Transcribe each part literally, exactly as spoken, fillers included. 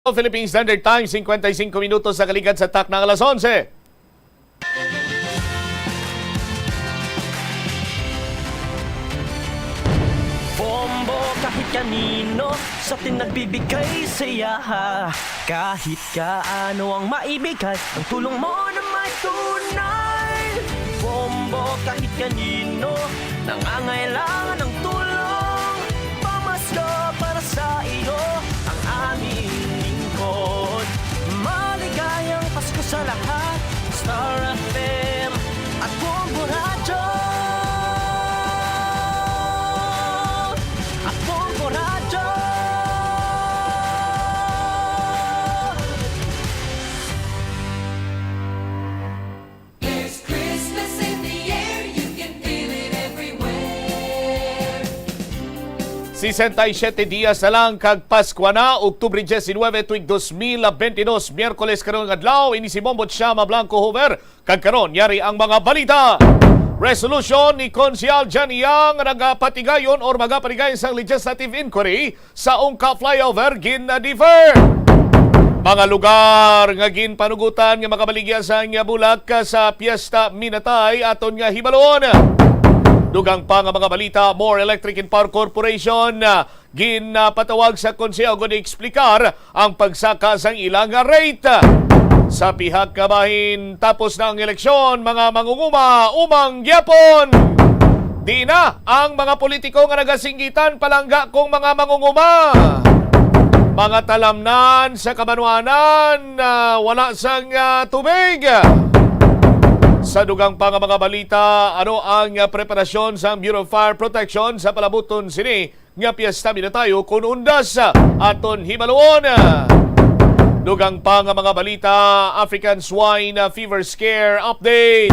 Philippine Standard Time, singkwenta y singko minutos sa kaligad sa takna alas onse. Bombo kahit kanino sa atin nagbibigay saya. Kahit kaano ang maibigay, ang tulong mo na may tunay. Bombo kahit kanino nangangailangan ng tulong. Pamasko para sa iyo ang aming lingkod. Maligayang Pasko sa lahat. Star F M at Bombo Radyo. At Bombo Radyo. There's Christmas in the air, you can feel it everywhere. Sesenta y siete dias na lang kag Paskwa na, Oktubre diecinuebe, tuig dos mil bentidós, Miyerkules karon nga adlaw. Ini si Bombot Shama Blanco Hoover, kag karon yari ang mga balita. Resolution ni Konsehal Johnny Yang nagapatigayon or magapatigayon sang legislative inquiry sa Ungka Flyover gin-defer. Mga lugar nga ginpanugutan nga makabaligya sang bulak sa Piyesta Minatay aton nga hibalon. Dugang pa nga mga balita, More Electric and Power Corporation ginpatawag sa konseho ugod eksplicar ang pagsaka sang ila nga rate. Sa pihak nga bahin, tapos na ang eleksyon, mga mangunguma, umang gyapon. Di na ang mga politiko nga nagasinggitan palangga kung mga mangunguma. Mga talamnan sa kabanwanan, ah, wala sang, ah, tubig. Sa dugang pa nga mga balita, ano ang, ah, preparasyon sang Bureau of Fire Protection sa palabuton sini nga piyesta minatayo kun undas? Aton hibaluon. Dugang pa nga mga balita, African Swine Fever Scare Update.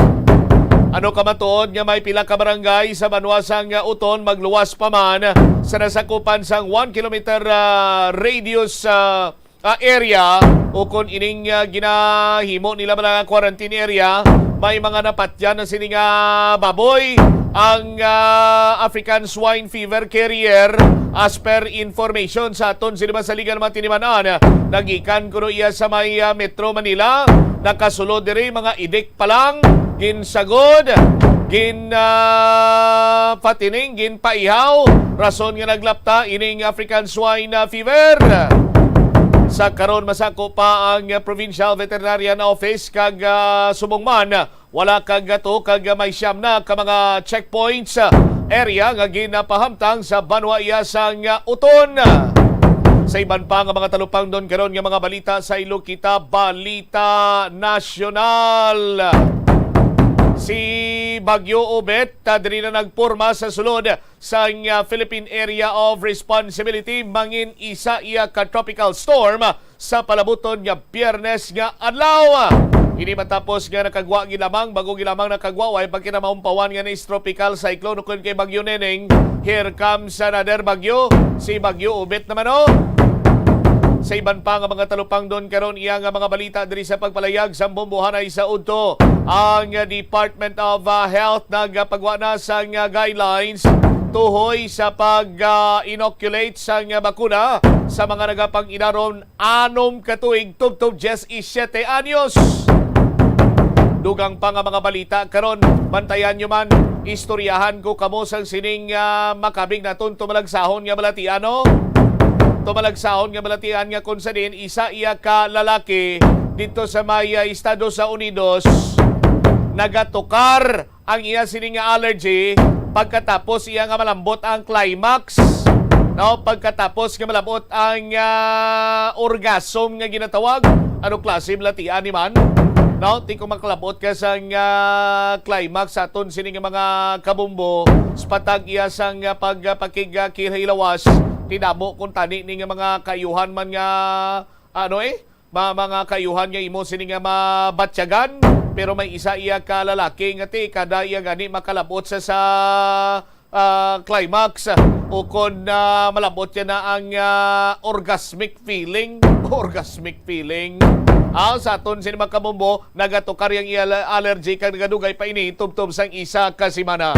Ano ka matuod nga may pila ka barangay sa banwa sang Uton magluwas pa man sa nasakupan sang one kilometer, ah, radius, ah, ah, area, o kon ining, ah, ginahimo nila mga quarantine area, may mga napatyan na sini nga baboy ang, ah, African Swine Fever Carrier. As per information sa aton sini masaligan mga tinimanan, nagikan kuno iya sa may, ah, Metro Manila, nakasulod diri mga idik pa lang, ginsagod, gin, ah, patining, ginpaihaw, rason nga naglapta ining African Swine, ah, Fever. Sa karon, masako pa ang, ah, Provincial Veterinarian Office kag, ah, subong man, wala kag ato kag may siyam na ka mga checkpoints, ah, area nga ginapahamtang sa banwa iya sang, ah, Uton. Sa iban pa nga mga talupangdon karon nga mga balita sa Ilokita, Balita Nasyonal. Si Bagyo Obet, ah, diri na nagporma sa sulod sang, ah, Philippine Area of Responsibility. Mangin isa iya ka tropical storm sa palabuton nga Biyernes nga adlaw. Ini matapos nga nakagwa gid lamang, bago gid lamang nakagwa, way pa kinamaumpawan nga ni tropical cyclone ukon kay Bagyo Neneng. Here comes another bagyo, si Bagyo Obet naman, oh. Sa iban pa nga mga talupangdon karon, iya nga mga balita diri sa pagpalayag sa Bombohanay sa udto, ang Department of, ah, Health nagapagwa na sang, ah, guidelines tuhoy sa pag, ah, inoculate sang, ah, bakuna sa mga nagapang-inaron anom ka tuig tubtob diyes y siyete anyos. Dugang pa nga mga balita karon, bantayan nyo man, istoryahan ko kamo sang sining, ah, makabig naton tumalagsahon nga balatian, no? Tumalagsahon nga balatian nga kung sa diin isa iya ka lalaki dito sa may, ah, Estados Unidos, nagatukar ang iya sini nga allergy pagkatapos iya nga malambot ang climax. No, pagkatapos nga malambot ang, ah, orgasm nga ginatawag, ano klase balatian ni man? No, ti kung makalabot ka sa nga climax sa aton sini nga mga kabumbo, sa patag iya sang, ah, pagpakig, ah, kilawas, tinamo kung tani ni nga mga kayuhan man nga, ano eh, ma-, mga kayuhan nga imo sini nga mabatyagan, pero may isa iya ka lalaki nga ti kada iya gani makalabot sa, sa, ah, climax, o kon, ah, malabot niya na ang, ah, orgasmic feeling. Orgasmic feeling. Ah, sa aton sini mga kabumbo, nagatukar yang iya allergy kag nagadugay pa ini tubtob sang isa ka semana.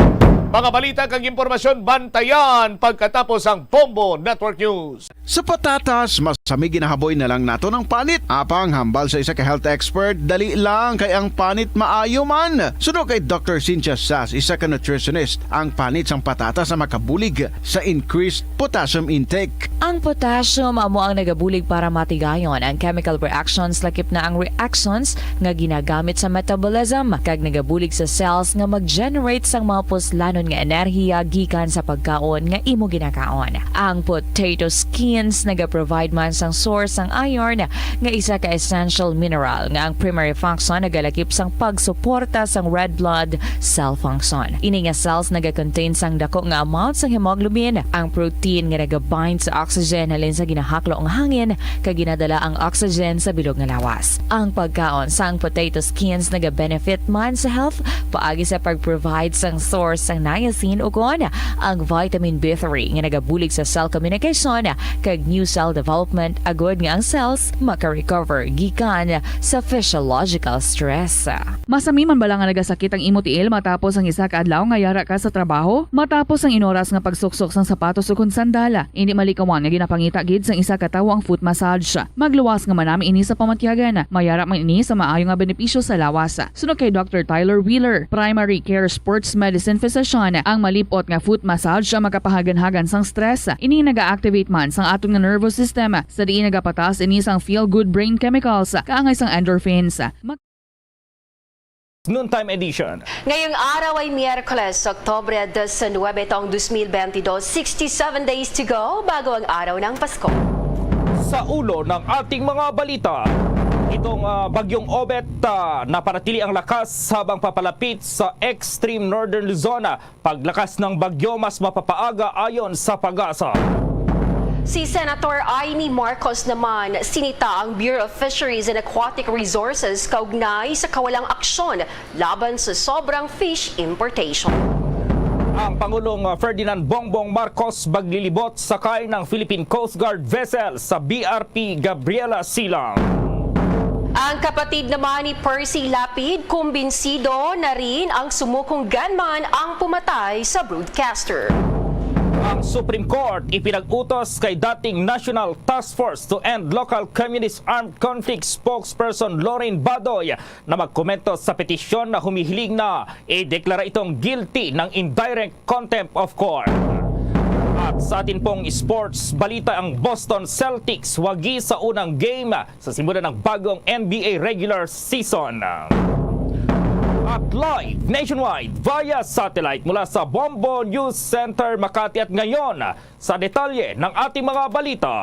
Mga balita kag impormasyon bantayan pagkatapos ang Bombo Network News. Sa patatas, mas sami ginahaboy na lang nato ng panit. Apang hambal sa isa ka health expert, dali lang kay ang panit maayo man. Suno kay Doctor Cynthia Sass, isa ka nutritionist, ang panit sang patatas ang makabulig sa increased potassium intake. Ang potassium amo ang nagabulig para matigayon ang chemical reactions, lakip na ang reactions nga ginagamit sa metabolism, kag nagabulig sa cells nga mag-generate sang mga puslanon nga enerhiya gikan sa pagkaon nga imo ginakaon. Ang potato skins nagaprovide man sang source sang iron, nga isa ka essential mineral nga ang primary function nagalakip sang pagsuporta sang red blood cell function. Ini nga cells nagakontain sang dako nga amount sang hemoglobin, ang protein nga nagabind sa oxygen halin sa ginahaklo nga hangin, kag ginadala ang oxygen sa bilog nga lawas. Ang pagkaon sang potato skins nagabenefit man sa health paagi sa pag-provide sang source sang niacin ukon ang vitamin B three nga nagabulig sa cell communication kag new cell development, agod nga ang cells maka-recover gikan sa physiological stress. Masami man bala nga nagasakit ang imo tiil matapos ang isa ka adlaw nga yara ka sa trabaho? Matapos ang inoras nga pagsuksok sang sapatos ukon sandal, indi malikawan nga ginapangita gid sang isa ka tawo ang foot massage. Magluwas nga manami ini sa pamatyagan. Mayara man ini sa maayo nga benepisyo sa lawas. Suno kay Doctor Tyler Wheeler, primary care sports medicine physician, ang malip-ot nga foot massage ang makapahaganhagan sang stress. Ini naga-activate man sang aton nga nervous system, sa diin nagapataas ini sang feel-good brain chemicals, kaangay sang endorphins. Mag- Noontime Edition. Ngayong araw ay Miyerkules, Oktubre diecinuebe, taong dos mil bentidós, sixty-seven days to go bago ang araw ng Pasko. Sa ulo ng ating mga balita, itong, ah, Bagyong Obet, ah, napanatili ang lakas habang papalapit sa extreme northern Luzon. Paglakas ng bagyo mas mapapaaga ayon sa PAGASA. Si Senator Imee Marcos naman sinita ang Bureau of Fisheries and Aquatic Resources kaugnay sa kawalang aksyon laban sa sobrang fish importation. Ang Pangulong Ferdinand Bongbong Marcos maglilibot sakay ng Philippine Coast Guard vessel sa B R P Gabriela Silang. Ang kapatid naman ni Percy Lapid, kumbinsido na rin ang sumukong gunman ang pumatay sa broadcaster. Ang Supreme Court ipinag-utos kay dating National Task Force to End Local Communist Armed Conflict spokesperson Lorraine Badoy na magkomento sa petisyon na humihiling na ideklara itong guilty ng indirect contempt of court. At sa atin pong sports balita, ang Boston Celtics wagi sa unang game sa simula ng bagong N B A regular season. At live nationwide via satellite mula sa Bombo News Center, Makati. At ngayon, sa detalye ng ating mga balita.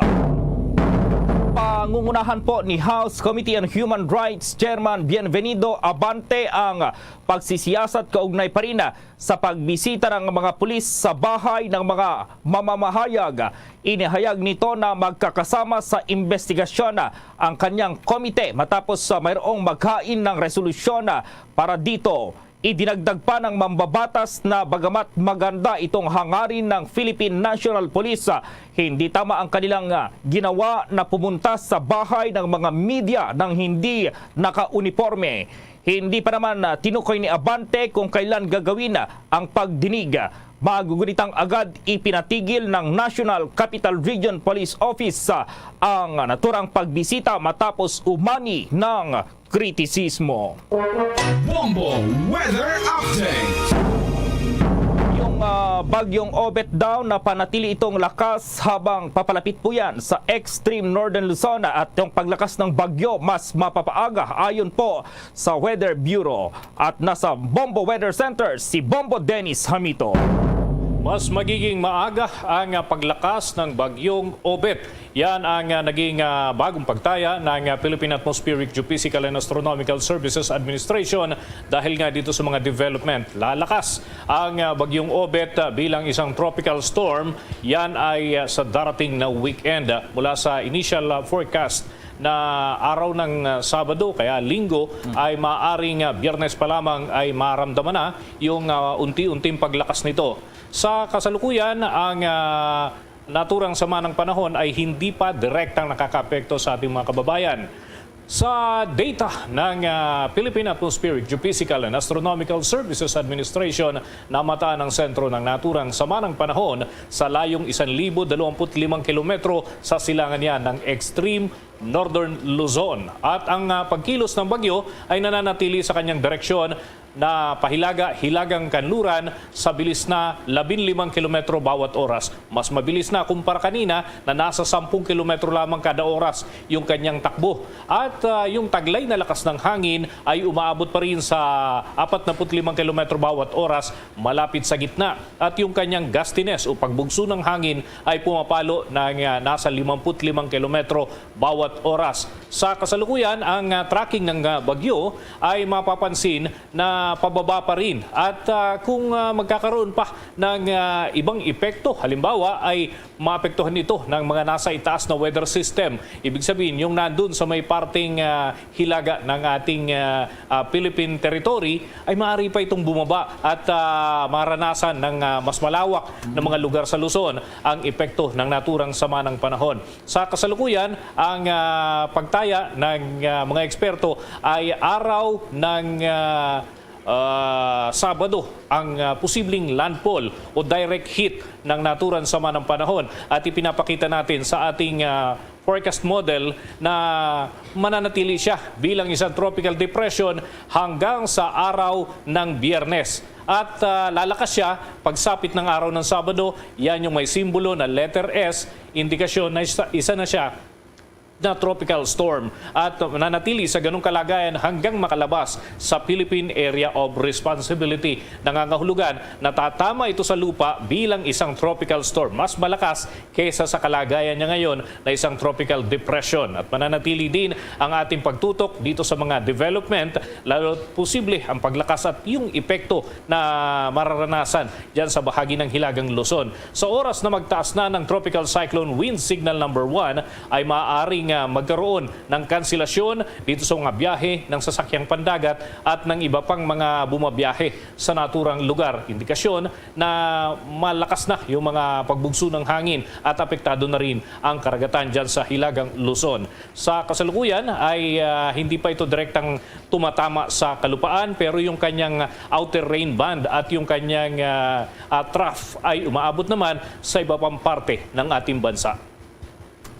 Pangungunahan po ni House Committee on Human Rights Chairman Bienvenido Abante ang pagsisiyasat kaugnay pa rin sa pagbisita ng mga pulis sa bahay ng mga mamamahayag. Inihayag nito na magkakasama sa imbestigasyon ang kanyang komite matapos sa mayroong maghain ng resolusyon para dito. Idinagdag pa ng mambabatas na bagamat maganda itong hangarin ng Philippine National Police, hindi tama ang kanilang, ah, ginawa na pumunta sa bahay ng mga media nang hindi nakauniporme. Hindi pa naman, ah, tinukoy ni Abante kung kailan gagawin, ah, ang pagdinig. Magugunitang agad ipinatigil ng National Capital Region Police Office, ah, ang naturang pagbisita matapos umani ng kritisismo. Bombo Weather Update. Yung, ah, Bagyong Obet daw, napanatili itong lakas habang papalapit po yan sa extreme northern Luzon, at yung paglakas ng bagyo mas mapapaaga ayon po sa Weather Bureau. At nasa Bombo Weather Center si Bombo Dennis Hamito. Mas magiging maaga ang paglakas ng Bagyong Obet. Yan ang, ah, naging, ah, bagong pagtaya ng, ah, Philippine Atmospheric Geophysical and Astronomical Services Administration dahil nga dito sa mga development. Lalakas ang, ah, Bagyong Obet, ah, bilang isang tropical storm. Yan ay, ah, sa darating na weekend. Ah, mula sa initial, ah, forecast na araw ng, ah, Sabado, kaya Linggo, ay maaring, ah, Biyernes pa lamang ay maramdaman na yung, ah, unti-unting paglakas nito. Sa kasalukuyan, ang, ah, naturang sama ng panahon ay hindi pa direktang nakakaapekto sa ating mga kababayan. Sa data ng, ah, Philippine Atmospheric, Geophysical and Astronomical Services Administration, namataan ang sentro ng naturang sama ng panahon sa layong isang libo dalawampu't limang kilometro sa silangan niya ng extreme northern Luzon. At ang, ah, pagkilos ng bagyo ay nananatili sa kanyang direksyon na pahilaga-hilagang kanluran sa bilis na labing limang kilometro bawat oras. Mas mabilis na kumpara kanina na nasa sampung kilometro lamang kada oras yung kanyang takbo. At, ah, yung taglay na lakas ng hangin ay umaabot pa rin sa apatnapu't limang kilometro bawat oras malapit sa gitna. At yung kanyang gustiness o pagbugso ng hangin ay pumapalo ng, ah, nasa limampu't limang kilometro bawat oras. Sa kasalukuyan, ang, ah, tracking ng, ah, bagyo ay mapapansin na pababa pa rin. At, ah, kung, ah, magkakaroon pa ng, ah, ibang epekto, halimbawa ay maapektuhan ito ng mga nasa itaas na weather system. Ibig sabihin, yung nandun sa may parteng, ah, hilaga ng ating, ah, ah, Philippine territory ay maaari pa itong bumaba at, ah, maranasan ng, ah, mas malawak na mga lugar sa Luzon ang epekto ng naturang sama ng panahon. Sa kasalukuyan, ang, ah, pagtaya ng, ah, mga eksperto ay araw ng, ah, ah, Sabado ang, ah, posibleng landfall o direct hit ng naturang sama ng panahon. At ipinapakita natin sa ating, ah, forecast model na mananatili siya bilang isang tropical depression hanggang sa araw ng Biyernes. At, ah, lalakas siya pagsapit ng araw ng Sabado. Yan yung may simbolo na letter S, indikasyon na isa, isa na siya na tropical storm at nanatili sa ganong kalagayan hanggang makalabas sa Philippine Area of Responsibility. Nangangahulugan na tatama ito sa lupa bilang isang tropical storm, mas malakas kaysa sa kalagayan niya ngayon na isang tropical depression. At mananatili din ang ating pagtutok dito sa mga development, lalo't posible ang paglakas at yung epekto na mararanasan dyan sa bahagi ng Hilagang Luzon. Sa oras na magtaas na ng Tropical Cyclone Wind Signal number one, ay maaaring, ah, magkaroon ng kanselasyon dito sa mga biyahe ng sasakyang pandagat at ng iba pang mga bumabiyahe sa naturang lugar. Indikasyon na malakas na yung mga pagbugso ng hangin at apektado na rin ang karagatan dyan sa Hilagang Luzon. Sa kasalukuyan ay, ah, hindi pa ito direktang tumatama sa kalupaan, pero yung kanyang outer rain band at yung kanyang, ah, ah, trough ay umaabot naman sa iba pang parte ng ating bansa.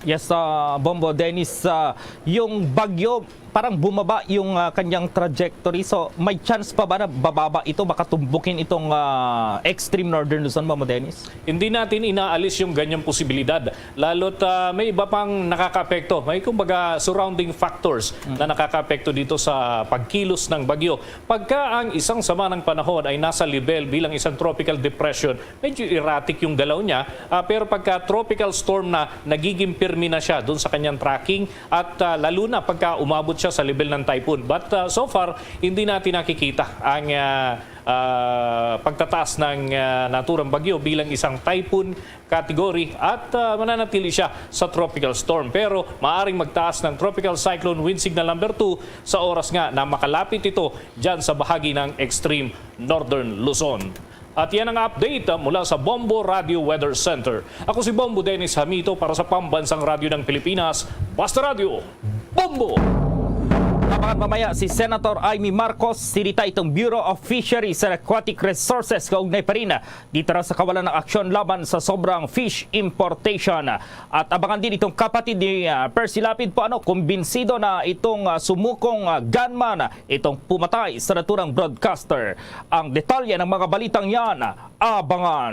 Yes, ah, Bombo Dennis, ah, yung bagyo parang bumaba yung, ah, kanyang trajectory. So, may chance pa ba na bababa ito, makatumbukin itong, ah, extreme northern Luzon, Bombo Dennis? Hindi natin inaalis yung ganyang posibilidad. Lalo't, ah, may iba pang nakakaapekto. May, kumbaga, surrounding factors na nakakaapekto dito sa pagkilos ng bagyo. Pagka ang isang sama ng panahon ay nasa level bilang isang tropical depression, medyo erratic yung galaw niya. Ah, pero pagka tropical storm na, nagiging pirmi na siya doon sa kanyang tracking at, ah, lalo na pagka umabot siya sa level ng typhoon. But, ah, so far, hindi natin nakikita ang, ah, ah, pagtataas ng, ah, naturang bagyo bilang isang typhoon category at, ah, mananatili siya sa tropical storm. Pero maaring magtaas ng Tropical Cyclone Wind Signal number two sa oras nga na makalapit ito dyan sa bahagi ng extreme northern Luzon. At yan ang update, ah, mula sa Bombo Radio Weather Center. Ako si Bombo Dennis Hamito para sa Pambansang Radyo ng Pilipinas, Basta Radyo, Bombo! Abangan mamaya si Senator Imee Marcos, sinita itong Bureau of Fisheries and Aquatic Resources kaugnay pa rin dito raw sa kawalan ng aksyon laban sa sobrang fish importation. At abangan din itong kapatid ni, ah, Percy Lapid po, ano, kumbinsido na itong, ah, sumukong, ah, gunman itong pumatay sa naturang broadcaster. Ang detalye ng mga balitang yan, abangan.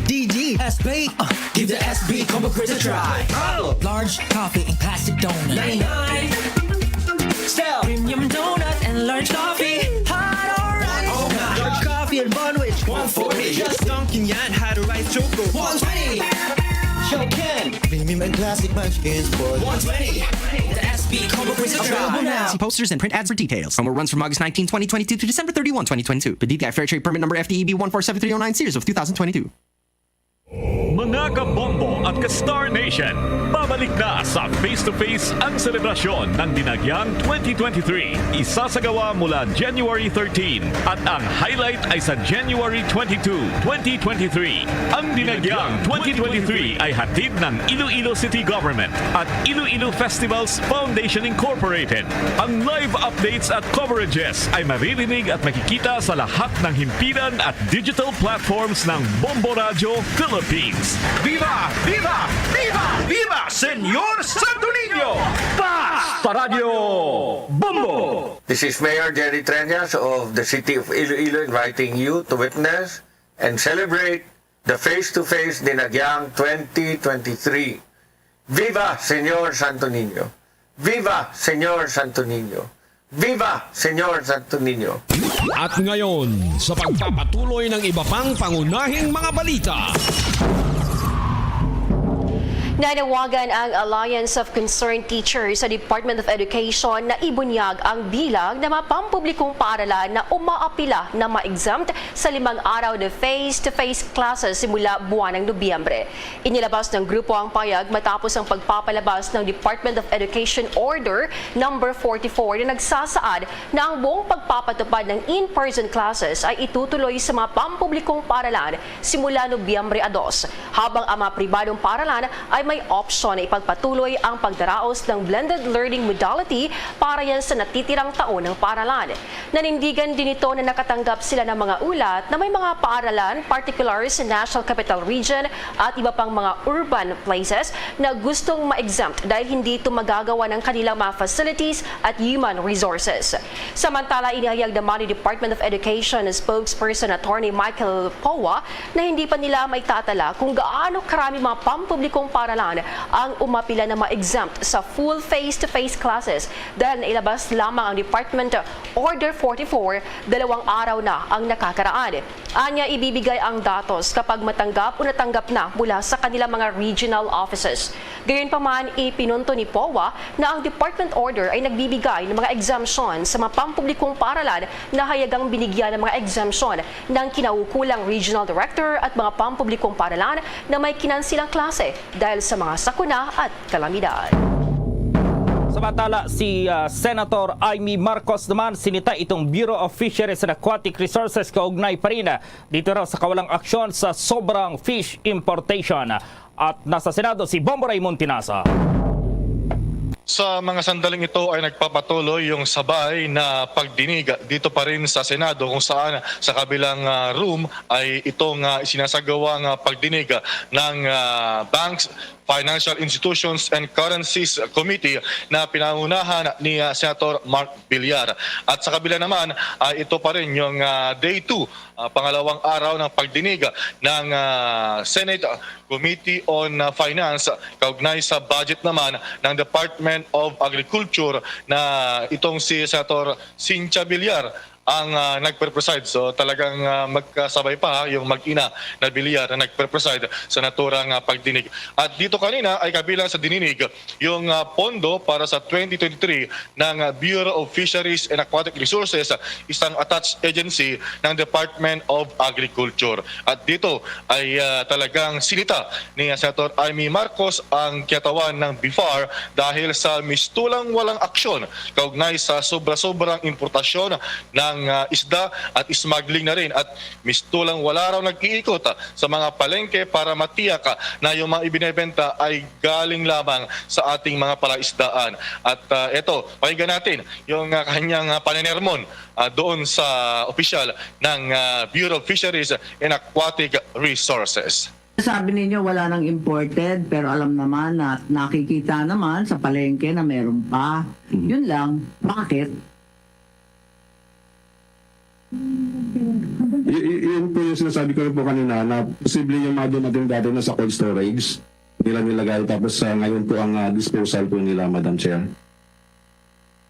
D G S B, uh, give the S B Combo Quiz a try. Large coffee and classic donut. Ninety-nine. Style. Premium donut and large coffee. Hot or right? Oh, large coffee and bun wich. One forty. Just dunking yan, had a rice choco. One twenty. Show Ken. Premium and classic munchkins for one twenty. The S B Combo Quiz a try. Available now. See posters and print ads for details. Promo runs from August nineteen, twenty twenty-two to December thirty-one, twenty twenty-two. Per D T I Fair Trade Permit Number F T E B one four seven three oh nine, series of two thousand twenty-two. Mga kabombo at ka-Star Nation, babalik na sa Face to Face ang selebrasyon ng Dinagyang twenty twenty-three. Isasagawa mula January thirteen at ang highlight ay sa January twenty-two, twenty twenty-three. Ang Dinagyang twenty twenty-three ay hatid ng Iloilo City Government at Iloilo Festivals Foundation Incorporated. Ang live updates at coverages ay maririnig at makikita sa lahat ng himpilan at digital platforms ng Bombo Radyo Philippines. Viva! Viva! Viva! Viva Señor Santo Niño! Basta Radyo Bombo! This is Mayor Jerry Treñas of the City of Iloilo inviting you to witness and celebrate the Face to Face Dinagyang twenty twenty-three. Viva Señor Santo Niño! Viva Señor Santo Niño! Viva Señor Santo Niño! At ngayon, sa pagpapatuloy ng iba pang pangunahing mga balita. Nanawagan ang Alliance of Concerned Teachers sa Department of Education na ibunyag ang bilang ng mga pampublikong paaralan na umaapila na ma-exempt sa limang araw na face-to-face classes simula buwan ng Nobyembre. Inilabas ng grupo ang payag matapos ang pagpapalabas ng Department of Education Order Number forty-four na nagsasaad na ang buong pagpapatupad ng in-person classes ay itutuloy sa mga pampublikong paaralan simula Nobyembre a dos, habang ang mga pribadong paaralan ay may opsyon na ipagpatuloy ang pagdaraos ng blended learning modality para yan sa natitirang taon ng paaralan. Nanindigan din ito na nakatanggap sila ng mga ulat na may mga paaralan, particular sa National Capital Region at iba pang mga urban places, na gustong ma-exempt dahil hindi ito magagawa ng kanilang mga facilities at human resources. Samantala, inihayag naman ni Department of Education Spokesperson Attorney Michael Poa na hindi pa nila maitatala kung gaano karami mga pampublikong paaralan ang umapila na ma-exempt sa full face-to-face classes dahil nailabas lamang ang Department Order forty-four dalawang araw na ang nakakaraan. Anya, ibibigay ang datos kapag matanggap o natanggap na mula sa kanilang mga regional offices. Gayunpaman, ipinunto ni Poa na ang department order ay nagbibigay ng mga exemption sa mga pampublikong paaralan na hayagang binigyan ng mga exemption ng kinaukulang regional director at mga pampublikong paaralan na may kinansilang klase dahil sa mga sakuna at kalamidad. Samantala, si, ah, Senator Imee Marcos naman sinita itong Bureau of Fisheries and Aquatic Resources kaugnay pa rin, ah, dito raw sa kawalang aksyon sa sobrang fish importation. At nasa Senado si Bombo Raymond Tinaza. Sa mga sandaling ito ay nagpapatuloy yung sabay na pagdinig dito pa rin sa Senado, kung saan sa kabilang, ah, room ay itong, ah, isinasagawang, ah, pagdinig ng, ah, Banks, Financial Institutions and Currencies Committee na pinangunahan ni, ah, Senator Mark Villar. At sa kabila naman ay ito pa rin yung, ah, day two, ah, pangalawang araw ng pagdinig ng, ah, Senate Committee on, ah, Finance kaugnay sa budget naman ng Department of Agriculture na itong si Senator Cynthia Villar ang, ah, nagpe-preside. So, talagang, ah, magkasabay pa, ha, yung mag-ina na Villar na nagpe-preside sa naturang, ah, pagdinig. At dito kanina ay kabilang sa dininig yung, ah, pondo para sa twenty twenty-three ng, ah, Bureau of Fisheries and Aquatic Resources, isang attached agency ng Department of Agriculture. At dito ay, ah, talagang sinita ni, ah, Senator Imee Marcos ang kiyatawan ng BIFAR dahil sa mistulang walang aksyon kaugnay sa sobra-sobrang importasyon ng, ah, isda at smuggling na rin. At mistulang wala raw nag-iikot, ah, sa mga palengke para matiyak, ah, na yung mga ibinebenta ay galing lamang sa ating mga palaisdaan. At, ah, eto, pakinggan natin yung, ah, kanyang, ah, paninermon, ah, doon sa opisyal ng, ah, Bureau of Fisheries and Aquatic Resources. Sabi ninyo wala nang imported, pero alam naman at nakikita naman sa palengke na meron pa. Mhm. Yun lang. Bakit? Y-, y-, yun po yung sinasabi ko rin po kanina, na posible yung mga dumating dati na sa cold storage, nila nilagay, tapos, ah, ngayon po ang, ah, disposal po nila, Madam Chair.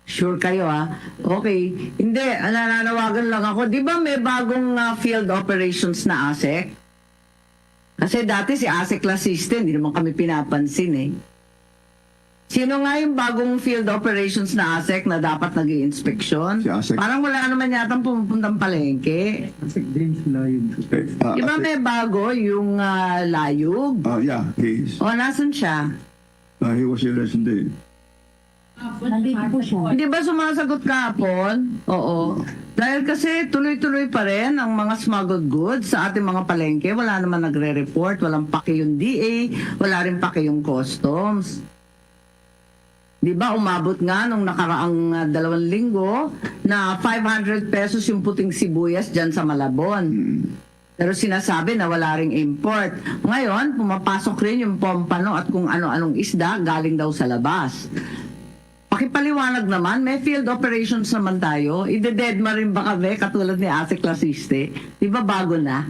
Sure kayo, ah. Okay. Hindi, ah, nananawagan lang ako. Di ba may bagong, ah, field operations na ASEC? Kasi dati si ASEC La Siste, hindi naman kami pinapansin eh. Sino nga yung bagong field operations na ASEC na dapat nag-iinspeksyon? Si ASEC. Parang wala naman yatang pumupuntang palengke. ASEC James Layog. Eh, ah, Di ba ASEC may bago yung, ah, Layog? Ah, yeah, he is. O, nasan siya? Ah, he was here yesterday. Nandito po siya. Hindi ba sumasagot kahapon? Oo. Dahil kasi tuloy-tuloy pa rin ang mga smuggled goods sa ating mga palengke. Wala naman nagre-report, walang paki yung D A, wala rin paki yung customs. Di ba, umabot nga nung nakaraang, ah, dalawang linggo na five hundred pesos yung puting sibuyas dyan sa Malabon. Mm. Pero sinasabi na wala ring import. Ngayon, pumapasok rin yung pompano at kung ano-anong isda galing daw sa labas. Pakipaliwanag naman, may field operations naman tayo. Ide-deadma rin ba kami katulad ni ASEC Lasiste? Di ba bago na?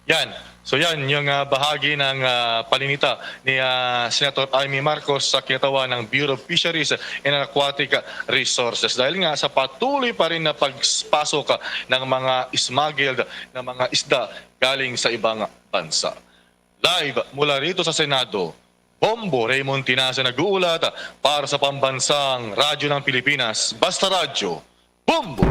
Yan. So yan, yung, ah, bahagi ng, ah, paninita ni, ah, Senator Imee Marcos sa kinatawan ng Bureau of Fisheries and Aquatic Resources. Dahil nga sa patuloy pa rin na pagpasok, ah, ng mga smuggled na mga isda galing sa ibang bansa. Live mula rito sa Senado, Bombo Raymond Tinaza nag-uulat para sa Pambansang Radyo ng Pilipinas, Basta Radyo, Bombo!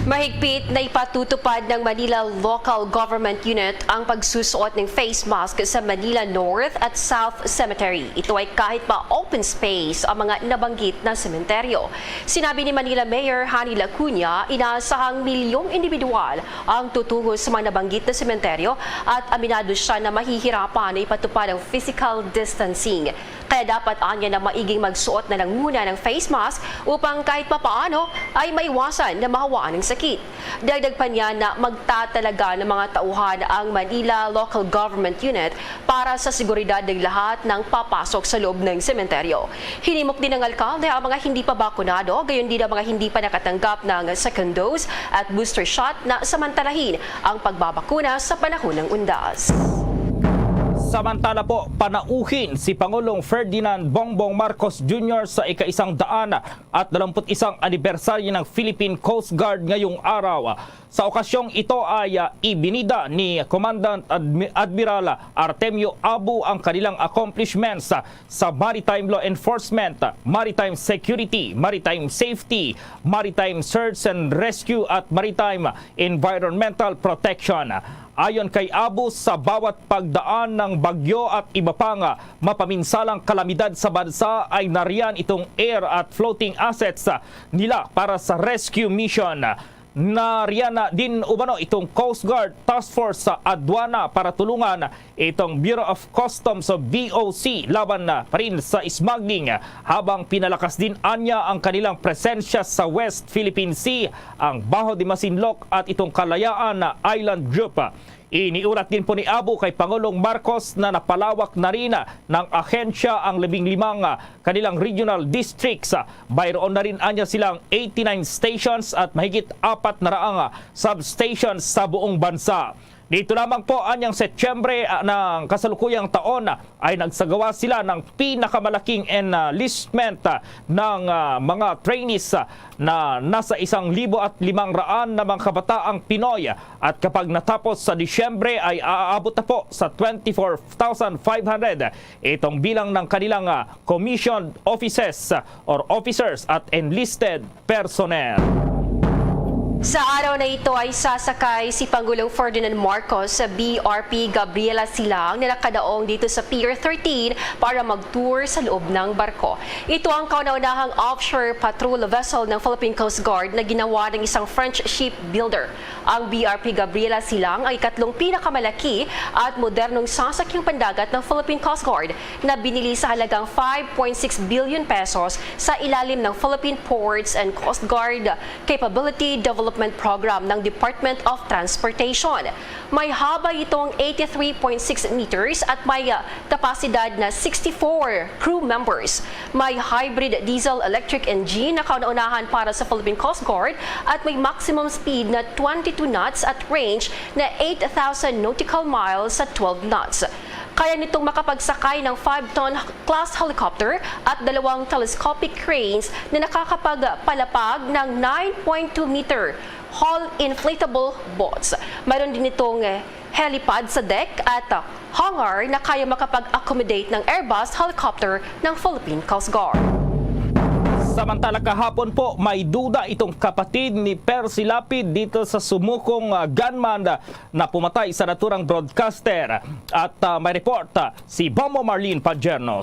Mahigpit na ipatutupad ng Manila Local Government Unit ang pagsusuot ng face mask sa Manila North at South Cemetery. Ito ay kahit pa open space ang mga nabanggit na sementeryo. Sinabi ni Manila Mayor Honey Lacuna, inaasahang milyong individual ang tutungo sa mga nabanggit na sementeryo at aminado siya na mahihirapan na ipatupad ang physical distancing. Kaya dapat anya na maiging magsuot na lang muna ng face mask upang kahit papaano ay maiwasan na mahawaan ang sakit. Dagdag pa niya na magtatalaga ng mga tauhan ang Manila Local Government Unit para sa seguridad ng lahat ng papasok sa loob ng sementeryo. Hinimok din ng alkalde ang mga hindi pa bakunado, gayon din ang mga hindi pa nakatanggap ng second dose at booster shot na samantalahin ang pagbabakuna sa panahon ng undas. Samantala po, panauhin si Pangulong Ferdinand Bongbong Marcos Junior sa ika-isang daan at dalawampu't isang anibersaryo ng Philippine Coast Guard ngayong araw. Sa okasyong ito ay, ah, ibinida ni Commandant Admi-, Admiral Artemio Abu ang kanilang accomplishments sa maritime law enforcement, maritime security, maritime safety, maritime search and rescue at maritime environmental protection. Ayon kay Abu, sa bawat pagdaan ng bagyo at iba pang mapaminsalang kalamidad sa bansa ay nariyan itong air at floating assets nila para sa rescue mission. Nariyan na din umano itong Coast Guard Task Force sa Aduana para tulungan itong Bureau of Customs o B O C laban na pa rin sa smuggling, habang pinalakas din anya ang kanilang presensya sa West Philippine Sea, ang Baho de Masinloc at itong Kalayaan Island Group. Iniulat din po ni Abu kay Pangulong Marcos na napalawak na rin ng ahensya ang labing limang, ah, kanilang regional districts. Ah, mayroon na rin anya silang eighty-nine stations at mahigit apat na raang, ah, substations sa buong bansa. Dito lamang po anyang Setyembre, ah, ng kasalukuyang taon, ah, ay nagsagawa sila ng pinakamalaking enlistment, ah, ng, ah, mga trainees, ah, na nasa isang libo at limang raan na mga kabataang Pinoy, at kapag natapos sa Disyembre ay aabot na po sa twenty-four thousand five hundred itong bilang ng kanilang, ah, commissioned offices, ah, or officers at enlisted personnel. Sa araw na ito ay sasakay si Pangulong Ferdinand Marcos sa B R P Gabriela Silang na nakadaong dito sa Pier thirteen para mag-tour sa loob ng barko. Ito ang kauna-unahang offshore patrol vessel ng Philippine Coast Guard na ginawa ng isang French shipbuilder. Ang B R P Gabriela Silang ang ikatlong pinakamalaki at modernong sasakyang pandagat ng Philippine Coast Guard na binili sa halagang five point six billion pesos sa ilalim ng Philippine Ports and Coast Guard Capability Development Program ng Department of Transportation. May haba itong eighty-three point six meters at may, ah, kapasidad na sixty-four crew members. May hybrid diesel-electric engine na kauna-unahan para sa Philippine Coast Guard at may maximum speed na twenty-two knots at range na eight thousand nautical miles sa twelve knots. Kaya nitong makapagsakay ng five-ton class helicopter at dalawang telescopic cranes na nakakapagpalapag ng nine point two meter haul inflatable boats. Mayroon din itong, eh, helipad sa deck at hangar na kaya makapag-accommodate ng Airbus helicopter ng Philippine Coast Guard. Samantala kahapon po, may duda itong kapatid ni Percy Lapid dito sa sumukong ah, gunman na pumatay sa naturang broadcaster. At ah, may report ah, si Bombo Marlene Pagerno.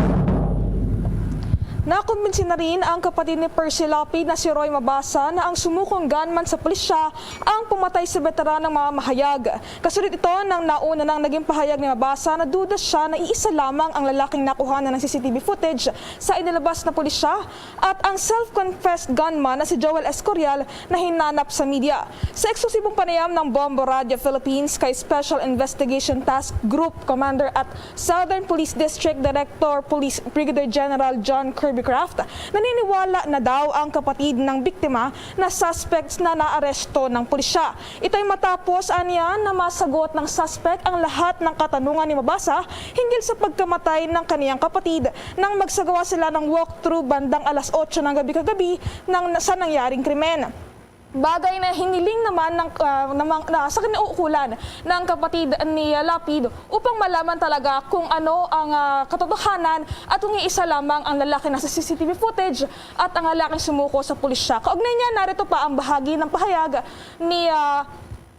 Nakumbinsi na rin ang kapatid ni Percy Lapid na si Roy Mabasa na ang sumukong gunman sa pulisya ang pumatay sa veteranong mamamahayag. Kasunod ito nang nauna nang naging pahayag ni Mabasa na duda siya na iisa lamang ang lalaking nakuhanan ng C C T V footage sa inilabas na pulisya at ang self-confessed gunman na si Joel Escorial na hinanap sa media. Sa eksklusibong panayam ng Bombo Radio Philippines kay Special Investigation Task Group Commander at Southern Police District Director Police Brigadier General John Kirby Kraft, naniniwala na daw ang kapatid ng biktima na suspects na naaresto ng pulisya. Ito'y matapos aniya na masagot ng suspect ang lahat ng katanungan ni Mabasa hinggil sa pagkamatay ng kaniyang kapatid nang magsagawa sila ng walkthrough bandang alas otso ng gabi kagabi ng, sa nangyaring krimen. Bagay na hiniling naman ng, ah, namang- na, sa kinauukulan ng kapatid ni Lapid upang malaman talaga kung ano ang ah, katotohanan at kung iisa lamang ang lalaki na sa C C T V footage at ang lalaking sumuko sa pulisya. Kaugnay niya, narito pa ang bahagi ng pahayag ni ah,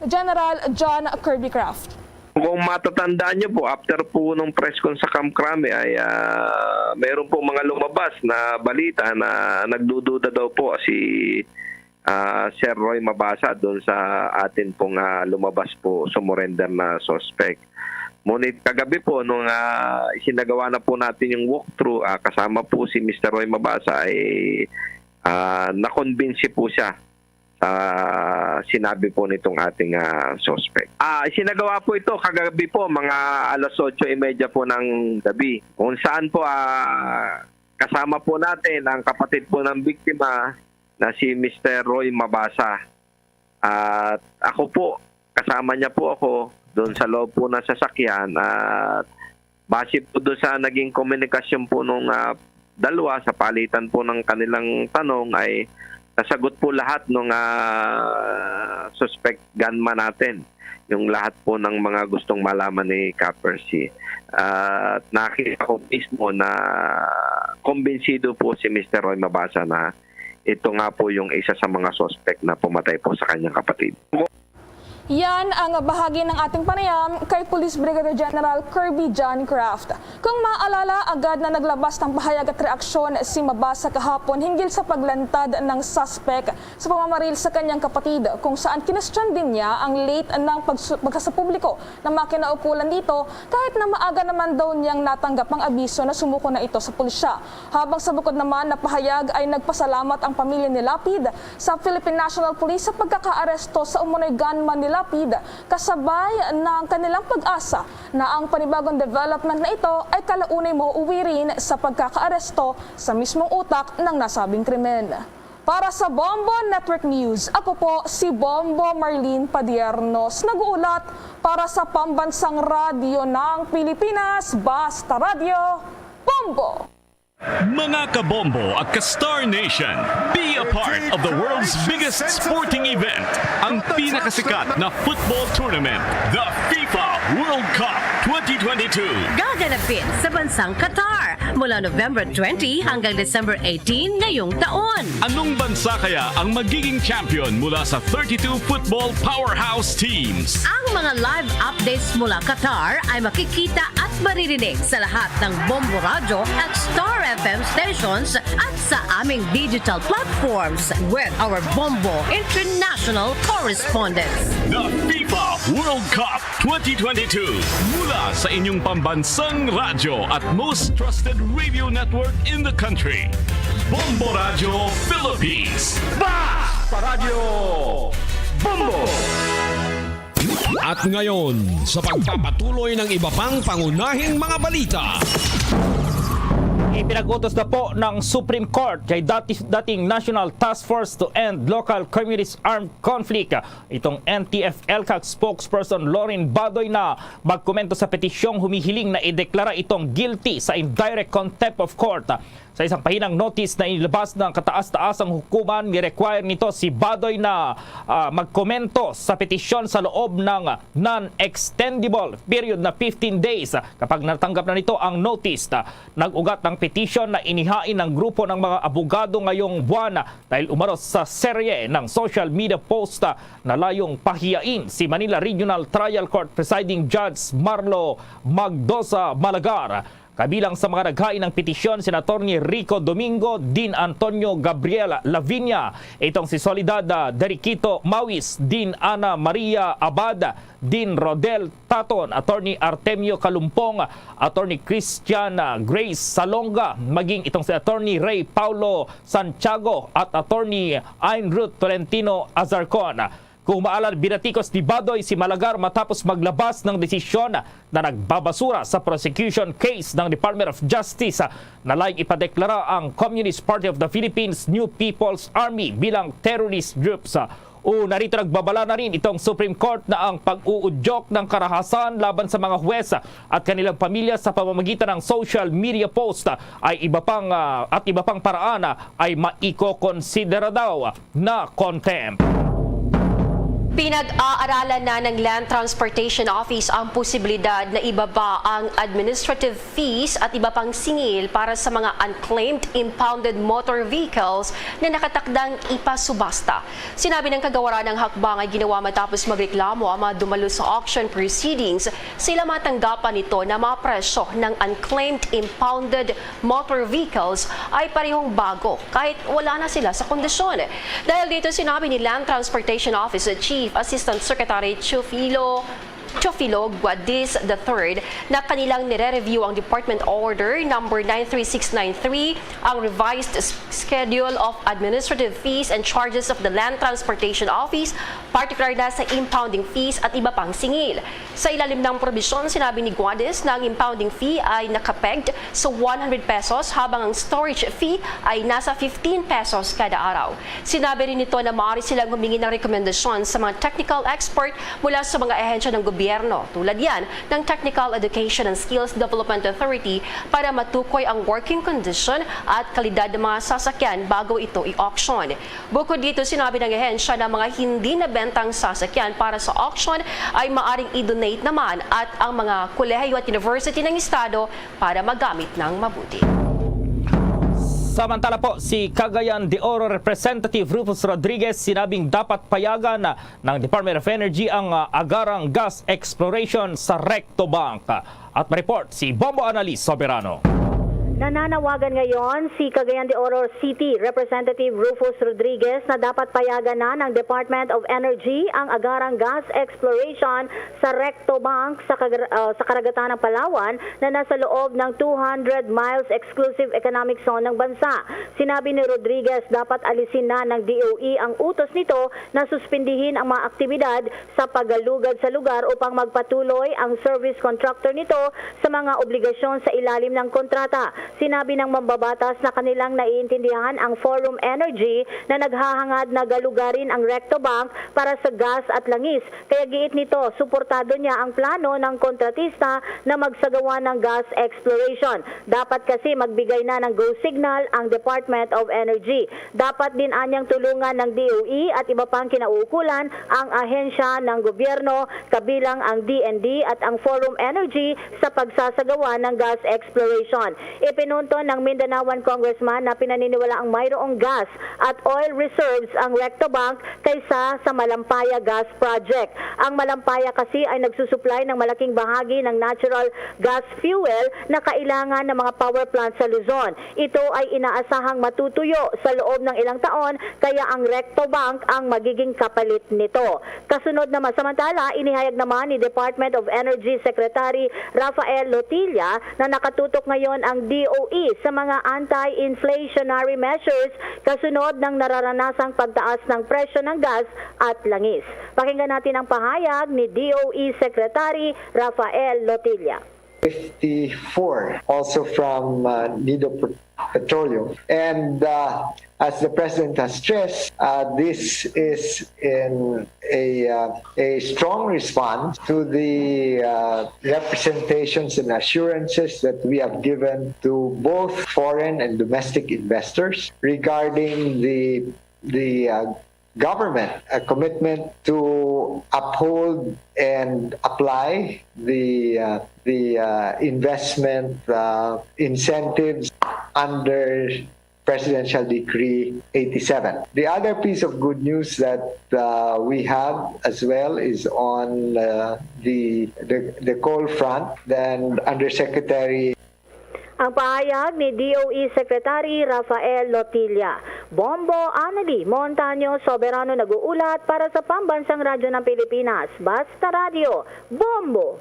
General John Kirby Kraft. Kung matatandaan niyo po, after po nung press con sa Camp Crame ay ah, mayroon po mga lumabas na balita na nagdududa daw po si ah, Sir Roy Mabasa doon sa atin pong ah, lumabas po, sumurrender na suspect. Ngunit kagabi po, nung ah, isinagawa na po natin yung walkthrough, ah, kasama po si Mister Roy Mabasa, ay ah, nakonbinsi po siya sa sinabi po nitong ating ah, suspect. Ah, isinagawa po ito kagabi po, mga alas otso y media po ng gabi, kung saan po ah, kasama po natin ang kapatid po ng biktima na si Mister Roy Mabasa. At ako po, kasama niya po ako doon sa loob po ng sasakyan at base po doon sa naging komunikasyon po nung ah, dalawa sa palitan po ng kanilang tanong ay nasagot po lahat nung ah, suspect gunman natin yung lahat po ng mga gustong malaman ni Ka Percy. At nakita ko mismo na kumbinsido po si Mister Roy Mabasa na ito nga po yung isa sa mga suspect na pumatay po sa kanyang kapatid. Yan ang bahagi ng ating panayam kay Police Brigadier General Kirby John Kraft. Kung maalala, agad na naglabas ng pahayag at reaksyon si Mabasa kahapon hinggil sa paglantad ng suspect sa pamamaril sa kanyang kapatid, kung saan kinestyon din niya ang late ng pagsu- pagkasapubliko na makinaukulan dito kahit na maaga naman daw niyang natanggap ang abiso na sumuko na ito sa pulisya. Habang sa bukod naman na pahayag ay nagpasalamat ang pamilya ni Lapid sa Philippine National Police sa pagkakaaresto sa umunoy gunman ni Lapid, kasabay ng kanilang pag-asa na ang panibagong development na ito ay kalaunay mauuwi rin sa pagkakaaresto sa mismong utak ng nasabing krimen. Para sa Bombo Network News, ako po si Bombo Marlene Padiernos, nag-uulat para sa Pambansang Radyo ng Pilipinas, Basta Radyo, Bombo! Mga kabombo at ka-Star Nation, be a part of the world's biggest sporting event, ang pinakasikat na football tournament, the FIFA World Cup twenty twenty-two. Gaganapin sa bansang Qatar mula November twenty hanggang December eighteen ngayong taon. Anong bansa kaya ang magiging champion mula sa thirty-two football powerhouse teams? Ang mga live updates mula Qatar ay makikita at maririnig sa lahat ng Bombo Radyo at Star F M stations at sa aming digital platforms with our Bombo International correspondents. The FIFA World Cup twenty twenty-two. Mula sa inyong pambansang radyo at most trusted radio network in the country, Bombo Radyo Philippines. Basta Radyo Bombo! At ngayon, sa pagpapatuloy ng iba pang pangunahing mga balita. Ipinag-utos na po ng Supreme Court kay dati, dating National Task Force to End Local Communist Armed Conflict, itong N T F-ELCAC spokesperson Loren Badoy, na magkomento sa petisyong humihiling na ideklara itong guilty sa indirect contempt of court Sa isang pahinang notice na inilabas ng kataas-taasang hukuman, ni-require nito si Badoy na, ah, magkomento sa petisyon sa loob ng non-extendable period na fifteen days kapag natanggap na nito ang notice. Nag-ugat ng petisyon na inihain ng grupo ng mga abogado ngayong buwan dahil umano sa serye ng social media post na layong pahiyain si Manila Regional Trial Court Presiding Judge Marlo Magdosa Malagar. Kabilang sa mga naghain ng petisyon sina Attorney Rico Domingo, Dean Antonio Gabriel Lavinia, itong si Soledad, ah, Deriquito Mawis, Dean Ana Maria Abad, Dean Rodel Taton, Attorney Artemio Calumpong, Attorney Christian, ah, Grace Salonga, maging itong si Attorney Ray Paulo Santiago at Attorney Ayn Ruth Tolentino Azarcon. Kung maalala, binatikos ni Badoy si Malagar matapos maglabas ng desisyon na nagbabasura sa prosecution case ng Department of Justice na layong ipadeklara ang Communist Party of the Philippines New People's Army bilang terrorist groups. O narito, nagbabala na rin itong Supreme Court na ang pag-uudyok ng karahasan laban sa mga huwes at kanilang pamilya sa pamamagitan ng social media post ay iba pang, ah, at iba pang paraan, ah, ay maikokonsidera daw na contempt. Pinag-aaralan na ng Land Transportation Office ang posibilidad na ibaba ang administrative fees at iba pang singil para sa mga unclaimed impounded motor vehicles na nakatakdang ipasubasta. Sinabi ng kagawaran, ang hakbang ay ginawa matapos magreklamo ang mga dumalo sa auction proceedings sa ila matanggapan nito na mga presyo ng unclaimed impounded motor vehicles ay parehong bago kahit wala na sila sa kondisyon. Dahil dito, sinabi ni Land Transportation Office Chief Assistant Secretary Chufilo Teofilo Guadis the third na kanilang nire-review ang Department Order number nine three six nine three, ang Revised S-, Schedule of Administrative Fees and Charges of the Land Transportation Office, partikular na sa impounding fees at iba pang singil. Sa ilalim ng probisyon, sinabi ni Guadis na ang impounding fee ay nakapegged sa one hundred pesos, habang ang storage fee ay nasa fifteen pesos kada araw. Sinabi rin nito na maaari silang humingi ng rekomendasyon sa mga technical expert mula sa mga ahensya ng gobyerno, tulad yan ng Technical Education and Skills Development Authority, para matukoy ang working condition at kalidad ng mga sasakyan bago ito i-auction. Bukod dito, sinabi ng ahensya na mga hindi nabentang sasakyan para sa auction ay maaring i-donate naman at ang mga kolehiyo at university ng estado para magamit ng mabuti. Samantala po, si Cagayan de Oro Representative Rufus Rodriguez sinabing dapat payagan ng Department of Energy ang, ah, agarang gas exploration sa Recto Bank. At may report si Bombo Annalise Soberano. Nananawagan ngayon si Cagayan de Oro City Representative Rufus Rodriguez na dapat payagan na ng Department of Energy ang agarang gas exploration sa Recto Bank sa, kagar-, ah, sa karagatan ng Palawan na nasa loob ng two hundred miles exclusive economic zone ng bansa. Sinabi ni Rodriguez, dapat alisin na ng D O E ang utos nito na suspindihin ang mga aktibidad sa paggalugad sa lugar upang magpatuloy ang service contractor nito sa mga obligasyon sa ilalim ng kontrata. Sinabi ng mambabatas na kanilang naiintindihan ang Forum Energy na naghahangad na galugarin ang Recto Bank para sa gas at langis. Kaya giit nito, suportado niya ang plano ng kontratista na magsagawa ng gas exploration. Dapat kasi magbigay na ng go signal ang Department of Energy. Dapat din anyang tulungan ng D O E at iba pang kinauukulan ang ahensya ng gobyerno, kabilang ang D N D at ang Forum Energy, sa pagsasagawa ng gas exploration. Ipinunto ng Mindanaoan Congressman na pinaniniwalaang mayroong gas at oil reserves ang Recto Bank kaysa sa Malampaya Gas Project. Ang Malampaya kasi ay nagsusuplay ng malaking bahagi ng natural gas fuel na kailangan ng mga power plant sa Luzon. Ito ay inaasahang matutuyo sa loob ng ilang taon, kaya ang Recto Bank ang magiging kapalit nito. Kasunod naman, samantala, inihayag naman ni Department of Energy Secretary Rafael Lotilla na nakatutok ngayon ang D O E sa mga anti-inflationary measures kasunod ng nararanasang pagtaas ng presyo ng gas at langis. Pakinggan natin ang pahayag ni D O E Secretary Rafael Lotilla. Fifty-four, also from, uh, Nido Pro-, Petroleum. And uh, as the President has stressed, uh, this is in a, uh, a strong response to the uh, representations and assurances that we have given to both foreign and domestic investors regarding the, the uh, government a commitment to uphold and apply the uh, the uh, investment uh, incentives under Presidential Decree eighty-seven. The other piece of good news that uh, we have as well is on uh, the, the the coal front. Then Undersecretary Ang pahayag ni D O E Secretary Rafael Lotilla. Bombo Annalie Montaño Soberano nag-uulat para sa Pambansang Radyo ng Pilipinas, Basta Radyo, Bombo!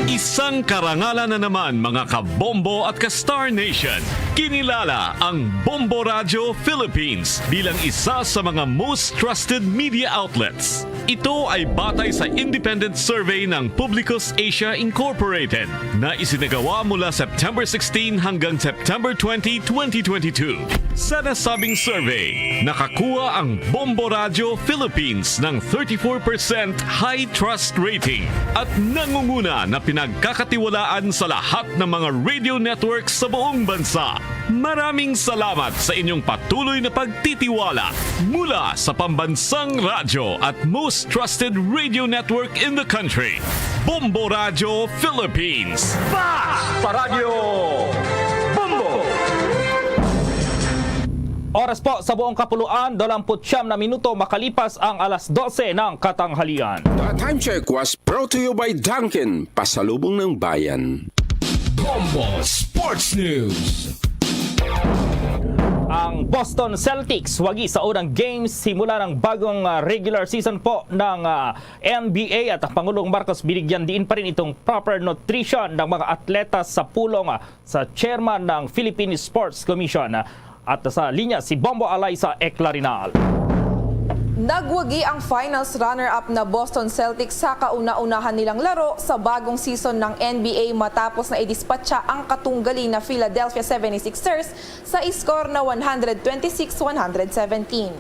Isang karangalan na naman, mga kabombo at ka-Star Nation. Kinilala ang Bombo Radio Philippines bilang isa sa mga most trusted media outlets. Ito ay batay sa independent survey ng Publicus Asia Incorporated na isinagawa mula September sixteen hanggang September twenty, twenty twenty-two. Sa nasabing survey, nakakuha ang Bombo Radio Philippines ng thirty-four percent high trust rating at nangunguna na pinagkakatiwalaan sa lahat ng mga radio networks sa buong bansa. Maraming salamat sa inyong patuloy na pagtitiwala mula sa pambansang radyo at most trusted radio network in the country, Bombo Radio Philippines. Basta Radyo Bombo! Oras po sa buong kapuluan, dalawamput siyam na minuto makalipas ang alas dose ng katanghalian. The time check was brought to you by Dunkin, pasalubong ng bayan. Bombo Sports News. Ang Boston Celtics wagi sa unang games simula ng bagong ah, regular season po ng ah, N B A at ang Pangulong Marcos binigyan diin pa rin itong proper nutrition ng mga atleta sa pulong ah, sa chairman ng Philippine Sports Commission. At sa linya si Bombo Alayza Eclarinal. Nagwagi ang finals runner-up na Boston Celtics sa kauna-unahan nilang laro sa bagong season ng N B A matapos na idispatsa ang katunggali na Philadelphia seventy-sixers sa score na one hundred twenty-six one hundred seventeen.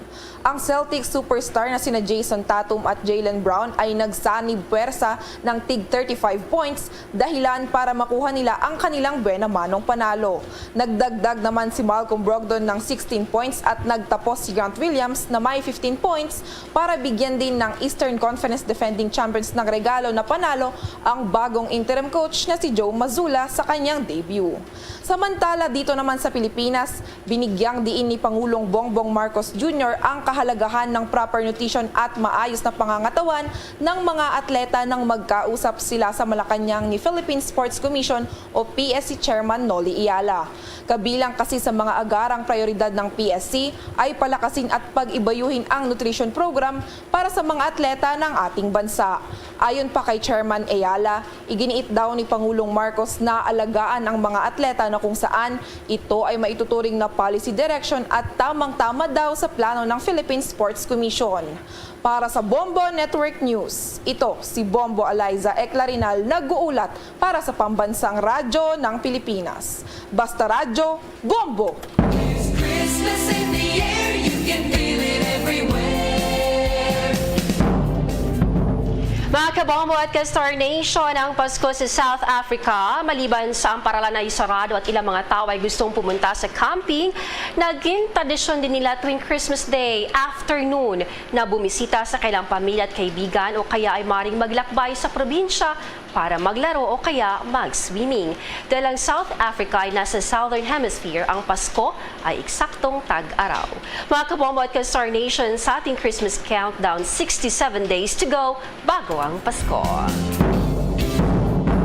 Ang Celtics superstar na sina Jayson Tatum at Jaylen Brown ay nagsanib puwersa ng tig thirty-five points, dahilan para makuha nila ang kanilang buena manong panalo. Nagdagdag naman si Malcolm Brogdon ng sixteen points at nagtapos si Grant Williams na may fifteen points para bigyan din ng Eastern Conference defending champions ng regalo na panalo ang bagong interim coach na si Joe Mazzulla sa kanyang debut. Samantala, dito naman sa Pilipinas, binigyang diin ni Pangulong Bongbong Marcos Junior ang kahalagahan ng proper nutrition at maayos na pangangatawan ng mga atleta nang magkausap sila sa Malacañang ni Philippine Sports Commission o P S C Chairman Noli Eala. Kabilang kasi sa mga agarang prayoridad ng P S C ay palakasin at pag-ibayuhin ang nutrition program para sa mga atleta ng ating bansa. Ayon pa kay Chairman Eala, iginiit daw ni Pangulong Marcos na alagaan ang mga atleta na kung saan ito ay maituturing na policy direction at tamang-tama daw sa plano ng Philippine Sports Commission. Para sa Bombo Network News, ito si Bombo Alayza Eclarinal nag-uulat para sa Pambansang Radyo ng Pilipinas. Basta Radyo, Bombo! Christmas in the air, you can feel it everywhere. Mga kabombo at ka-Star Nation, ang Pasko sa South Africa, maliban sa ang paralan ay sarado at ilang mga tao ay gustong pumunta sa camping, naging tradisyon din nila tuwing Christmas Day afternoon na bumisita sa kailang pamilya at kaibigan o kaya ay maring maglakbay sa probinsya para maglaro o kaya mag-swimming. Dahil ang South Africa ay nasa Southern Hemisphere, ang Pasko ay eksaktong tag-araw. Mga kabombo at ka-Star Nation, sa ating Christmas countdown, sixty-seven days to go bago ang Pasko.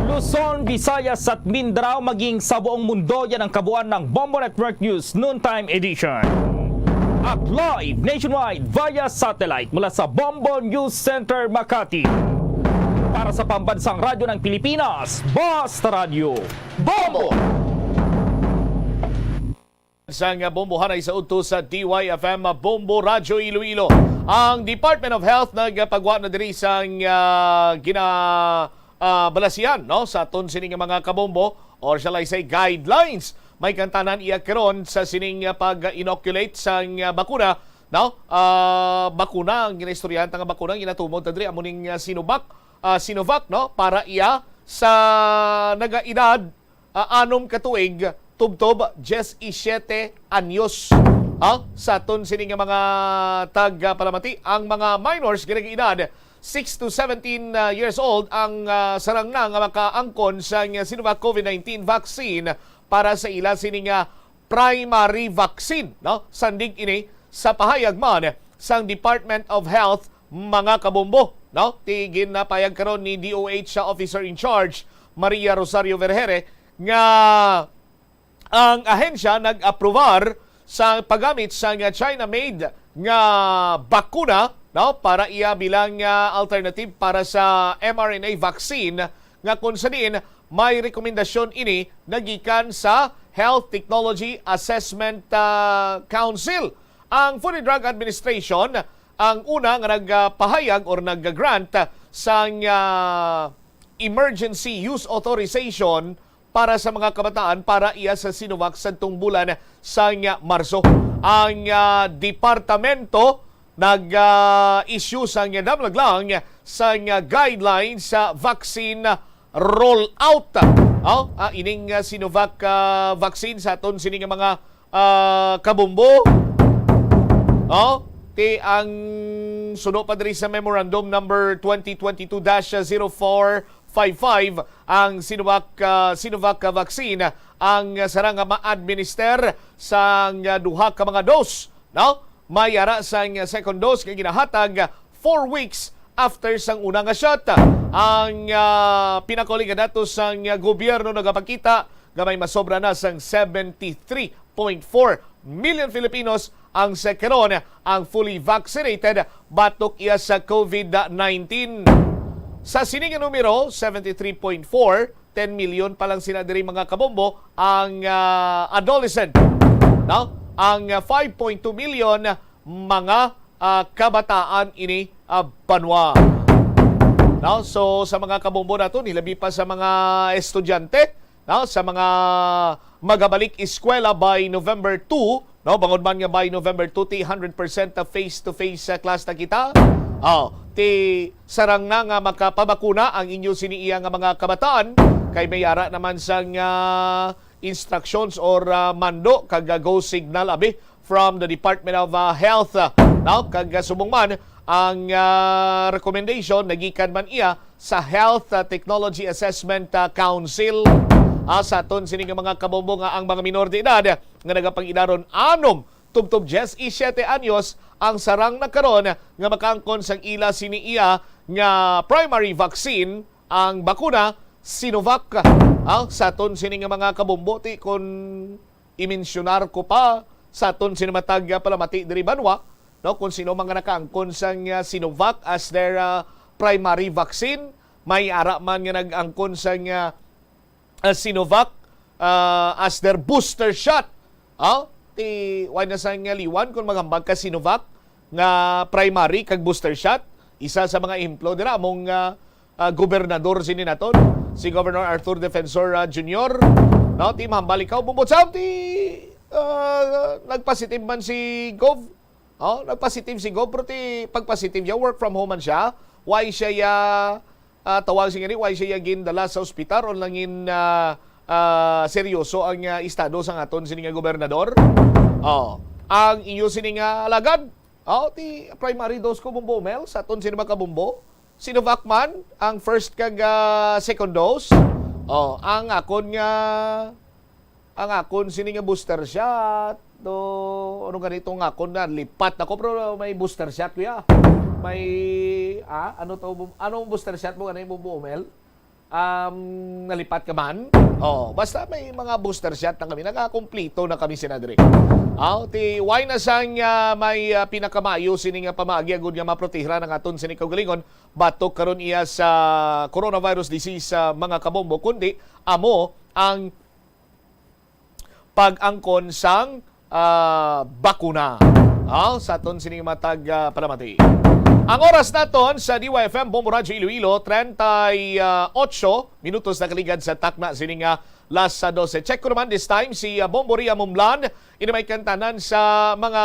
Luzon, Visayas at Mindanao, maging sa buong mundo, yan ang kabuuan ng Bombo Network News Noontime Edition. At live nationwide via satellite mula sa Bombo News Center Makati. Para sa Pambansang Radyo ng Pilipinas, Basta Radyo, Bombo! Sang bombohanay sa udto sa D Y F M Bombo Radyo Iloilo. Ang Department of Health nagpagwa na diri sang ah, gina ah, balasihan, no, sa aton sini nga mga kabombo, or shall I say, guidelines May kantanan iya karon sa sining, ah, pag-inoculate sang, ah, bakuna, no? Ah, bakuna, ang ginaistoryahan ta nga bakuna, ang ginatumod ta diri, amo ning, ah, Sinovac, ah, Sinovac, no? Para iya sa nagaedad, ah, anom ka tuig, tubtob diecisiete anyos. Ah, sa aton sini nga mga tag, ah, palamati, ang mga minors nga nag-edad six to seventeen, ah, years old ang, ah, sarang na nga makaangkon sang Sinovac COVID nineteen vaccine para sa ila sini nga primary vaccine, no? Sandig ini sa pahayag man sang Department of Health, mga kabombo, no? Ti ginapahayag karon ni D O H Officer in Charge Maria Rosario Vergere nga ang ahensya nag-aprobar sa paggamit sang China-made nga bakuna, no, para iya bilang, ah, alternative para sa M R N A vaccine, nga kung sa diin may rekomendasyon ini nagikan sa Health Technology Assessment, ah, Council. Ang Food and Drug Administration ang una nga nagpahayag or nag-grant sang, ah, emergency use authorization para sa mga kabataan para iya sa Sinovac sadtong bulan sang Marso. Ang, ah, departamento nag, ah, issue sang damlag lang sang guidelines sa vaccine rollout. Oh, ah, ining, ah, Sinovac, ah, vaccine sa aton sini nga mga, ah, kabombo. Oh, ti ang suno pa diri sa Memorandum Number twenty twenty-two dash zero four five five, ang Sinovac, ah, Sinovac vaccine ang sarang nga ma-administer sang duha ka mga dose, no? May ara sang second dose nga ginahatag four weeks after sang una nga shot. Ang, ah, pinakauli nga datos sang gobyerno nagapakita nga may masobra na sang seventy-three point four million Filipinos ang sa karon ang fully vaccinated batok iya sa COVID nineteen. Sa sini nga numero, seventy-three point four, ten million pa lang sina diri, mga kabombo, ang, ah, adolescent, no? Ang, ah, five point two million mga, ah, kabataan ini, ah, banwa. No? So, sa mga kabombo naton, hilabi pa sa mga estudyante, no, sa mga magabalik eskwela by November two, no, bangod man nga by November two, ti hundred percent face-to-face, ah, class na kita. Oh, ti sarang na nga makapabakuna ang inyo sini iya nga mga kabataan, kay may ara naman sang, ah, instructions or, ah, mando kag, ah, go signal abi from the Department of, ah, Health, ah, no? Kag, ah, subong man ang, ah, recommendation nagikan man iya sa Health, ah, Technology Assessment, ah, Council. Ah, sa aton sini nga mga kabombo nga ang mga minor de edad nga nagapang-edaron anom tubtob diecisiete anyos ang sarang na karon nga makaangkon sang ila sini iya nga primary vaccine, ang bakuna Sinovac. Ah, sa aton sini nga mga kabombo, ti kon i-mensionar ko pa sa aton sini matag palamati diri banwa, no, kung sino man nga nakaangkon sang, ah, Sinovac as their, ah, primary vaccine, may ara man nga nag-angkon sang, ah, ah, Sinovac, ah, as their booster shot. Ah, ti, wala na sang liwan kung maghambal ka Sinovac nga primary kag booster shot. Isa sa mga ehemplo dira among, ah, ah, gobernador sini naton, si Governor Arthur Defensor, ah, Junior. No, ti mahambal ikaw, Bumbot Sam, ti, ah, nagpositive man si Gov. Oh, nagpositive si Gov, pero ti pagpositive niya, work from home man siya. Why siya ya, ah, tawag siya gani, why siya ya gindala sa ospital o nangin, ah, ah, seryoso ang, ah, estado sa aton sini nga gobernador? Oh, ang inyo sini nga alagad, oh, ti primary dose ko, Bumbo Mel, sa aton sini mga kabumbo. Sinovac man ang first kag, ah, second dose. Oh, ang akon nga, ang akon sini nga booster shot, do, ano ganito nga akon na, lipat ako, pero may booster shot, kuya. May, ah, ano to, bu-, anong booster shot mo, ano yung Bumbo Mel? Um, nalipat ka man? Oh, basta may mga booster shot na kami, nakakumplito na kami sina diri. Aw, ti, why na sang, ah, may, ah, pinakamayo sini nga pamaagi agud nga maprotehiran ang aton sini kaugalingon batok karon iya sa coronavirus disease, ah, mga kabombo, kundi amo ang pag-angkon sang, ah, bakuna. Ah, sa aton sining matag, ah, palamati. Ang oras naton sa D Y F M Bombo Radyo Iloilo, treinta y ocho minutos na kaligad sa takna sini nga Las sa dose. Check ko naman this time si, ah, Bombo Ria Mumlan, ini may kantanan sa mga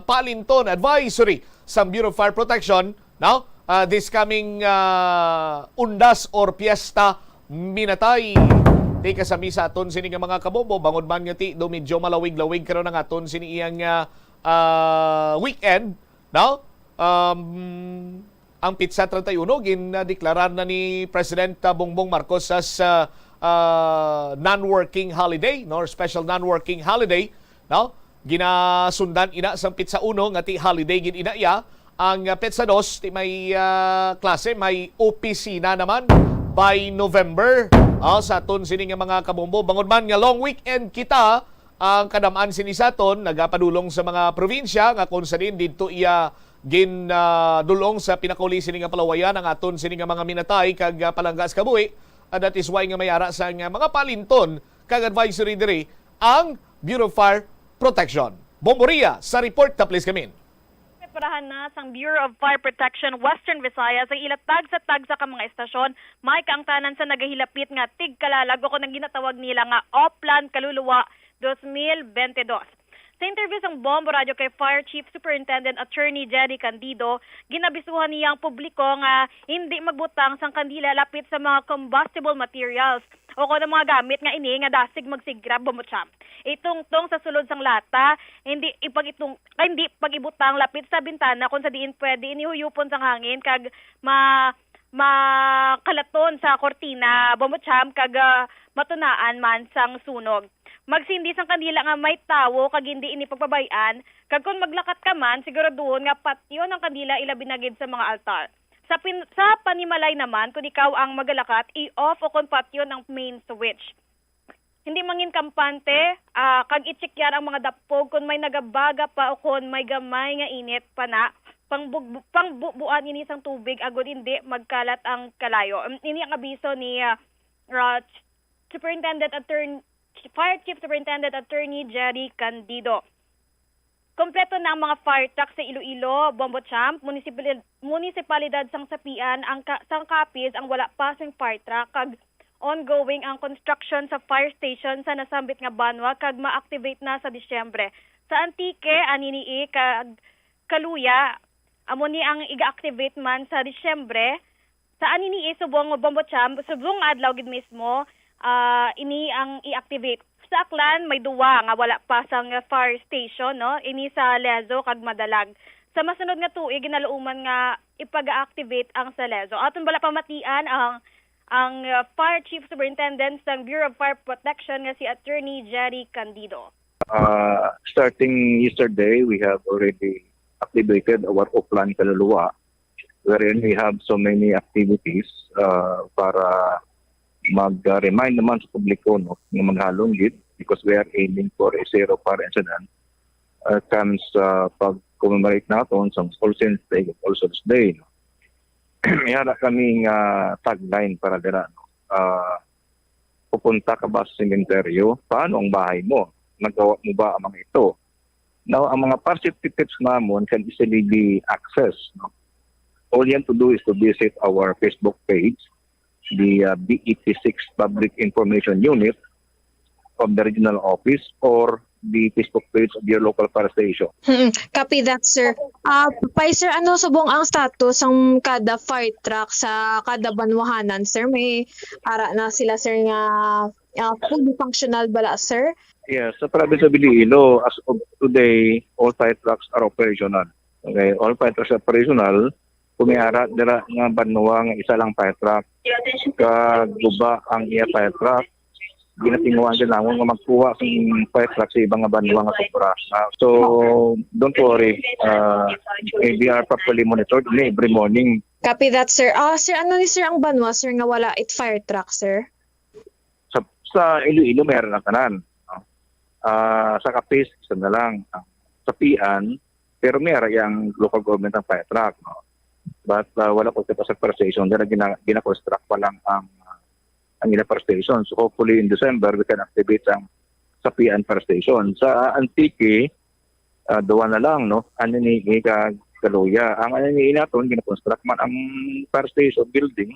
palinton advisory sa Bureau of Fire Protection, no? Ah, this coming, ah, Undas or Piyesta Minatay. Ti kasami sa aton sini nga mga kabombo, bangod man nga ti do medyo malawig-lawig karon ang aton sini iyang, ah, ah, weekend, no? Um, ang petsa treinta y uno gin, ah, deklarar na ni President, ah, Bongbong Marcos as, ah, ah, non-working holiday, no, or special non-working holiday, no? Ginasundan ina sang petsa uno nga ti holiday gid ina iya. Ang, ah, petsa dos ti may, ah, klase, may opisina naman by November. Ah, sa aton sini nga mga kabombo, bangod man nga long weekend kita, ang kadam-an sini sa aton nagapadulong sa mga probinsya nga kung sa diin didto iya gin, ah, dulong sa pinakauli sini nga palawayan ang aton sini nga mga minatay kag, ah, palangga sa kabuhi. Ah, that is why nga may ara sang, ah, mga palinton kag advisory diri ang Bureau of Fire Protection. Bombo Ria sa report, ta please come in. Preparahan na sang Bureau of Fire Protection Western Visayas ang ila tagsa-tagsa ka mga estasyon may kaangtanan sa nagahilapit nga tigkalalag o kon ang ginatawag nila nga Oplan Kaluluwa dos mil bente dos. Sa interview sang Bombo Radio kay Fire Chief Superintendent Attorney Jerry Candido, ginabisuhan niya ang publiko nga hindi magbutang sang kandila lapit sa mga combustible materials o kon ang mga gamit nga ini nga dasig magsigra, Bombo Champ. Itungtong sa sulod sang lata, hindi ipag-itung-, hindi pag-ibutang lapit sa bintana kung sa diin pwede ini huyupon sang hangin kag ma-, makalaton sa kortina, Bombo Champ, kag, ah, matunaan man sang sunog. Magsindi sang kandila nga may tawo kag hindi ini pagpabay-an, kag kon maglakat ka man, siguraduhon nga patyon ang kandila ilabi na gid sa mga altar. Sa pin-, sa panimalay naman, kon ikaw ang magalakat, i-off o kon patyon ang main switch. Hindi mangin kampante, ah, kag i-check-yar ang mga dapog kon may nagabaga pa o kon may gamay nga init pa na. Pangbug-, pangbubuan ini sang tubig agod hindi magkalat ang kalayo. Ini ang abiso ni, ah, ah, Superintendent Attorn-, Fire Chief Superintendent Attorney Jerry Candido. Kompleto na ang mga fire truck sa Iloilo, Bombo Champ, munisipalid-, munisipalidad sang Sapian, ang ka-, sang Capiz ang wala pa sing fire truck, kag ongoing ang construction sa fire station sa nasambit nga banwa kag ma-activate na sa Disyembre. Sa Antique, Anini-y, kag Caluya, amo ni ang iga-activate man sa Disyembre. Sa Anini-y, subong, Bombo Champ, subong nga adlaw gid mismo, ah, ini ang i-activate. Sa Aklan, may duwa nga wala pa sang fire station, no? Ini sa Lezo kag Madalag. Sa masunod nga tuig, ginaluoman nga ipag-activate ang sa Lezo. Aton bala pamatian ang, ang, ah, Fire Chief Superintendent sang Bureau of Fire Protection nga si Attorney Jerry Candido. Uh, starting yesterday, we have already activated our Oplan Kaluluwa, wherein we have so many activities, uh, para mag-remind naman sa publiko, no, nga maghalong gid, because we are aiming for a zero fire incident, uh, comes, uh, pag-commemorate naton sa All Saints Day, All Souls Day, no. May ara kami nga tagline para dira, no. Uh, "Pupunta ka ba sa sementeryo? Paano ang bahay mo? Nagawa mo ba ang mga ito?" Now, ang mga fire safety tips namon can easily be accessed, no? All you have to do is to visit our Facebook page, the, uh, B E P six Public Information Unit of the Regional Office, or the Facebook page of your local fire station. Mm, copy that, sir. Ah, Pay, sir, ano subong ang status sang kada fire truck sa kada banwahanan, sir? May ara na sila, sir, nga, ah, fully functional bala, sir? Yes, sa province of Iloilo, as of today, all fire trucks are operational. Okay, all fire trucks are operational. Kung may ara dira nga banwa nga isa lang fire truck, kag guba ang iya fire truck, ginatinguhaan din namon nga magkuha sa fire truck sa ibang nga banwa nga sobra. Ah, so, don't worry. Uh, they are properly monitored ni every morning. Copy that, sir. Ah, sir, ano ni, sir, ang banwa, sir, nga wala it fire truck, sir? Sa, sa Iloilo, meron na tanan, no? Ah, sa Capiz, isa na lang. Ah, sa Pian, pero may ara yang local government ang fire truck, no? But, ah, wala ko kita sa fire station. Dahil gina-, gina-construct pa lang ang, ah, ang ila fire station. So, hopefully, in December, we can activate ang Sapian Fire Station. Sa Antique, ah, duwa na lang, no? Anini kag Caluya. Ang Anini naton, gina-construct man ang fire station building.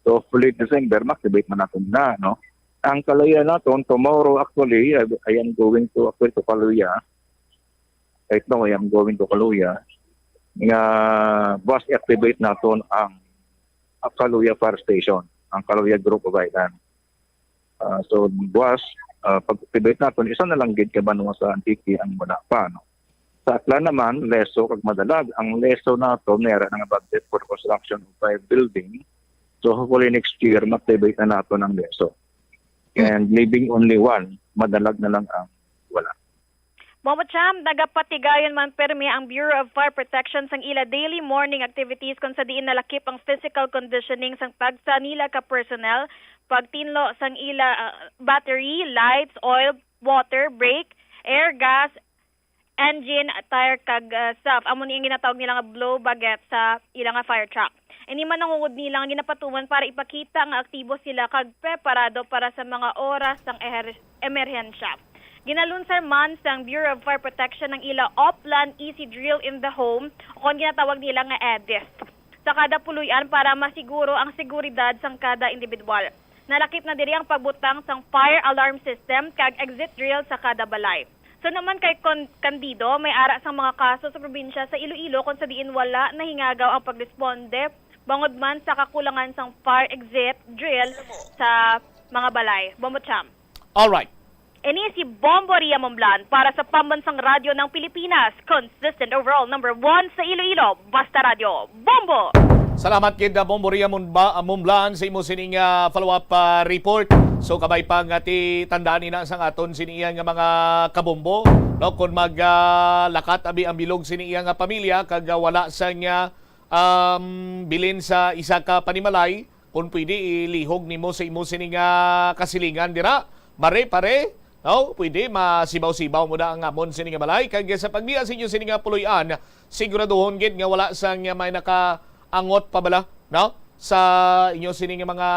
So, hopefully, December, ma-activate man naton na, no? Ang Kaluya naton, tomorrow actually, I, I am going to, actually, to Kaluya. Right now, I am going to Kaluya. Nga, buwas i-activate naton ang Kaluya Fire Station, ang Kaluya Group of Island. Ah, so, buwas, ah, pag-activate naton, isa na lang gid ka banwa sa Antique ang wala pa, no? Sa Aklan naman, Leso kag Madalag. Ang Leso naton, may ara na nga budget for construction of five building. So, hopefully next year, ma-activate na naton ang Leso. And leaving only one, Madalag na lang ang wala. Bombo Cham, nagapatigayon man permi ang Bureau of Fire Protection sang ila daily morning activities, kung sa diin nalakip ang physical conditioning sang tagsa nila ka personnel, pagtinlo sang ila, ah, battery, lights, oil, water, brake, air, gas, engine, tire, kag, ah, stuff. Amo ni ang ginatawag nila nga blow baguette sa ila nga fire truck. Ini man ang ungod nila nga ginapatuman para ipakita nga aktibo sila kag preparado para sa mga oras sang eher-, emerhensya. Ginalunsar man sang Bureau of Fire Protection ang ila Oplan Easy Drill in the Home, o kon ginatawag nila nga EDIHT, sa kada puloy-an para masiguro ang seguridad sang kada individual. Nalakip na diri ang pagbutang sang fire alarm system kag exit drill sa kada balay. Sa naman kay Con-, Candido, may ara sang mga kaso sa probinsya sa Iloilo kung sa diin wala nahingagaw ang pagresponde bangod man sa kakulangan sang fire exit drill sa mga balay. Bombo Cham. Alright. Ini si Bombo Ria Momblan para sa Pambansang Radyo ng Pilipinas, consistent overall number one sa Iloilo, Basta Radyo. Bombo! Salamat gid, uh, Bombo Ria Mumba-, uh, Momblan, sa imo sining, uh, follow-up, uh, report. So, kabay pa nga ti tandaan ina sang aton sini iya nga mga kabombo, no? Kung mag, uh, lakat abi ang bilog sini iya nga pamilya, kag, uh, wala sang, uh, um, bilin sa isa ka panimalay, kung pwede, ilihog nimo sa imo sini nga kasilingan dira. Mare, pare, no? Pwede, masibaw-sibaw mo na ang amon sini nga balay. Kag sa pagbiya sa inyo sini nga puloy-an, siguraduhon gid nga wala sang may nakaangot pa bala, no? Sa inyo sini nga mga,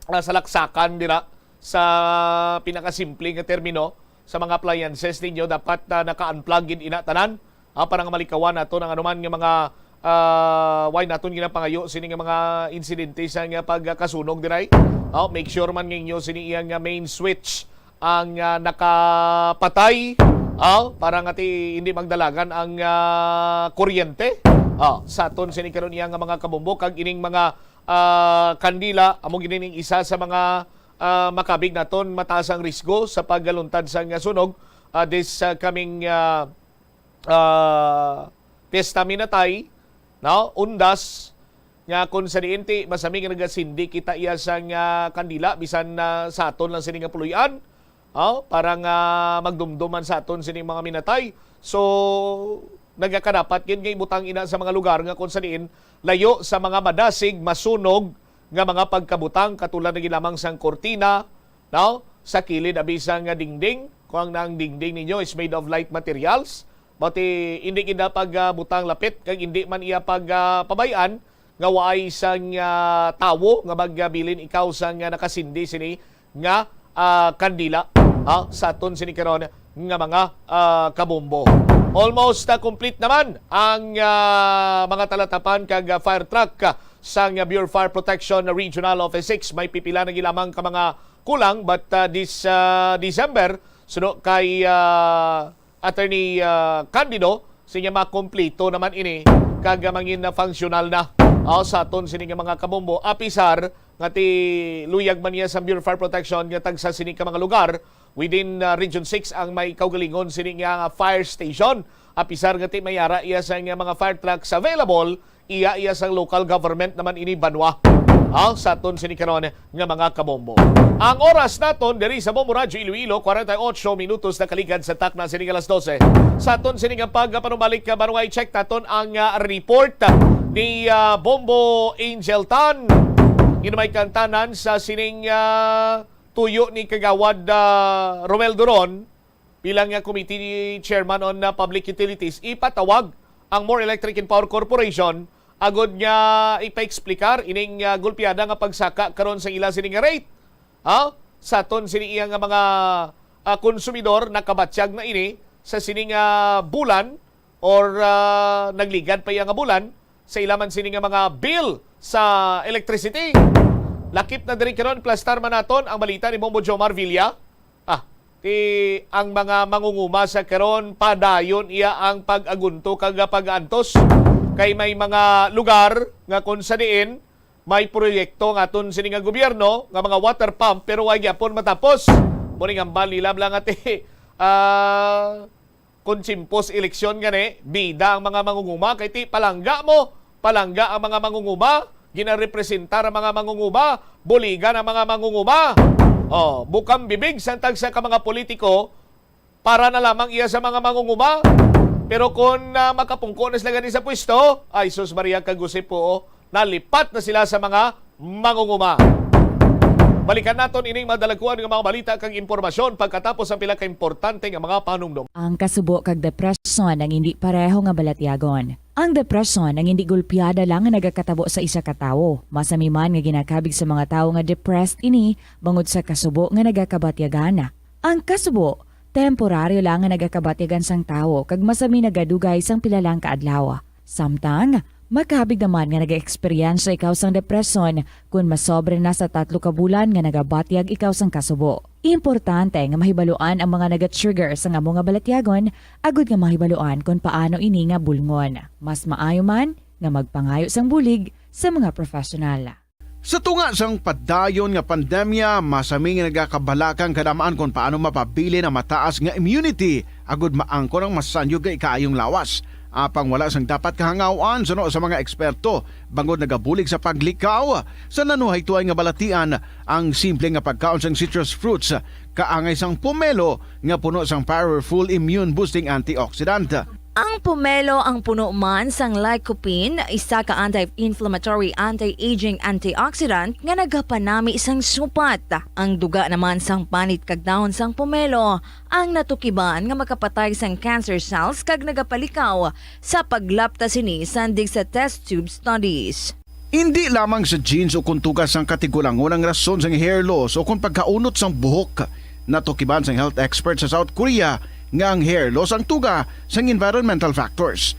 ah, salaksakan dira, sa pinakasimple nga termino, sa mga appliances ninyo, dapat, ah, naka-unplug gid ina tanan, ah, para nga malikawan naton ang anuman nga mga, ah, way naton ginapangayo sini nga mga insidente sa nga pagkasunog diray. Ah, make sure man nga inyo sini iya nga main switch ang, ah, nakapatay, ah, para nga ti hindi magdalagan ang, ah, kuryente. Ah, sa aton sini karon iya nga mga kabombo kag ining mga, ah, kandila, amo gid ning isa sa mga, ah, makabig naton mataas ang risgo sa pagluntad sang sunog, ah, this, ah, coming, ah, ah, Fiesta Minatay, no? Undas, nga kung sa diin ti masami nga nagasindi kita iya sang kandila, bisan na sa aton lang sini nga puloy-an, oh, para nga magdumdum man sa aton sini mga minatay. So, nagakadapat gid nga ibutang ina sa mga lugar nga kung sa diin layo sa mga madasig masunog nga mga pagkabutang, katulad na gid lamang sang kurtina, no? Sa kilid abi sang dingding, kung ang dingding ninyo is made of light materials, but, eh, hindi gid na pag, ah, butang lapit, kag hindi man iya pag, ah, pabay-an nga waay sang, ah, tawo nga magabilin ikaw sang, ah, nakasindi sini nga, ah, kandila, ha, sa aton sini karon nga mga, ah, kabombo. Almost, ah, complete naman ang, ah, mga talatapan kag, ah, fire truck, ah, sang, ah, Bureau of Fire Protection Regional Office six. May pipila na gid lamang ka mga kulang, but, ah, this, ah, December, suno kay, ah, Attorney, ah, Candido, sinya makompleto naman ini kag mangin na functional na, ah, sa aton sini nga mga kabombo. Apisar nga ti luyag man niya sa Bureau of Fire Protection nga tagsa sini ka mga lugar within, ah, Region six ang may kaugalingon sini nga fire station. Apisar nga ti may ara iya sa nga mga fire trucks available, iya, iya sang local government naman ini banwa. Ha? Sa aton sini karon nga mga kabombo. Ang oras naton diri sa Bombo Radyo Iloilo, kwarenta y ocho minutos na kaligad sa takna sini nga alas dose. Sa aton sini nga pagpanumbalik, ah, banwa, i-check naton ang, ah, report ni, ah, Bombo Angel Tan. Ginamay kantanan sa sining, ah, tuyo ni Kagawad, ah, Romel Duron, bilang nga Committee Chairman on, uh, Public Utilities, ipatawag ang More Electric and Power Corporation agod nga ipaeksplikar ining, uh, gulpiada nga pagsaka karon sa ila sini nga rate. Ha? Sa aton sini iya nga mga, uh, konsumidor, nakabatyag na ini sa sini nga bulan or, uh, nagligad pa iya nga bulan sa ila man sini nga mga bill sa electricity. Lakip na diri karon, plastar man naton ang balita ni Bombo Jomar Villa. Ah, ti ang mga mangunguma sa karon, padayon iya ang pag-agunto kag pag-antos. Kay may mga lugar nga kung sa diin may proyekto nga aton sini nga gobyerno nga mga water pump, pero way gyapon matapos. Mo ning hambal nila lang ati, ah, kung timpos eleksyon gani, bida ang mga mangunguma, kay ti palangga mo, palangga ang mga mangunguma, ginarepresentar ang mga mangunguma, buligan ang mga mangunguma. Oh, bukang bibig sang tagsa ka mga politiko para na lamang iya sa mga mangunguma. Pero kung, ah, makapungko na sila gani sa pwesto, ay sus Maria, kagusi po, oh, nalipat na sila sa mga mangunguma. Balikan naton ining madalakuan nga mga balita kag impormasyon pagkatapos ang pila ka importante nga mga panumdom. Ang kasubo kag depresyon ang hindi pareho nga balatyagon. Ang depresyon ang hindi gulpiada lang nga nagakatabo sa isa ka tawo. Masami man nga ginakabig sa mga tawo nga depressed ini bangod sa kasubo nga nagakabatyagan. Ang kasubo, temporaryo lang nga nagakabatyagan sang tawo kag masami nagadugay sang pila lang ka adlaw. Samtang, makabig naman nga nag-eksperyensya ikaw sang depresyon kon masobra na sa tatlo ka bulan nga nagabatyag ikaw sang kasubo. Importante nga mahibaluan ang mga naga-trigger sang amo nga balatyagon agud nga mahibaluan kon paano ini nga bulngon. Mas maayo man nga magpangayo sang bulig sa mga professional. Sa tunga sang padayon nga pandemya, masami nga nagakabalaka ang kadamaan kon paano mapabilin ang mataas nga immunity agud maangkon ang masanyog nga ikaayong lawas. Apang wala sang dapat kahangaw-an suno sa mga eksperto bangod nagabulig sa paglikaw sa nanuhay tuay nga balatian ang simple nga pagkaon sang citrus fruits kaangay sang pomelo nga puno sang powerful immune boosting antioxidant. Ang pomelo ang puno man sang lycopene, isa ka anti-inflammatory, anti-aging antioxidant nga nagapanami sang supat. Ang duga naman sang panit kag dahon sang pomelo ang natukiban nga makapatay sang cancer cells kag nagapalikaw sa paglapta sini sandig sa test tube studies. Indi lamang sa genes o kon tuga sang katigulangon ang rason sang hair loss o kon pagkaunot sang buhok. Natukiban sang health expert sa South Korea nga ang hair loss ang tuga sang environmental factors.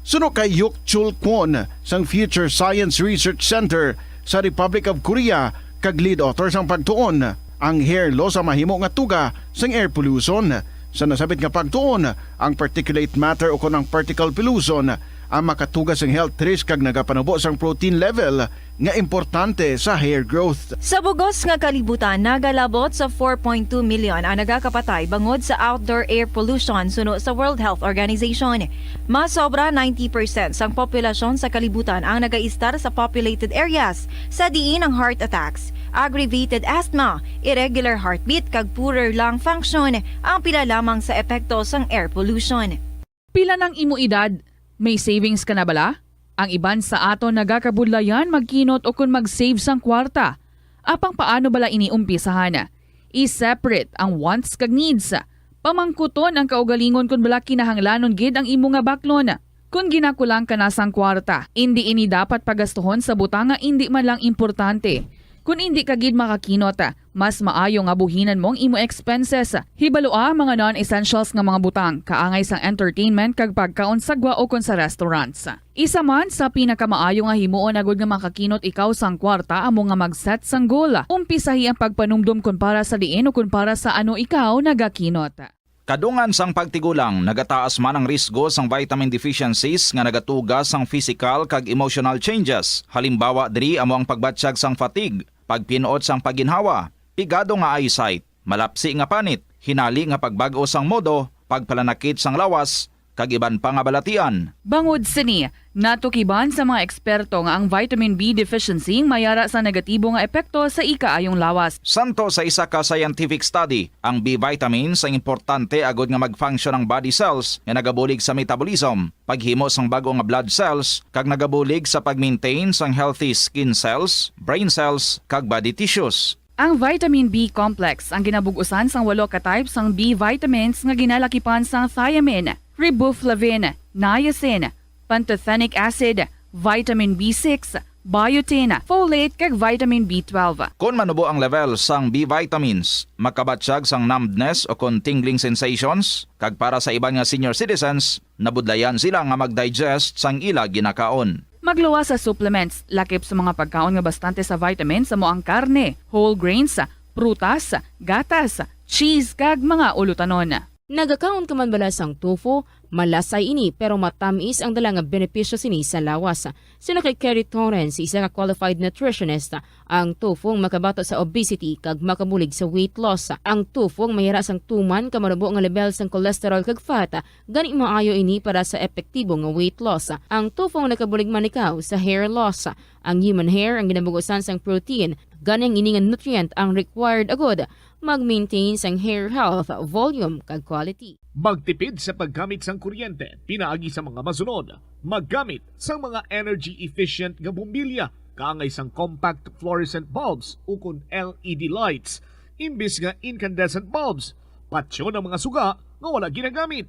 Suno kay Hyuk Chul Kwon sang Future Science Research Center sa Republic of Korea kag lead author sang pagtuon, ang hair loss ang mahimo nga tuga sang air pollution. Sa nasabit nga pagtuon, ang particulate matter o kon ang particle pollution ang makatuga sang health risk kag nagapanubo sang protein level nga importante sa hair growth. Sa bugos nga kalibutan, nagalabot sa four point two million ang nagakapatay bangod sa outdoor air pollution suno sa World Health Organization. Mas sobra ninety percent sang populasyon sa kalibutan ang nagaistar sa populated areas, sa diin ang heart attacks, aggravated asthma, irregular heartbeat, kag poorer lung function ang pila lamang sa epekto sang air pollution. Pila nang imo edad? May savings ka na bala? Ang iban sa aton nagakabudlayan magkinot ukon mag-save sang kwarta. Apang paano bala ini umpisahan? I-separate ang wants kag needs. Pamangkuton ang kaugalingon kon bala kinahanglanon gid ang imo nga baklon. Kon ginakulang ka na sang kwarta, indi ini dapat pagastuhon sa butang nga indi man lang importante. Kon indi ka gid makakinot, mas maayo nga buhinan mo ang imo expenses. Hibalua ang mga non-essentials nga mga butang, kaangay sang entertainment kag pagkaon sa gwa ukon sa restaurants. Isa man sa pinakamaayo nga himuon agud nga makakinot ikaw sang kwarta amo nga mag-set sang goal. Umpisahi ang pagpanumdom kon para sa diin ukon para sa ano ikaw nagakinot. Kadungan sang pagtigulang, nagataas man ang risgo sang vitamin deficiencies nga nagatuga sang physical kag emotional changes. Halimbawa diri amo ang pagbatyag sang fatigue, pagpin-ot sang pagginhawa, pigado nga eyesight, malapsi nga panit, hinali nga pagbag-o sang modo, pagpalanakit sang lawas, kag iban pa nga balatian. Bangod sini, natukiban sa mga eksperto nga ang vitamin B deficiency mayara sa negatibo nga epekto sa ikaayong lawas. Santo sa isa ka scientific study, ang B vitamins ang importante agud nga mag-function ang body cells nga nagabulig sa metabolism, paghimo sang bag-o nga blood cells, kag nagabulig sa pag-maintain sang healthy skin cells, brain cells, kag body tissues. Ang vitamin B complex ang ginabug-usan sang walo ka type sang B vitamins nga ginalakipan sang thiamine, riboflavin, niacin, pantothenic acid, vitamin B six, biotin, folate, kag vitamin B twelve. Kon manubo ang level sang B vitamins, makabatyag sang numbness o kon tingling sensations, kag para sa iban nga senior citizens, nabudlayan sila nga mag-digest sang ila ginakaon. Pagluwas sa supplements, lakip sa mga pagkaon nga bastante sa vitamins amo ang karne, whole grains, prutas, gatas, cheese, kag mga ulutanon. Nagakaon ka man bala sang tofu? Malasay ini, pero matamis ang dala nga benepisyo sini sa lawas. Suno kay Kerry Torrens, isa ka qualified nutritionist, ang tofu ang makabato sa obesity kag makabulig sa weight loss. Ang tofu ang mayara sang tuman ka manubo nga level sang cholesterol kag fat, gani maayo ini para sa epektibo nga weight loss. Ang tofu ang nakabulig man ikaw sa hair loss. Ang human hair ang ginabugusan sang protein, gani ang ini nga nutrient ang required agud mag-maintain sang hair health, volume, kag quality. Magtipid sa paggamit sang kuryente pinaagi sa mga masunod. Maggamit sang mga energy-efficient nga bombilya kaangay sang compact fluorescent bulbs ukon L E D lights imbis nga incandescent bulbs. Patyon ang mga suga nga wala ginagamit.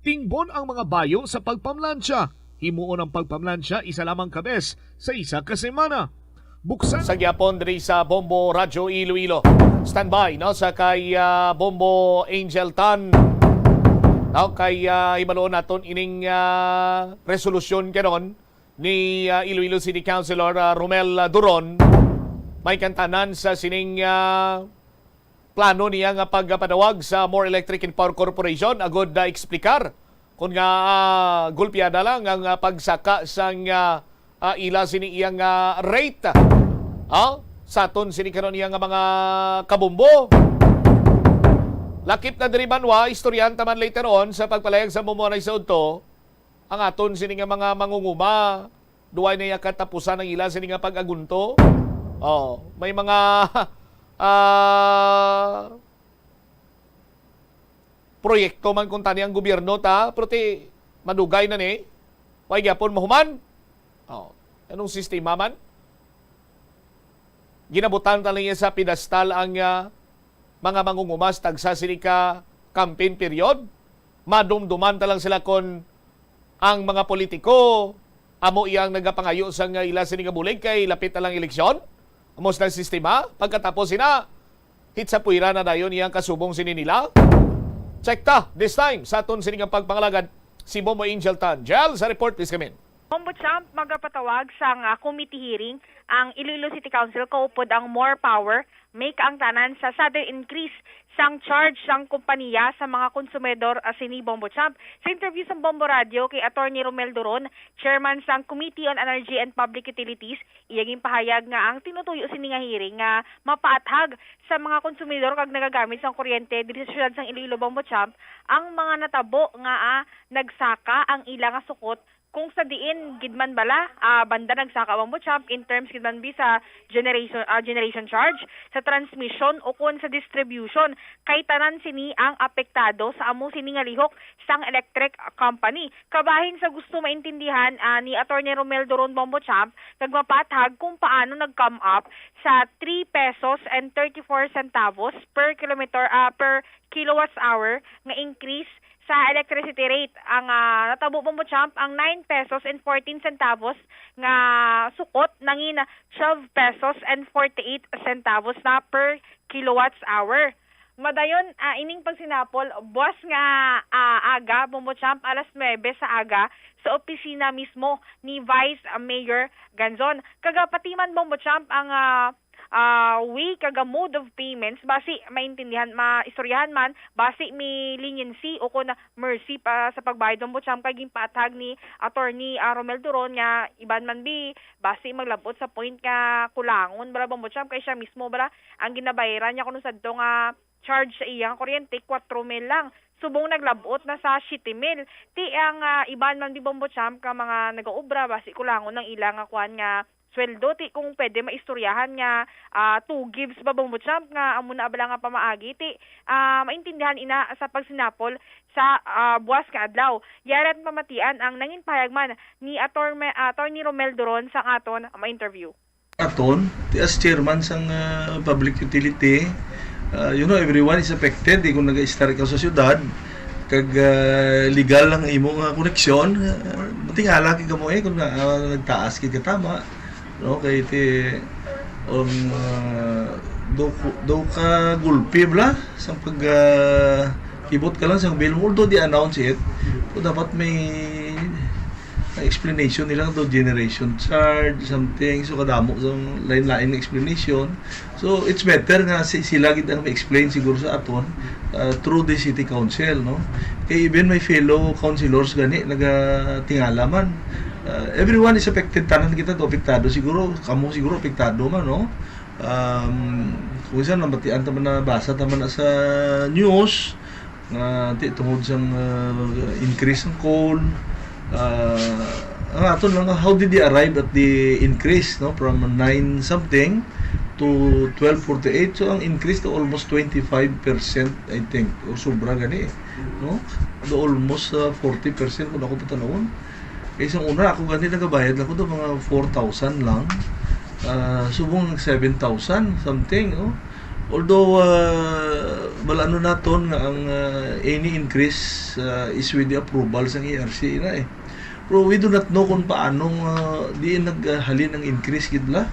Tingbon ang mga bayo sa pagpamlansya. Himuon ang pagpamlansya isa lamang ka bes sa isa ka semana. Buksan sa gyapon diri sa Bombo Radyo Iloilo. Standby, no, sa kay, ah, Bombo Angel Tan. No, kay, ah, hibaluon naton ining, ah, resolusyon karon ni, ah, Iloilo City Councilor, ah, Romel, ah, Duron. May kantanan sa sining, ah, plano niya nga pagpadawag sa More Electric and Power Corporation agud, ah, eksplikar kon nga, ah, gulpiada lang ang, ah, pagsaka sang, ah, ah, ila sini iyang, ah, rate. Ah, sa aton sini karon iya nga mga kabombo. Lakip na diri, Banwa, istoryahan ta man later on sa pagpalayag sa Bombo Anay sa Udto. Ang aton sini nga mga mangunguma, duway na iya katapusan ang ila sini nga pag-agunto. Oh, may mga, ah, proyekto man kuntani ang gobyerno ta, pero ti madugay na ni. Way gyapon mahuman. Oh, anong sistema man? Ginabutan ta lang iya sa pedestal ang, ah, mga mangunguma sa tagsa sini ka campaign period. Madumduman ta lang sila kon ang mga politiko amo iyang nagapangayo sang ila sini nga bulig kay lapit na lang eleksyon. Amo sila sistema. Pagkatapos sina, hit sa puwira na dayon iyang kasubong sini nila. Check ta this time sa aton sini nga pagpangalagad, si Bombo Angel Tan. Jel, sa report, please come in. Bombo Champ magapatawag sang, ah, committee hearing ang Iloilo City Council kaupod ang More Power, Make ang Tanan sa sudden increase sang charge sang kompanya sa mga konsumidor, ah, sini Bombo Champ. Sa interview sa Bombo Radio kay Attorney Romel Duron, chairman sang Committee on Energy and Public Utilities, iya ginpahayag nga ang tinutuyo sini nga hearing nga mapaathag sa mga konsumidor kag nagagamit sang kuryente diri sa siyudad sang Iloilo, Bombo Champ, ang mga natabo nga, ah, nagsaka ang ila nga sukot kung sa diin gid man bala, ah, banda nagsaka, Bombo Champ, in terms gid man bi sa generation, ah, generation charge, sa transmission o kon sa distribution, kay tanan sini ang apektado sa amo sini nga lihok sang electric company. Kabahin sa gusto maintindihan, ah, ni Attorney Romel Duron, Bombo Champ, nagmapaathag kung paano nag-come up sa three pesos and thirty-four centavos per kilometer, ah, per kilowatts hour nga increase sa electricity rate. Ang, ah, natabo, Bombo Champ, ang nine pesos and fourteen centavos nga sukot nangin twelve pesos and forty-eight centavos na per kilowatts hour. Madayon, ah, ining pagsinapol, buwas nga, ah, aga, Bombo Champ, alas nuwebe sa aga, sa opisina mismo ni Vice Mayor Ganzon. Kag, ah, pati man, Bombo Champ, ang, ah, ah, way kag, ah, mode of payments, basi maintindihan, maistoryahan man, basi may leniency o kon mercy pa sa pagbayad, Bombo Champ, kay ginpaathag ni Attorney, ah, Romel Duron nga iban man bi, basi maglab-ot sa point nga kulangon bala, Bombo Champ, kay siya mismo bala ang ginabayaran niya kuno sadto nga charge sa iya nga kuryente, kwatro mil lang. Subong naglab-ot na sa siyete mil. Ti ang, ah, iban man bi, Bombo Champ, ka mga nagaobra, basi kulangon ang ila nga kuan nga sweldo. Ti kung pwede maistoryahan nga, ah, two gives ba, Bombo Champ, nga amo na bala nga pamaagi. Ti, ah, maintindihan ina sa pagsinapol sa, ah, buwas nga adlaw. Yara pamatian ang nangin pahayag man ni Ator-, Attorney Romel Duron sang aton, ah, ma-interview. Aton, ti as chairman sang, ah, public utility, ah, you know, everyone is affected, eh, kung nag-istar ka sa syudad, kag, ah, legal lang imo nga koneksyon, ah, matingala kay kamo, eh, kung na, ah, nagtaas kay katama, no? Kay ti, um, ah, do, do ka gulpi bala, sang pag, ah, ibot ka lang sang bill mo, although di announce it, pero dapat may explanation nila do generation charge, something. So, kadamo sa lain-lain nga explanation. So, it's better nga si, sila gid ang ma-explain siguro sa aton, uh, through the city council, no? Kay even my fellow councilors gani nagatingala man. Uh, everyone is affected, tanan kita to apektado. Siguro, kamo siguro apektado man, no? Um, kung sa nabatian ta man, nabasa ta man na sa news, nga ti tungod sang, uh, increase ng coal, uh, ang aton lang, how did they arrive at the increase, no? From nine something to twelve forty-eight. So, ang increase to almost twenty-five percent, I think, o sobra gani, no? Do almost, uh, forty percent kung ako patanawon. Kay sang una, ako gani nagabayad lang ko do mga four thousand lang. Ah, subong nag seven thousand something, no? Although, ah, bal-anon naton nga ang, ah, any increase, ah, is with the approval sang E R C na eh. Pero we do not know kung paano nga di naghalin ang increase gid la,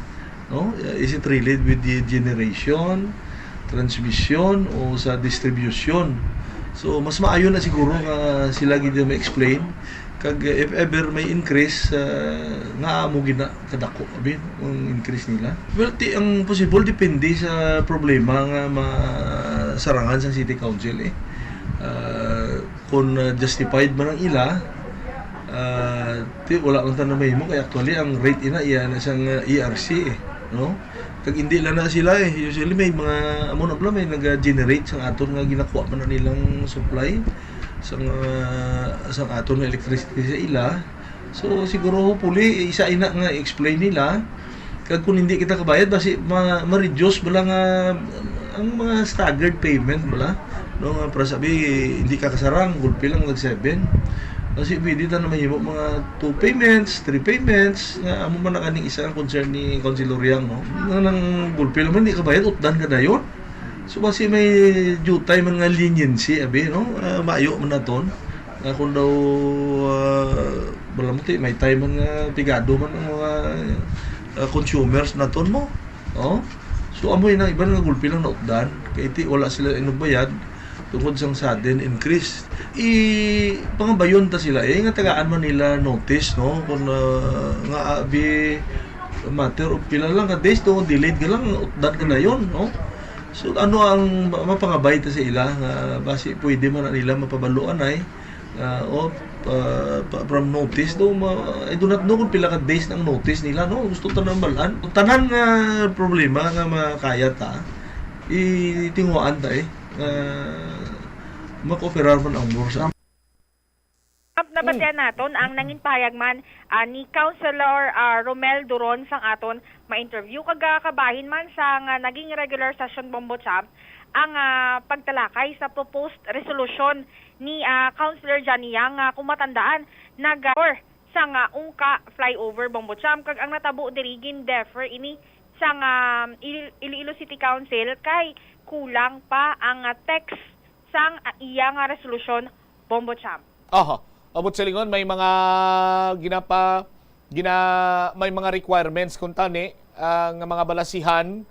no? Uh, is it related with the generation, transmission, o sa distribution? So, mas maayo na siguro nga sila gid ang ma-explain. Kag, uh, if ever may increase, uh, nga amo gina kadako, abi, ang increase nila. Well, ti, ang possible depende sa problema nga masarangan sa city council eh. Uh, kung, uh, justified man ang ila, uh, ti, wala man ta na mahimo kay actually ang rate ina iya na sang, uh, E R C eh, no? Kag hindi lang na sila eh. Usually may mga, amo na pala, may nag-generate sang aton nga ginakuha man na nilang supply sang, uh, sang aton nga electricity sa ila. So, siguro, hopefully, isa ina nga explain nila. Kag kung hindi kita kabayad, basi ma-, ma-reduce bala nga ang mga staggered payment bala. No, nga para sabi, hindi ka kasarang, gulpi lang nag seven. Kasi pwede ta na mahimo mga two payments, three payments, nga amo man na kaning isa ang concern ni Councilor Yang, no? Nga nang gulpi lang man, hindi kabayad, utdan ka dayon. So, basi may jutay man nga leniency, abi, no? Ah, maayo man naton. Nga kung daw, ah, wala mo ti, may time man nga pigado man ang mga, ah, consumers naton mo. Oh? So, amo yun ang iban nga gulpi lang nautdan. Kay ti, wala sila inugbayad tungod sang sudden increase. I, pangabayon ta sila eh, nga tagaan man nila notice, no? Kung, ah, nga, abi, matter of pila lang ka days, tungod delayed ka lang, utdan ka na yun, no? So, ano ang ma-, mapangabay ta sa ila nga basi pwede man na nila mapabaluan ay, ah, o, ah, pa-, from notice do, ma-, I do not know kung pila ka days ang notice nila, no? Gusto ta na malan. Tanan nga problema nga makaya ta, itinguhaan ta eh. Ah, makooperar man ang bursa. Nabatian naton ang nangin pahayag man, ah, ni Councilor, ah, Romel Duron sang aton ma-interview. Kag, ah, kabahin man sang, ah, naging regular session, Bombo Champ, ang, ah, pagtalakay sa proposed resolution ni, ah, Councilor Johnny Yang, nga kung matandaan, nag-, or sang, ah, Ungka flyover, Bombo Champ, kag ang natabo diri gin-defer ini sang, ah, Il-, Iloilo City Council kay kulang pa ang, ah, text sang, ah, iya nga resolusyon, Bombo Champ. Aha. Abot sa lingon, may mga ginapa-, gina-, may mga requirements kung tani, ah, nga mga balasihan,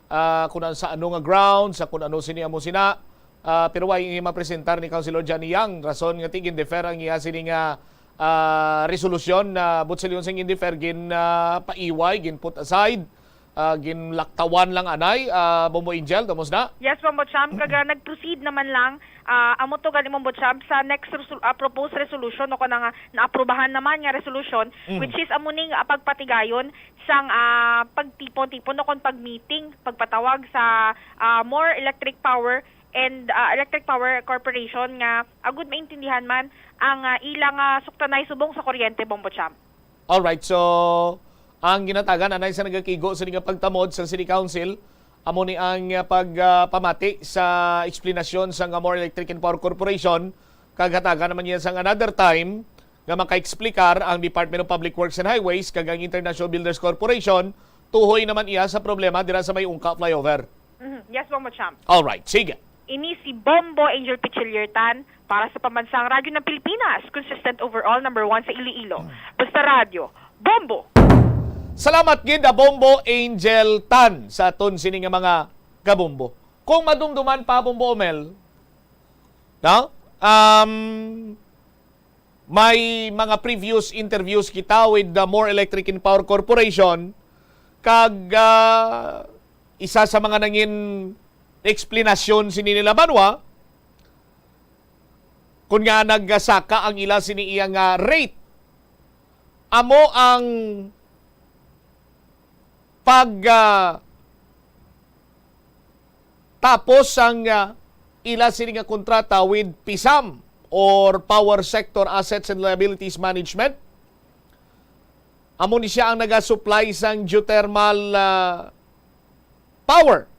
ah, kung an-, sa ano nga ground, sa kung ano sini amo sina, ah, pero wa ini mapresentar ni Councilor Johnny Yang, rason nga ti gin-defer ang iya sini nga, ah, resolusyon na abot sa lingon sing gin-defer, gin, ah, paiway, gin-put aside, ah, ginlaktawan lang anay, ah, Bombo Angel, tamos na? Yes, Bombo Champ. Kag, ah, nag-proceed naman lang, ah, amo to gani, Bombo Champ, sa next resol-, ah, proposed resolution o kanang, ah, naaprubahan naman nga resolution, Mm. which is amo ning, ah, pagpatigayon sang, ah, pagtipon-tipon o kon pag-meeting, pagpatawag sa, ah, More Electric Power and, ah, Electric Power Corporation nga agud maintindihan man ang, ah, ilang, ah, suktanay subong sa kuryente, Bombo Champ. Alright, so ang ginatagan anay sa nagakigo sa nga pagtamod sa City Council, amo ni ang, ah, pag, ah, pamati sa eksplanasyon sa nga More Electric and Power Corporation, kag hatagan naman niya sa another time nga makaeksplikar ang Department of Public Works and Highways kag ang International Builders Corporation, tuhoy naman iya sa problema dira sa may Ungka flyover. Mhm. Yes, Bombo Champ. Alright, sige. Ini si Bombo Angel Pichiliertan para sa Pambansang Radyo ng Pilipinas, consistent overall, number one sa Iloilo. Basta Radyo, Bombo! Salamat gid, ah, Bombo Angel Tan, sa aton sini nga mga kabombo. Kung madumduman pa, Bombo Omel, no? Um, may mga previous interviews kita with the More Electric and Power Corporation, kag, ah, isa sa mga nangin eksplanasyon sini nila Banwa, kun nga nagsaka ang ila sini iya nga rate, amo ang pag, ah, tapos sang, ah, ila sini nga kontrata with PISAM or Power Sector Assets and Liabilities Management. Amo ni siya ang nagasupply sang geothermal, ah, power.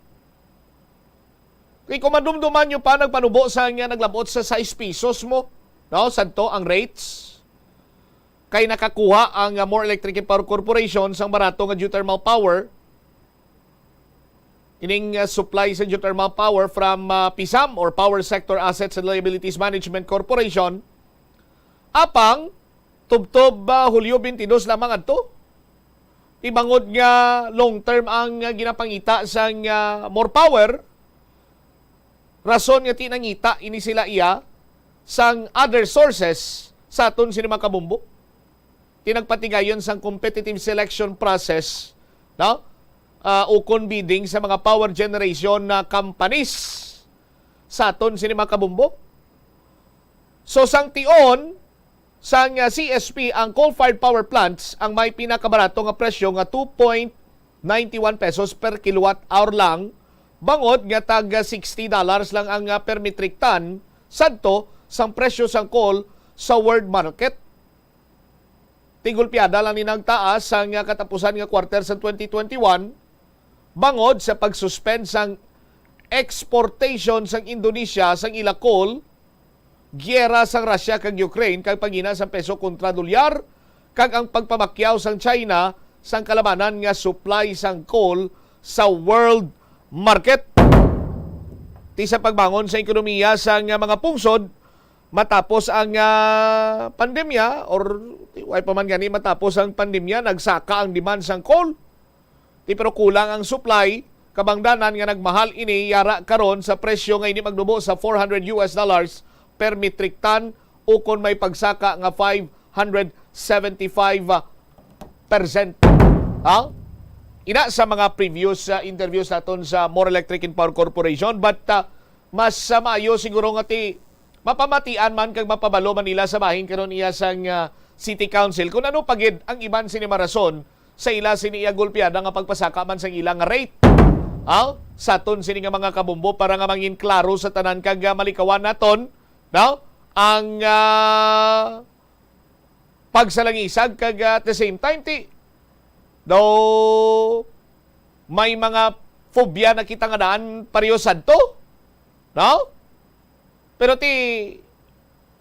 Kay kung madumduman nyo pa, nagpanubo sa nga naglabot sa sais pesos mo, no? Sadto ang rates. Kay nakakuha ang, ah, More Electric and Power Corporation sang barato nga geothermal power. Ining, ah, supply sa geothermal power from, ah, PISAM or Power Sector Assets and Liabilities Management Corporation. Apang, tubtob, ah, Hulyo twenty-two lamang adto. Ti bangod nga long term ang, ah, ginapangita sang, ah, More Power, rason nga ti nangita ini sila iya sang other sources sa aton sini mga kabumbo. Ti nagpatigayon sang competitive selection process, no? Ah, ukon bidding sa mga power generation na companies sa aton sini mga kabumbo. So, sang tion, sang, ah, C S P, ang coal-fired power plants ang may pinakabarato nga presyo nga two point nine one pesos per kilowatt hour lang, bangod nga tag sixty dollars lang ang, ah, per metric ton sadto sang presyo sang coal sa world market. Tigulpiada lang ni nagtaas sang, ah, katapusan nga quarter sa twenty twenty-one, bangod sa pag-suspend sang exportation sang Indonesia sang ila coal, giyera sang Russia kag Ukraine, kag paghina sang peso kontra dolyar, kag ang pagpamakyaw sang China sang kalabanan nga supply sang coal sa world market. Ti sa pagbangon sa ekonomiya sang mga pungsod, matapos ang, ah, pandemya, or way pa man gani matapos ang pandemya, nagsaka ang demand sang coal. Ti pero kulang ang supply, kabangdanan nga nagmahal ini yara karon sa presyo nga ini magnubo sa four hundred U S dollars per metric ton, ukon may pagsaka nga five hundred seventy-five percent. Ha? Ina sa mga previous, ah, interviews naton sa More Electric and Power Corporation, but, ah, mas, ah, maayo siguro nga ti mapamatian man kag mapabalo man nila sa bahin karon iya sang, ah, City Council kung ano pa gid ang iban sini marason sa ila sini iya gulpiada nga pagpasaka man sang ila nga rate. Ha? Sa aton sini nga mga kabumbo para nga mangin klaro sa tanan kag, ah, malikawan naton, no? Ang, ah, pagsalangisag kag, ah, at the same time ti daw may mga phobia na kita nga daan pareho sadto, no? Pero ti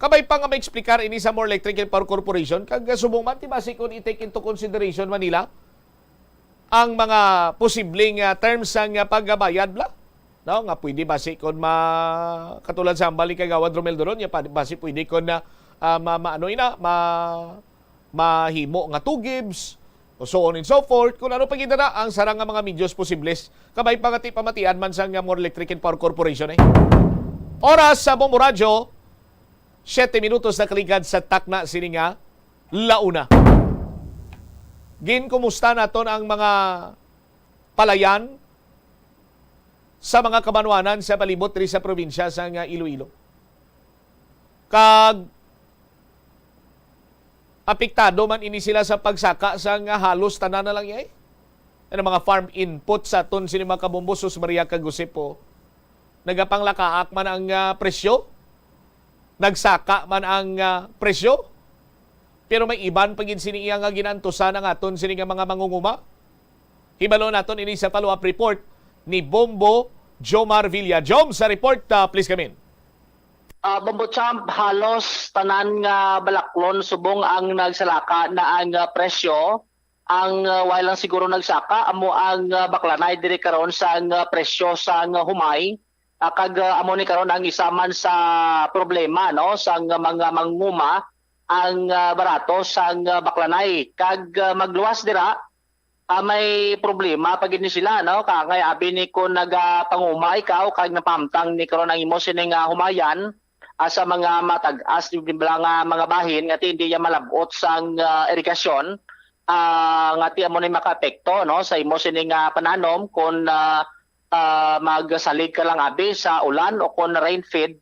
kabay pa nga maeksplikar ini sa More Electric and Power Corporation kag, ah, subong man ti basi kon i-take into consideration man nila ang mga posibleng, ah, terms sang, ah, pagbayad bla, no? Nga pwede basi kon ma-, katulad sa hambal ni Kagawad Romel Doron, nga pa-, basi pwede kon na, ah, ma-, ma-, ano ina, ma-, mahimo nga two gives, o so on and so forth, kung ano pa gid na ang sarang nga mga medios posibles. Kabay pa nga ti pamatian man sang, ah, More Electric and Power Corporation, eh. Oras sa Bombo Radyo, siyete minutos na kaligad sa takna sini nga launa. Ginkumusta naton ang mga palayan sa mga kabanwanan sa palibot diri sa probinsya sang Iloilo. Kag apektado man ini sila sa pagsaka sang halos tanan na lang, eh. Ang mga farm input sa aton sini mga kabumbo, sus Maria kag Josep, oh. Nagapanglakaak man ang, ah, presyo. Nagsaka man ang, ah, presyo. Pero may iban pa gid sini iya nga ginaantusan ang aton sini nga mga mangunguma. Hibalo naton ini sa follow-up report ni Bombo Jomar Villa. Jom, sa report, ah, please come in. Ah, Bombo Champ, halos tanan nga balaklon subong ang nagsalaka na ang, ah, presyo. Ang, ah, wala lang siguro nagsaka amo ang, ah, baklanay diri karon sa ang, ah, presyo sa ang, ah, humay. Ah, kag, ah, amo ni karon ang isa man sa problema, no, sa ang mga manguma ang, ah, barato sa ang, ah, baklanay. Kag, ah, magluwas dira, ah, may problema pa gid ni sila, no? Kangay abi ni kon nagapanguma ikaw kag napahamtang ni karon ang imo sini nga humayan, ah, sa mga matag-as nga mga bahin nga ti hindi ya malab-ot sang, ah, irigasyon, ah, nga ti amo ni makaapekto, no, sa imo sini nga pananom kon, ah, ah, magsalig ka lang abi sa ulan o kon rain feed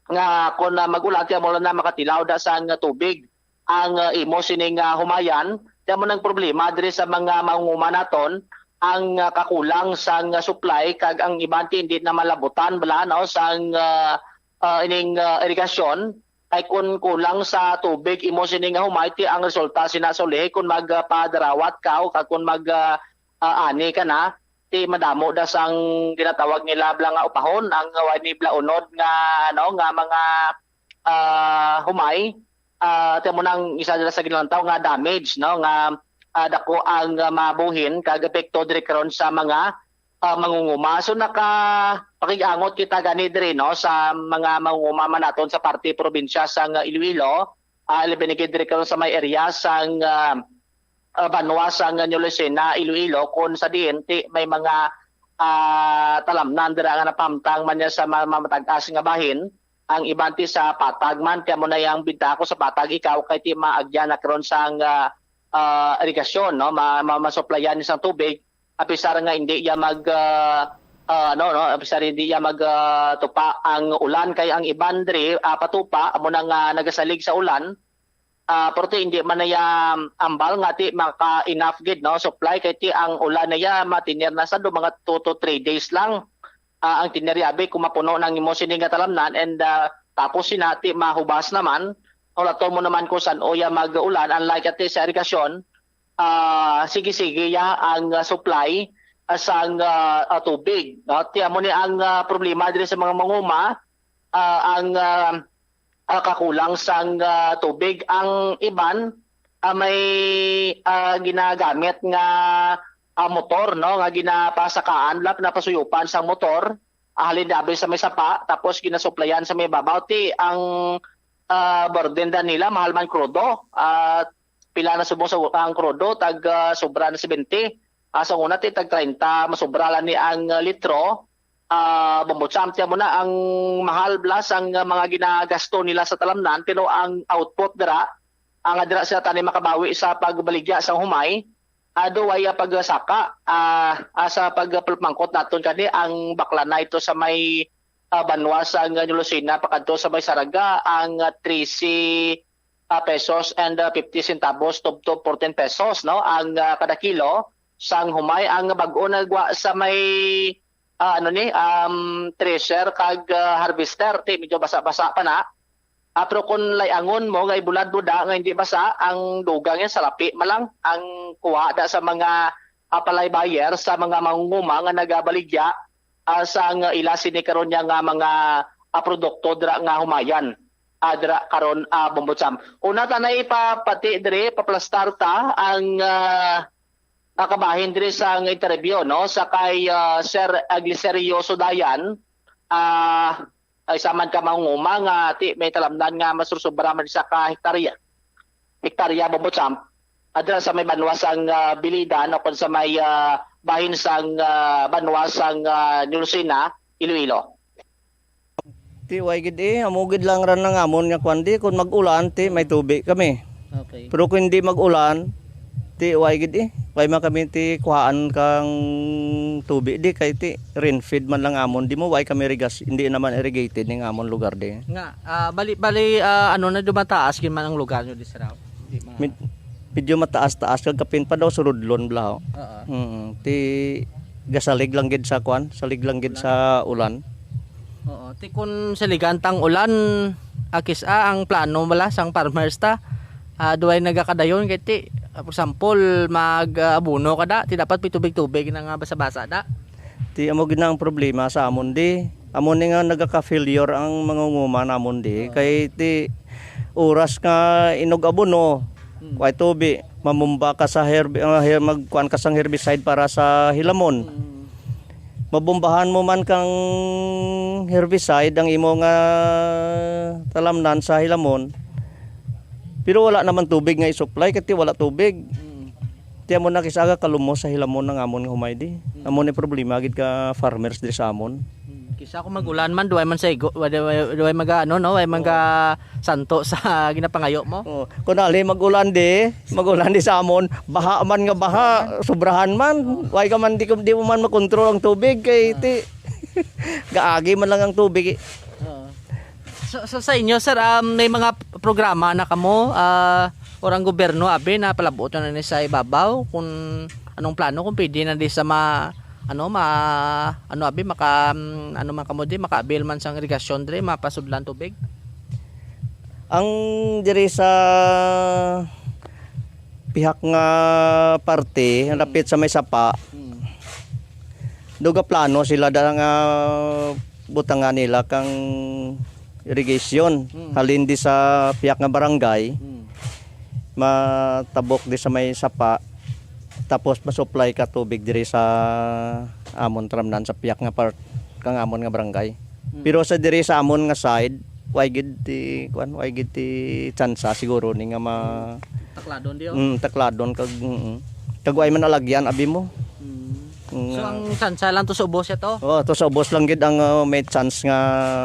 nga kon, ah, mag-ulan ti amo lang na makatilaw da sang tubig ang, ah, imo sini nga humayan. Ti amo nang problema diri sa mga mangunguma naton ang, ah, kakulang sang, ah, supply kag ang iban ti hindi na malabutan bala, no, sang, ah, ah, ining, ah, irigasyon. Kay kun kulang sa tubig imo sini nga humay, ti ang resulta sina sa ulihi kun magpadarawat ka o kag kun mag, ah, ah, ani ka na, ti madamo da sang ginatawag nila bala nga upahon, ang way ni bala unod nga, ano, nga mga, ah, humay. Ah, ti amo nang isa dira sa ginalantaw nga damage, no, nga, ah, dako ang, ah, mabuhin kag epekto diri karon sa mga, ah, mangunguma. So, naka-, pakig-angot kita gani diri, no, sa mga mangunguma man naton sa parte probinsya sang Iloilo, ah, labi na gid diri karon sa may area sang, ah, ah, banwa sang New Lucena, Iloilo, kon sa diin ti may mga, ah, talamnan dira nga napahamtang man niya sa ma-, mamatag-as nga bahin. Ang iban ti sa patag man, kaya mo na yang binta ko sa patag ikaw kay ti maagyan na karon sang, ah, ah, irigasyon, no? Ma-, ma-, masuplayan sang tubig, apisar nga hindi ya mag, ah, ah, ano, no? Apisar hindi ya mag, ah, tupa ang ulan kay ang iban diri, ah, patupa, amo na nga nagasalig sa ulan. Ah, pero ti hindi man na ya ambal nga ti maka-enough gid, no, supply kay ti ang ulan na ya matinir na sa do mga two to three days lang. Ah, ang tinir ya abi kung mapuno nang imo sini nga talamnan and, ah, tapos sina ti mahubas naman, ulaton mo naman kung san-o ya mag-ulan, unlike ati sa irigasyon, ah, sige-sige ya ang, ah, supply, ah, sang, ah, ah, tubig, no? Ti amo ni ang, ah, problema diri sa mga manguma, ah, ang, ah, ah, kakulang sang, ah, tubig. Ang iban, ah, may, ah, ginagamit nga, ah, motor, no, nga ginapasakaan, la, pinapasuyupan sang motor, ah, halin dabi sa may sapa, tapos ginasuplayan sa may babaw. Ti ang, ah, burden da nila, mahal man krudo, ah, pila na subong sa ang krudo, tag, ah, sobra na seventy. Ah, sa una, ti tag treinta, masobra lang ni ang, ah, litro. Ah, Bombo Champ, tiyan mo na, ang mahal blas ang, ah, mga ginagasto nila sa talamnan, pero ang output dira, ang dira sila tani makabawi sa pagbaligya sa humay, ah, duway, ah, pagsaka, ah, ah, sa pagpulpangkot naton kani, ang bakla na ito sa may, ah, banwa sa New Lucena, pakadto sa may Saraga, ang, ah, trese, ah, pesos and, ah, fifty centavos to, to fourteen pesos, no? Ang, ah, kada kilo sang humay. Ang bag-o nagwa sa may, ah, ano ni, um, thresher kag, ah, harvester, ti medyo basa-basa pa na. Ah, pero kung layangon mo nga ibulad mo da nga hindi basa, ang dugang yan salapi man lang ang kuha da sa mga, ah, palay buyer, sa mga mangunguma nga nagabaligya, ah, sa nga ila sini karon niya nga mga, ah, produkto dira nga humayan, ah, dira karon, ah, Bombo Champ. Una ta na ipapati diri, paplastar ta ang, ah, ah, kabahin diri sa nga interview, no, sa kay, ah, Sir Aglicerio Sudayan, ah, ay sa man ka mangunguma nga ti may talamnan nga masursobra man sa ka hektarya. Hektarya, Bombo Champ, adra sa may banwa sang, ah, Bilidan o kon sa may, ah, bahin sang, ah, banwa sang, ah, New Lucena, Iloilo. Ti way gid, eh, amo gid lang ran ang amon nga kwan di, kung mag-ulan, ti may tubig kami. Okay. Pero kung hindi mag-ulan, ti way gid, eh. Way man kami ti kuhaan kang tubig di, kay ti rain feed man lang amon. Di mo way kami rigas, hindi naman irrigated ning amon lugar di. Nga, ah, bali, bali, ah, ano na, dumataas gid man ang lugar nyo di, sir, ah? Di ma- Med-, medyo mataas-taas kag kapin pa daw suludlon bala. Oo. Mm, ti gasalig lang gid sa kwan, salig lang gid sa ulan. Oo, ti kun saligan tang ulan, akis a ang plano bala sang farmers ta, ah, duway nagakadayon kay ti, ah, for example, mag, ah, abono ka da, ti dapat may tubig-tubig na nga basa-basa da. Ti amo gid na ang problema sa amon di. Amo ni nga nagaka-failure ang mangunguma namon di. Ah. Kay ti oras nga inug-abono, hmm, way tubi, mamumba ka sa herb-, ah, her-, magkuan ka sang herbicide para sa hilamon. Hmm. Mabumbahan mo man kang herbicide ang imo nga talamnan sa hilamon, pero wala naman tubig nga i-supply, kay ti wala tubig. Hmm. Ti amo na kisaga kalumos sa hilamon ang amon nga humay di. Hmm. Amo ni problema gid ka farmers diri sa amon. Hmm. Kisa kung mag-ulan man, duway man sa igo, duway, duway, duway maga, ano, no? Way Oo. maga santo sa ginapangayo mo. Oh, kung ali mag-ulan di, mag-ulan di sa amon, baha man nga baha, sobrahan man. Way ka man, di, ko- di mo man makontrol ang tubig kay Ah. ti gaagi man lang ang tubig. Oo. So, so sa inyo, sir, um, may mga programa na kamo, ah, or ang gobyerno, abi, na palabot na ni sa ibabaw kung anong plano, kung pwede na di sa ma-, ano, ma-, ano, abi, maka-, um, ano man kamo di, maka-avail man sang irigasyon diri, mapasudlan tubig? Ang diri sa pihak nga parte, Hmm. lapit sa may sapa, Hmm. duga plano sila da nga butangan nila kang irrigation. Hmm. Halin di sa pihak nga barangay, Hmm. matabok di sa may sapa, tapos masupply ka tubig diri sa amon tramnan sa pihak nga part kang amon nga barangay. Hmm. Pero sa diri sa amon nga side, way gid ti, kuan, way gid ti tsansa siguro ni nga ma- Takladon di, oh. Mm, takladon kag, mm. Kag way man alagyan, abi mo. Hmm. Mm, So, ah. ang tsansa lang to sa ubos siya to? Oh, to sa ubos lang gid ang, uh, may chance nga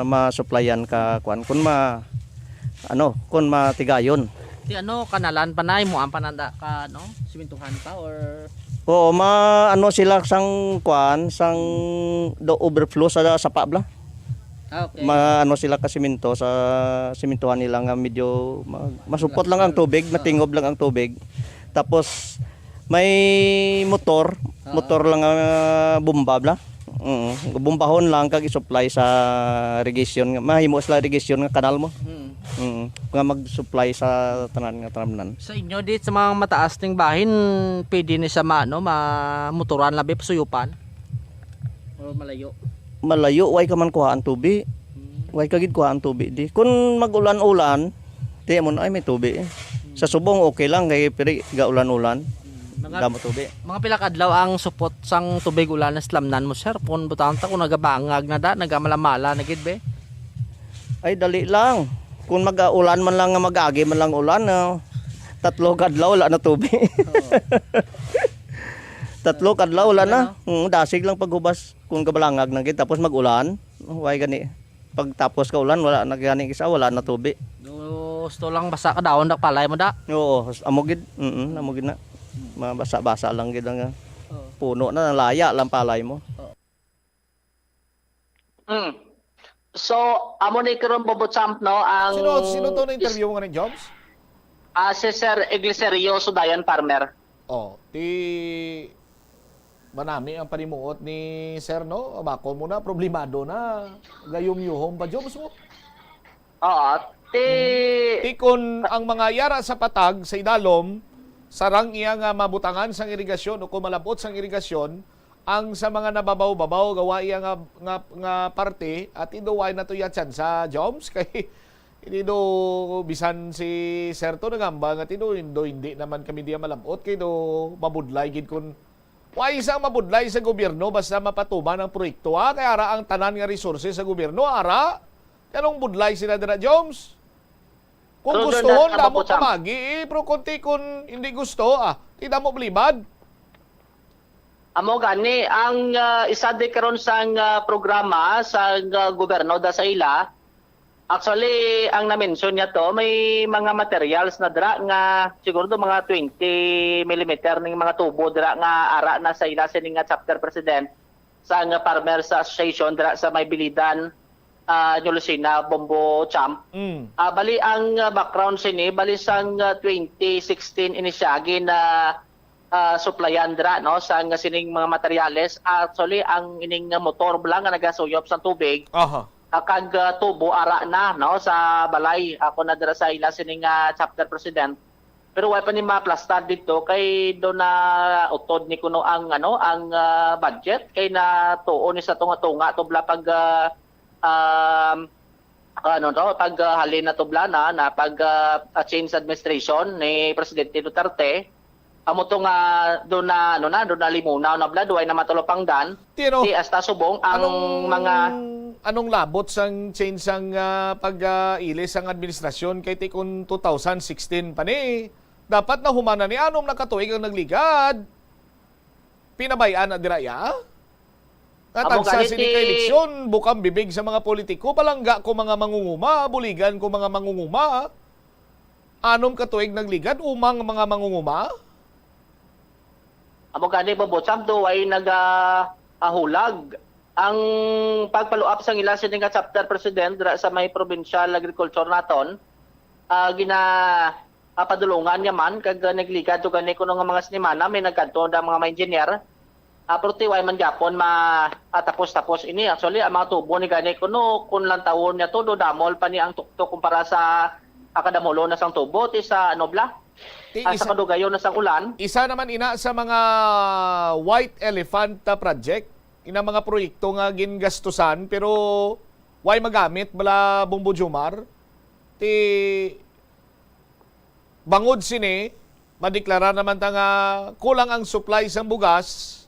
ma-supplyan ka, kuan. Kun ma-, ano, kun matigayon. Ti ano, kanalan pa na, imuan pa nanda ka, no? Simintuhan pa or Oo, ma-, ano sila sang, kuan, sang do overflow sa sapa bla. Ah, okay. Ma-, ano sila ka siminto sa simintuhan nila nga medyo ma-, masupot lang ang tubig, Ah. matingob lang ang tubig. Tapos may motor, Ah. motor lang nga bomba bla. Oo, bombahon lang kag i-supply sa irrigation nga mahimo sila irrigation nga kanal mo. Mm. Mm. Nga mag-supply sa tanan nga tanan. Sa inyo di sa mga mataas ning bahin, pwede ni sa ma-, ano, ma-, motoran labi pasuyupan? O malayo? Malayo, way ka man kuhaan tubi. Mm. Way ka gid kuhaan tubi di. Kun mag-ulan-ulan, di mo na, ay, may tubi eh. Mm. Sa subong, okay lang, kay piri, ga-ulan-ulan. Mm. Mga, Damo tubi. mga pila ka adlaw ang supot sang tubig ulan na slamnan mo, sir? Kung butang ta, kung nagabangag na da, nagamalamala na gid, be? Ay, dali lang. Kung mag-ulan man lang, nga mag-agi man lang ulan, ah, tatlo ka adlaw, wala na tubi. Oo. Tatlo ka adlaw, wala na. Ano? Mm, dasig lang paghubas. Kung gabalangag na gid, tapos mag-ulan, way gani. Pagtapos ka ulan, wala na gani kisa, wala na tubi. Gusto lang basa ka daw, ndak palay mo da. Oo, amo gid. Mm, amo gid na. Mabasa-basa lang gid ang, ah, Oo. puno na, nalaya lang palay mo. Oo. Mm. So, amo ni karon, Bobo Champ, no, ang Sino, sino to na is-, interview mo ngayon, Joms? Ah, si Sir Iglesirio Sudayan, farmer. Oh, ti manami ang panimuot ni Sir, no? Bako mo na, problemado na. Gayom-yuhom pa, Joms, mo. Oo, ti Ti kun ang mga yara sa patag sa idalom, sarang iya nga mabutangan sang irigasyon o kung malabot sang irigasyon, ang sa mga nababaw-babaw gawa iya nga, nga, nga parte, at ido way na to iya tsansa, Joms, kay hindi do bisan si Sir to nagamba nga ti do, do hindi naman kami diya malabot kay do mabudlay gid kun Wa isa ang mabudlay sa gobyerno basta mapatuman ang proyekto, ha? Kay ara ang tanan nga resources sa gobyerno, ara. Kay anong budlay sila dira, Joms? Kung Pero doon gustuhon, na damo nababutang. pamagi, eh. Pero kung ti-, kung hindi gusto, ah, ti damo balibad. Amo gani, ang, ah, isa di karon sang, ah, programa sa, ah, gobyerno da sa ila, Actually, ang na-mention niya to, may mga materials na dira nga siguro do mga twenty millimeter ning mga tubo dira nga ara na sa ila sini nga chapter president sa nga farmers association dira sa may Bilidan, ah, New Lucena, Bombo Champ. Mm. Ah, bali ang, ah, background sini, bali sang, ah, twenty sixteen ini siya gina, ah, supplyan dira, no, sa nga sining mga materyales. Actually, ang ining motor lang nga nagasuyop sa tubig, Aha. ah, kag, ah, tubo ara na, no, sa balay. Ako na dira sa ila sini nga chapter president. Pero wa pa ni maplastar dito kay do na utod ni kuno ang, ano, ang, ah, budget kay na tuo ni sa tunga-tunga to bala pag, ah, um, ano to, pag, ah, halin na to bala na, na pag, ah, ah, change administration ni Presidente Duterte. Amo to nga do na, ano na, do na limunaw na bala, duway na matulopangdan. Tino, Di hasta subong ang anong, mga anong labot sang change sang, ah, pag, ah, ilis sang administrasyon kay ti kun two thousand sixteen pa ni, dapat nahuman na ni anom na ka tuig ang nagligad. Pinabay-an na dira ya? Nga Amo tagsa gani sini ka ti- eleksyon, bukang bibig sa mga politiko, palangga ko mga mangunguma, buligan ko mga mangunguma. Anom ka tuig nagligad, umang mga mangunguma. Amo gani, Bobotsang, do ay nagahulag ang pagpaluap sang ila sini nga chapter president dira sa may provincial agriculture naton. Ah, gina ah, padulungan niya man, kag, ah, nagligad to gani kuno nga mga sinimana, may nagkadto da mga, mga engineer. Ah, pero ti way man gyapon ma-, ah, tapos-tapos ini. Actually, ang mga tubo ni gani kuno, kung lantawon niya to, do damol pa ni ang tuktok kumpara sa, ah, kadamolon na sang tubo, ti sa, ano bala? Ti Ah, sa isa, kadugayon na sang ulan. Isa naman ina sa mga white elephant, ah, project, ina mga proyekto nga gingastusan, pero way magamit bala, Bombo Jomar. Ti bangod sini, madeklara naman ta nga kulang ang supply sang bugas,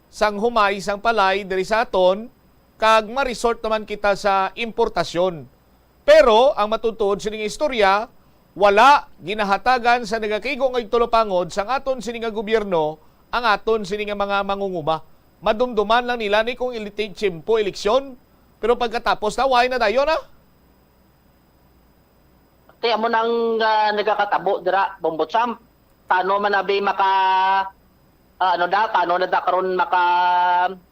sang humay, sang palay diri sa aton, kag ma-resort naman kita sa importasyon. Pero ang matuod-tuod sining istorya, wala ginahatagan sa nagakigo nga igtulopangod sang aton sini nga gobyerno ang aton sini nga mga mangunguma. Madumduman lang nila ni kung ili-, tiyempo eleksyon, pero pagkatapos na, way na dayon, ah. Ti amo nang, ah, nagakatabo dira, Bombo Champ. Paano man abi maka, ah, ano da, paano na da karon maka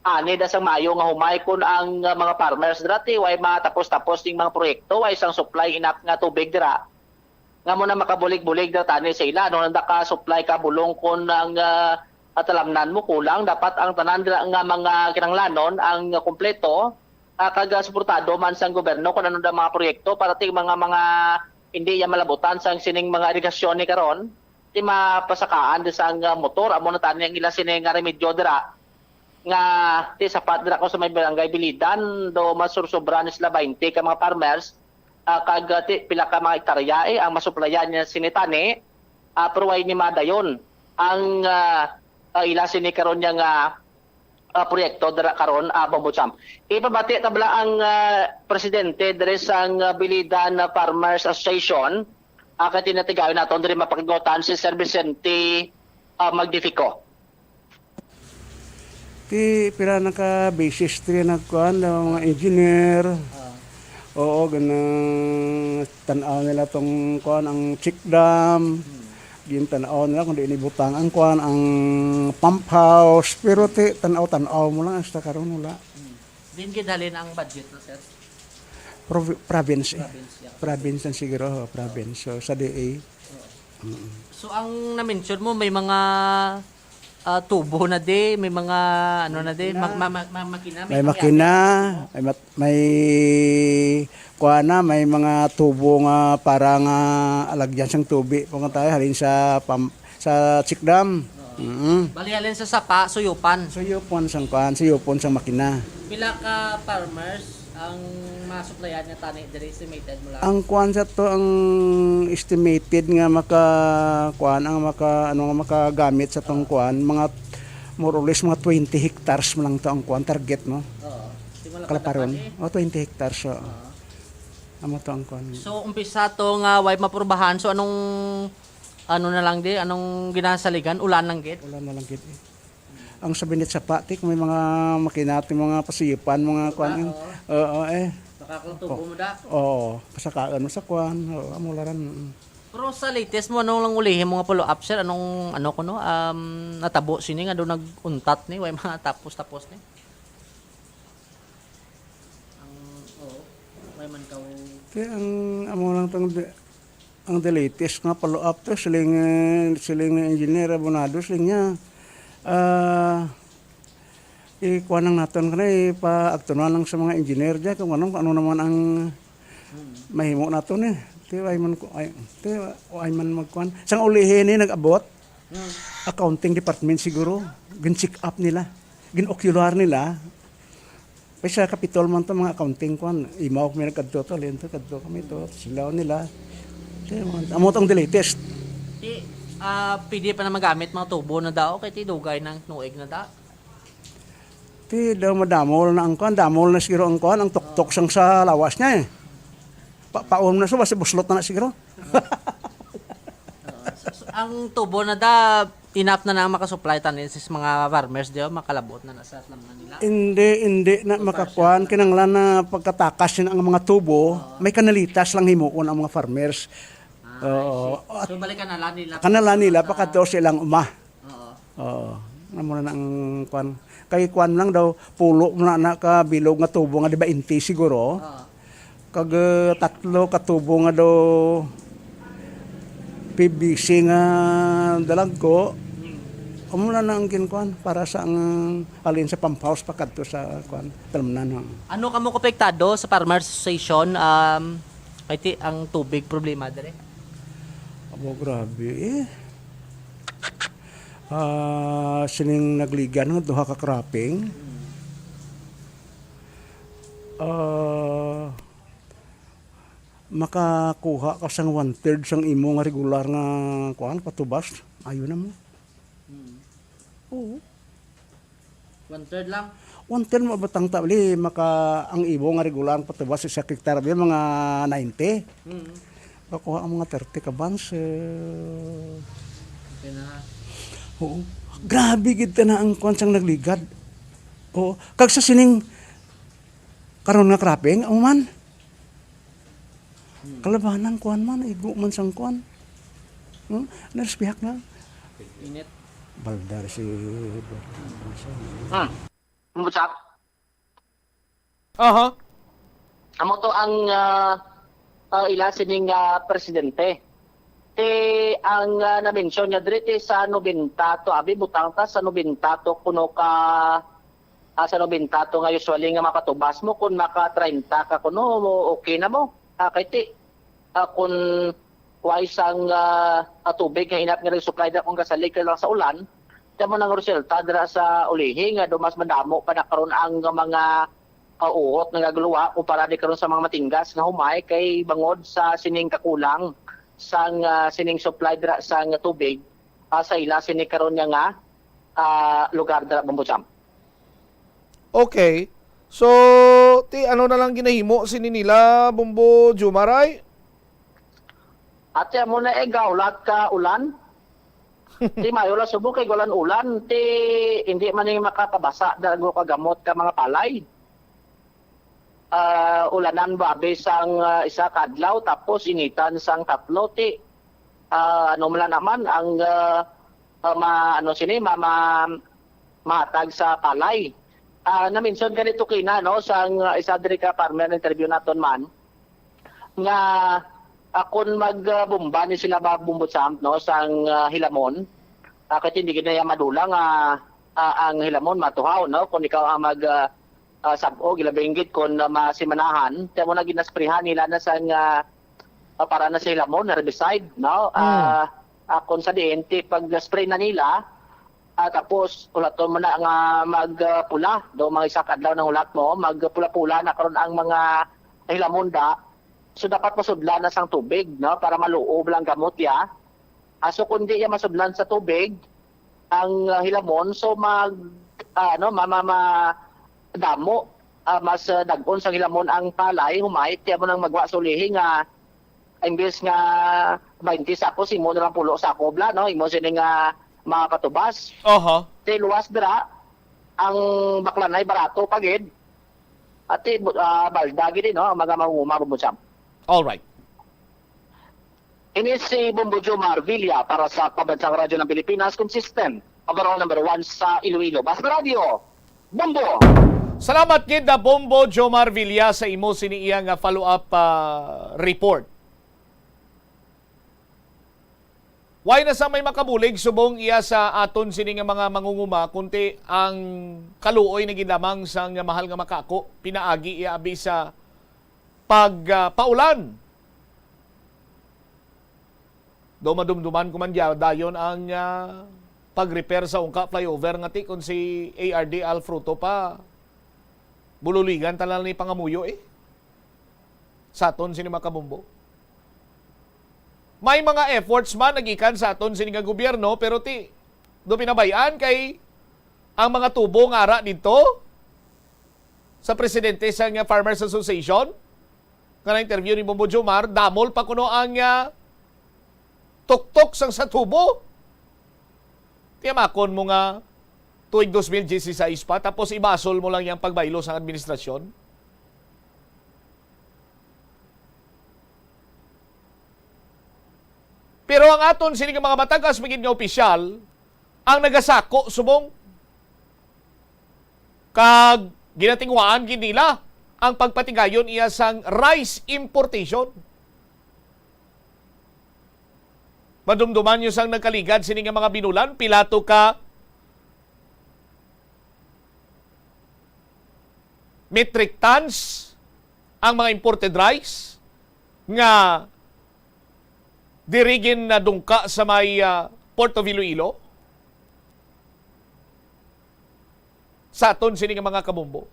ani da sang maayo nga humay kun ang, ah, mga farmers dira ti way matapos-tapos ning mga proyekto, way sang supply enough nga tubig dira. Nga mo na makabulig-bulig da tani sa ila, ano na da ka supply ka bulong kun ang, ah, talamnan mo kulang, dapat ang tanan dira nga mga kinahanglanon ang kompleto, ah, kag, ah, suportado man sang gobyerno kun ano da mga proyekto para ti mga, mga hindi iya malabutan sang sining mga irigasyon ni karon, ti mapasakaan di sang, ah, motor, amo na tani ang ila sini nga remedyo dira nga ti sapat dira ko sa may barangay Bilidan, do masursubra ni sila twenty ka mga farmers, ah, kag, ah, ti pila ka mga hektarya, eh, ang masuplayan niya sini tani, ah, pero way ni madayon ang, ah, ah, ila sini karon niya nga, ah, proyekto dira karon, ah, Bombo Champ. Ipabati ta bala ang, ah, presidente diri sang, ah, Bilidan, ah, Farmers Association, ah, kay tinatigayon naton diri mapakigutan si Sir Vicente, ah, Magnifico. Ti pila na ka beses ti nagkuan daw mga engineer. Ah. Oo, ganang tan-aw nila tong kuan, ang check dam. Hmm. Gintan-aw nila kung di ni butang ang kuan, ang pump house. Pero ti tan-aw-tan-aw mo lang hasta karon wala. Hmm. Din gid halin ang budget na, sir? Provi-, province, eh. Province, yeah. Province ang siguro, oh, province. So, sa D A. Oo. Mm. So, ang na-mention mo, may mga, ah, tubo na di, may mga, ano na di, Makina. ma-, ma-, ma-, makina, may May pangyapit makina, na tubo. may mat-, may kuan na, may mga tubo nga para nga alagyan sang tubi. Kung tayo, halin sa pam-, sa check dam. Oo. Mm. Bali, halin sa sapa, suyupan. Suyupan sang kuan, suyupan sang makina. Pila ka farmers ang masuplayan nga tani diri, estimated mo lang? Ang kuan sa to, ang estimated nga maka, kuan, ang maka, ano, nga makagamit sa tong kuan, mga more or less mga twenty hectares mo lang to ang kuan, target mo. Oo. Di mo lang Kalaparon. kalapan, eh. O, twenty hectares, oo. Oo. Amo to ang kuan. So, umpisa to nga way maprubahan. So, anong, ano na lang di? Anong ginasaligan? Ulan lang gid? Ulan na lang gid, eh. Ang sa binit sa patik, may mga makinati, mga pasipan, mga kuan, Wala, eh. Oo. Oo, eh. Makakang tubo O-, mo da? Oo, kasakaan mo sa kuan. Oo, amo laran, mm. Pero sa latest mo, anong lang ulihin mo nga follow-up, sir? Anong, ano ko, no? Um, natabo sini nga doon nag-untat ni, way mga tapos-tapos ni? Ang, oo, way man ka, Kaya ang, amo lang tong di-, ang the latest nga follow-up to, siling, eh, siling engineer Abonado, siling niya, ah, ikuha lang naton kana, ipaagtunan lang sa mga engineer dyan kung ano, kung ano naman ang Hmm. mahimo naton, eh. Ti, ay man ko, ay, ti, ay man magkuan. Sang ulihin, eh, nag-abot, Hmm. accounting department siguro, gin-check up nila, gin-ocular nila. Kay sa Kapitol man to, mga accounting, kuan, imaw kami nagkadto to, lento, kadto kami to, silaw nila. Ti, amo tong the latest. Ti, ah, pwede pa na magamit mga tubo na daw, kay ti dugay ng nuig na da. Ti daw madamol na ang kuan, damol na siguro ang kuan, ang tuktok sang sa lawas niya, eh. Pa-, paon na sa, basta buslot na na siguro. Oo. So, so, ang tubo na da, Enough na na ang makasupply tanin sa mga farmers, di ba? Makalabot na na sa tanan nila. Hindi, hindi na makakuan. Kinanglan na pagkatakas yun ang mga tubo, may kanalitas lang himuon ang mga farmers. Ah, I see. Oo. So, balik kanala nila. Kanala nila, pakadto sa ilang uma. Oo. Oo. Amo na ang kuan. Kay kuan lang daw, pulo na na ka bilog nga tubo nga, di ba, inti siguro? Oo. Kag, eh, tatlo ka tubo nga daw P V C nga dalagko. Amo na na ang ginkuan para sa ang halin sa pump house pakadto sa kuan, talamnan. Ano kamo kapektado sa Farmers Association, um, kay ti ang tubig problema dire? Abo, grabe, eh. Ah, sining nagligan nga duha ka cropping. Ah, makakuha ka sang one-third sang imo nga regular nga, kuan, patubas, ayo na mo. Mm. Oo. One-third lang? One-third mo batang ta, bali, maka, ang imo nga regular nga patubas sa isa ka hektarya, bali, mga ninety. Mm. Makuha ang mga thirty ka buns, eh. Okay na. Oo. Grabe gid na ang kuan sang nagligad. Oo. Kag sa sining karon nga cropping, amo man. Hmm. Kalabanan, kuan man, igo man sang kuan. Hmm? Narispihak na. Init. Baldar si Baldar. Hmm. What's up? Aha. Amo to ang, ah, ah, ila sining, ah, presidente. Ti ang, ah, na-mention niya diri ti sa nobenta to, abi, butang ta sa nobenta to kuno ka, ah, sa nobenta to nga usually nga mapatubas mo kun maka treinta ka kuno, okay na mo. Ah, kay ti, ah, kun way sang, ah, ah, tubig nga enough nga nag-supply na kung kasalig ka lang sa ulan, kamo nang resulta dira sa ulihi nga do mas madamo pa na karon ang mga, ah, uhot nga nagluwa kumpara di karon sa mga matinggas nga humay kay bangod sa sining kakulang sang, ah, sining supply dira sang tubig, ah, sa ila sini karon nga, nga, ah, lugar dira, Bombo Jam. Okay. So, ti ano na lang ginahimo sini nila, Bombo Jumar, ay? Ate, amo na, eh, gahulat ka ulan. Ti mayo lang subong kay ulan-ulan, ti hindi man ning makapabasa dago ka gamot ka mga palay. Ah, ulanan ba, abi, sang, ah, isa ka adlaw, tapos initan sang tatlo, ti, ah, ano man lang naman ang, ah, ah, ma-, ano sini, ma-, ma-, mahatag sa palay. Ah, na-mention ganito kina, no, sang, ah, isa diri ka farmer interview naton man, nga, ah, kun mag, ah, bomba ni sila ba, Bombo Champ, no, sang, ah, hilamon, ah, kay hindi gid na iya madula nga, ah, ang hilamon matuhaw, no, kun ikaw ang mag, ah, ah, sab-og, ilabi gid kun, ah, masimanahan, kaya mo na ginasprihan nila na sang, ah, ah, para na sa hilamon, herbicide, no? Mm. Ah, ah, kung sa diin, ti pag-spray na nila, ah, tapos ulaton mo na nga mag, ah, pula, do mga isa ka adlaw nang ulat mo, magpula-pula na karon ang mga hilamon da. So, dapat masudlan na sang tubig, no? Para maluob lang gamot ya. Ah, so, kung di ya masudlan sa tubig, ang, ah, hilamon, so mag, ah, ano, ma-, ma-, ma-, damo, ah, mas, ah, dag-on sang hilamon ang palay, humait, kaya mo nang magwa sa ulihi nga, imbes nga twenty sako, imo na lang pulo sako bala, no? Imo sini nga mapatubas. Oho. Ti luwas dira, ang baklanay barato pa gid. Ati, bu-, ah, balda gid, no? Ang mga mangunguma, Bombo Champ. All right. Ini si Bombo Jomar Villa para sa Pambansang Radyo ng Pilipinas, consistent, overall number one sa Iloilo. Basta Radyo, Bombo! Salamat gid na Bombo Jomar Villa sa imo sini iya nga follow-up, ah, report. Why na sa may makabulig subong iya sa aton sini nga mga mangunguma, kunti ang kaluoy na gid lamang sa nga mahal nga makako, pinaagi iya abi sa pag, ah, paulan. Do madumduman ko man gya, dayon ang, ah, pag-repair sa ungka flyover nga ti kon si A R D Al Fruto pa, bululigan ta lang ni pangamuyo, eh. Sa aton sini mga kabombo. May mga efforts man nagikan sa aton sini nga gobyerno, pero ti, do pinabay-an kay ang mga tubo nga ara didto sa presidente sa nga Farmers Association, nga na-interview ni Bombo Jomar, damol pa kuno ang, ah, tuktok sang sa tubo. Tiyamakon mo nga tuig dos mil dieciséis pa, tapos ibasol mo lang yang pagbaylo sang administrasyon? Pero ang aton sini nga mga matagas pa gid nga opisyal ang nagasako subong, kag ginatinguhaan gid nila ang pagpatigayon iya sang rice importation. Madumduman niyo sang nagkaligad sini nga mga binulan, pila to ka metric tons ang mga imported rice nga diri gin nadungka sa may, ah, Port of Iloilo sa aton sini nga mga kabombo.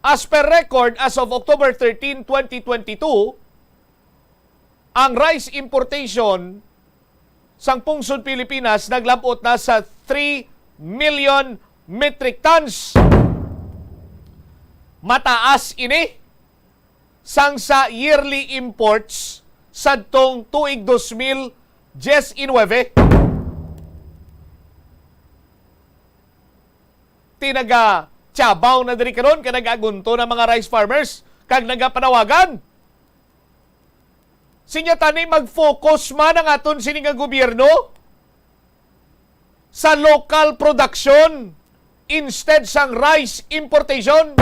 As per record, as of October thirteen, twenty twenty-two, ang rice importation sang pungsod Pilipinas naglab-ot na sa three million metric tons. Mataas ini sang sa yearly imports sadtong tuig dos mil diyes y nuwebe. Ti naga-Cubao na diri karon ka nag-agunto na mga rice farmers kag nagapanawagan. Sinya tani, mag-focus man ang aton sini nga gobyerno sa local production instead sang rice importation.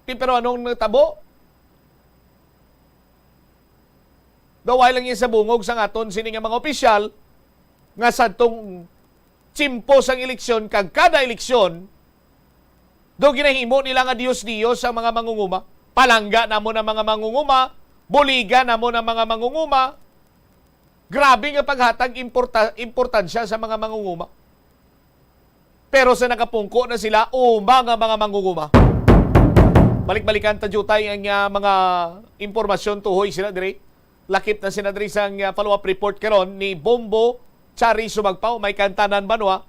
Ti, pero anong natabo? Daw wala lang yan sa bungog sang aton sini nga mga opisyal nga sadtong tiyempo sang eleksyon kag kada eleksyon, do ginahimo nila nga dios-dios ang mga mangunguma. Palangga namon ang mga mangunguma, buligan namon ang mga mangunguma. Grabe nga paghatag importa-, importansya sa mga mangunguma. Pero sa nakapungko na sila, uma nga mga mangunguma. Balik-balikan ta, Jutay, ang, ah, mga impormasyon tuhoy sila diri. Lakip na sila diri sang, ah, follow-up report karon ni Bombo Chari Sumagpaw, may Kantanan Banwa,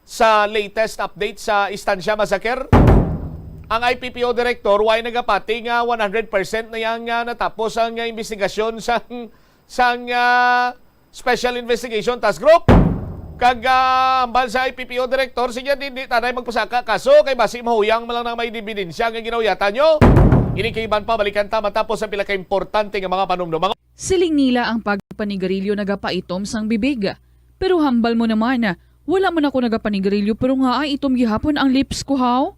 sa latest update sa Estancia Massacre. Ang I P P O director, way nagapati nga one hundred percent na yang, ah, natapos ang, ah, investigasyon sang, sang, ah, Special Investigation Task Group. Kag, ah, hambal sa I P P O director, sige, di, di tanay magpasaka kaso kay basi mahuyang man lang na may ebidensya nga ginauyatan nyo. Ini kay iban pa, balikan ta matapos ang pila ka importante nga mga panumdum. Siling nila ang pagpanigarilyo nagapaitom sang bibig. Pero hambal mo naman, wala man ako nagapanigarilyo pero nga ay itom gihapon ang lips ko, haw?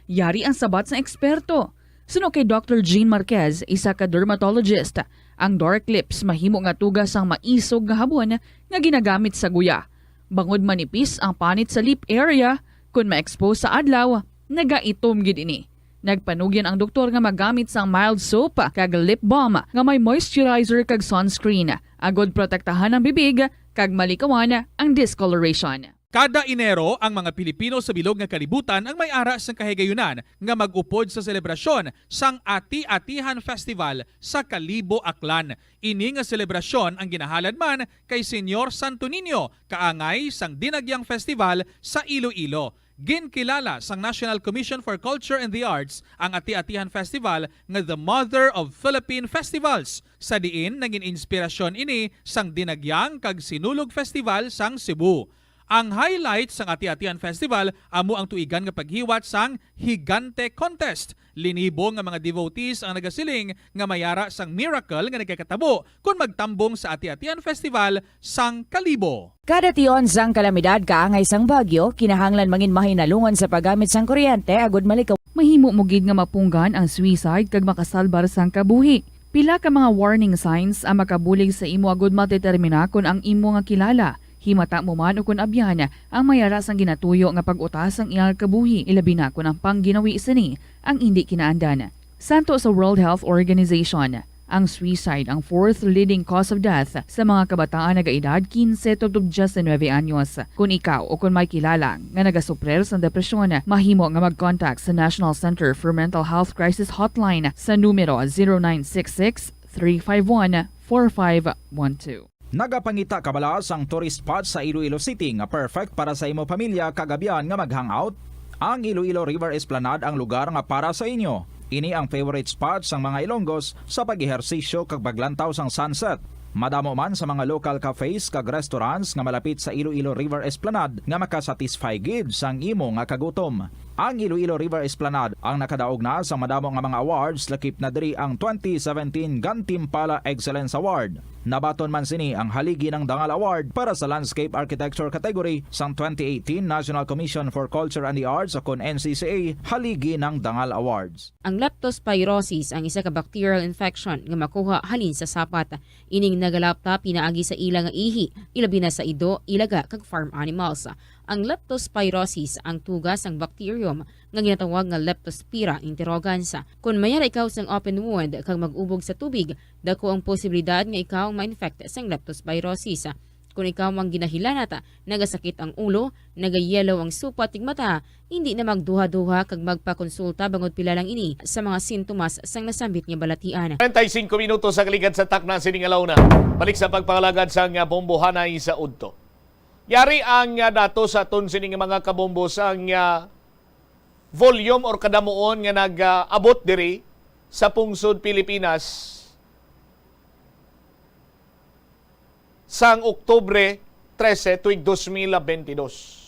Yari ang sabat sang eksperto. Suno kay Doctor Jean Marquez, isa ka dermatologist, ang dark lips mahimo nga tuga sang maisog nga habon nga ginagamit sa guya. Bangod manipis ang panit sa lip area, kon ma-expose sa adlaw, nagaitom gid ini. Nagpanugyan ang doktor nga magamit sang mild soap kag lip balm nga may moisturizer kag sunscreen, agod protektahan ang bibig kag malikawan ang discoloration. Kada Enero, ang mga Pilipino sa bilog nga kalibutan ang may ara sang kahigayunan nga mag-upod sa selebrasyon sang Ati-Atihan Festival sa Kalibo, Aklan. Ini nga selebrasyon ang ginahalad man kay Señor Santo Niño, kaangay sang Dinagyang Festival sa Iloilo. Ginkilala sang National Commission for Culture and the Arts ang Ati-Atihan Festival nga the mother of Philippine festivals, sa diin nagin inspirasyon ini sang Dinagyang kag Sinulog Festival sang Cebu. Ang highlight sang Ati-Atihan Festival amo ang tuigan nga paghiwat sang Higante Contest. Linibo nga mga devotees ang nagasiling nga may ara sang miracle nga nagakatabo kon magtambong sa Ati-Atihan Festival sang Kalibo. Kada tion sang kalamidad kaangay sang bagyo, kinahanglan mangin mahinalungan sa paggamit sang kuryente agud malikaw. Mahimo mo gid nga mapunggan ang suicide kag makasalbar sang kabuhi. Pila ka mga warning signs ang makabulig sa imo agud madetermina kon ang imo nga kilala, himata mo man ukon abyan, ang may ara sang ginatuyo nga pag-utas sang iyang kabuhi, ilabi na kon ang pangginawi sini ang indi kinaandan. Santo sa World Health Organization, ang suicide ang fourth leading cause of death sa mga kabataan nagaedad kinse tubtob diyes y nuebe anyos. Kon ikaw o kon may kilala nga nagasuprir sang depresyon, mahimo nga mag-contact sa National Center for Mental Health Crisis Hotline sa numero zero nine six six, three five one, four five one two. Nagapangita ka bala sang tourist spot sa Iloilo City nga perfect para sa imo pamilya kag abyan nga mag-hangout? Ang Iloilo River Esplanade ang lugar nga para sa inyo. Ini ang favorite spot sang mga Ilonggos sa pag-ehersisyo kag paglantaw sang sunset. Madamo man sa mga local cafes kag restaurants nga malapit sa Iloilo River Esplanade nga makasatisfy gid sang imo nga kagutom. Ang Iloilo River Esplanade ang nakadaog na sa madamo nga mga awards, lakip na diri ang twenty seventeen Gantimpala Excellence Award. Nabaton man sini ang Haligi ng Dangal Award para sa Landscape Architecture category sang twenty eighteen National Commission for Culture and the Arts, o kon N C C A, Haligi ng Dangal Awards. Ang leptospirosis ang isa ka bacterial infection nga makuha halin sa sapat. Ining nagalapta pinaagi sa ila nga ihi, ilabi na sa ido, ilaga, kag farm animals. Ang leptospirosis ang tuga sang bacterium nga ginatawag nga Leptospira interrogans. Kon mayara ikaw sang open wound kag mag-ubog sa tubig, dako ang posibilidad nga ikaw ma-infect sang leptospirosis. Kon ikaw ang ginahilanat, nagasakit ang ulo, nagayelo ang supat ning mata, hindi na magduha-duha kag magpakonsulta bangod pila lang ini sa mga sintomas sang nasambit nga balatian. Treinta y cinco minutos sa kaligad sa takna sining alauna. Balik sa pagpangalagad sang, ah, bombohanay sa udto. Yari ang, ah, datos sa aton sining mga kabombo sang, ah, volume or kadamuon nga nag-abot diri sa pungsod Pilipinas sang Oktubre trese tuig dos mil bentidus.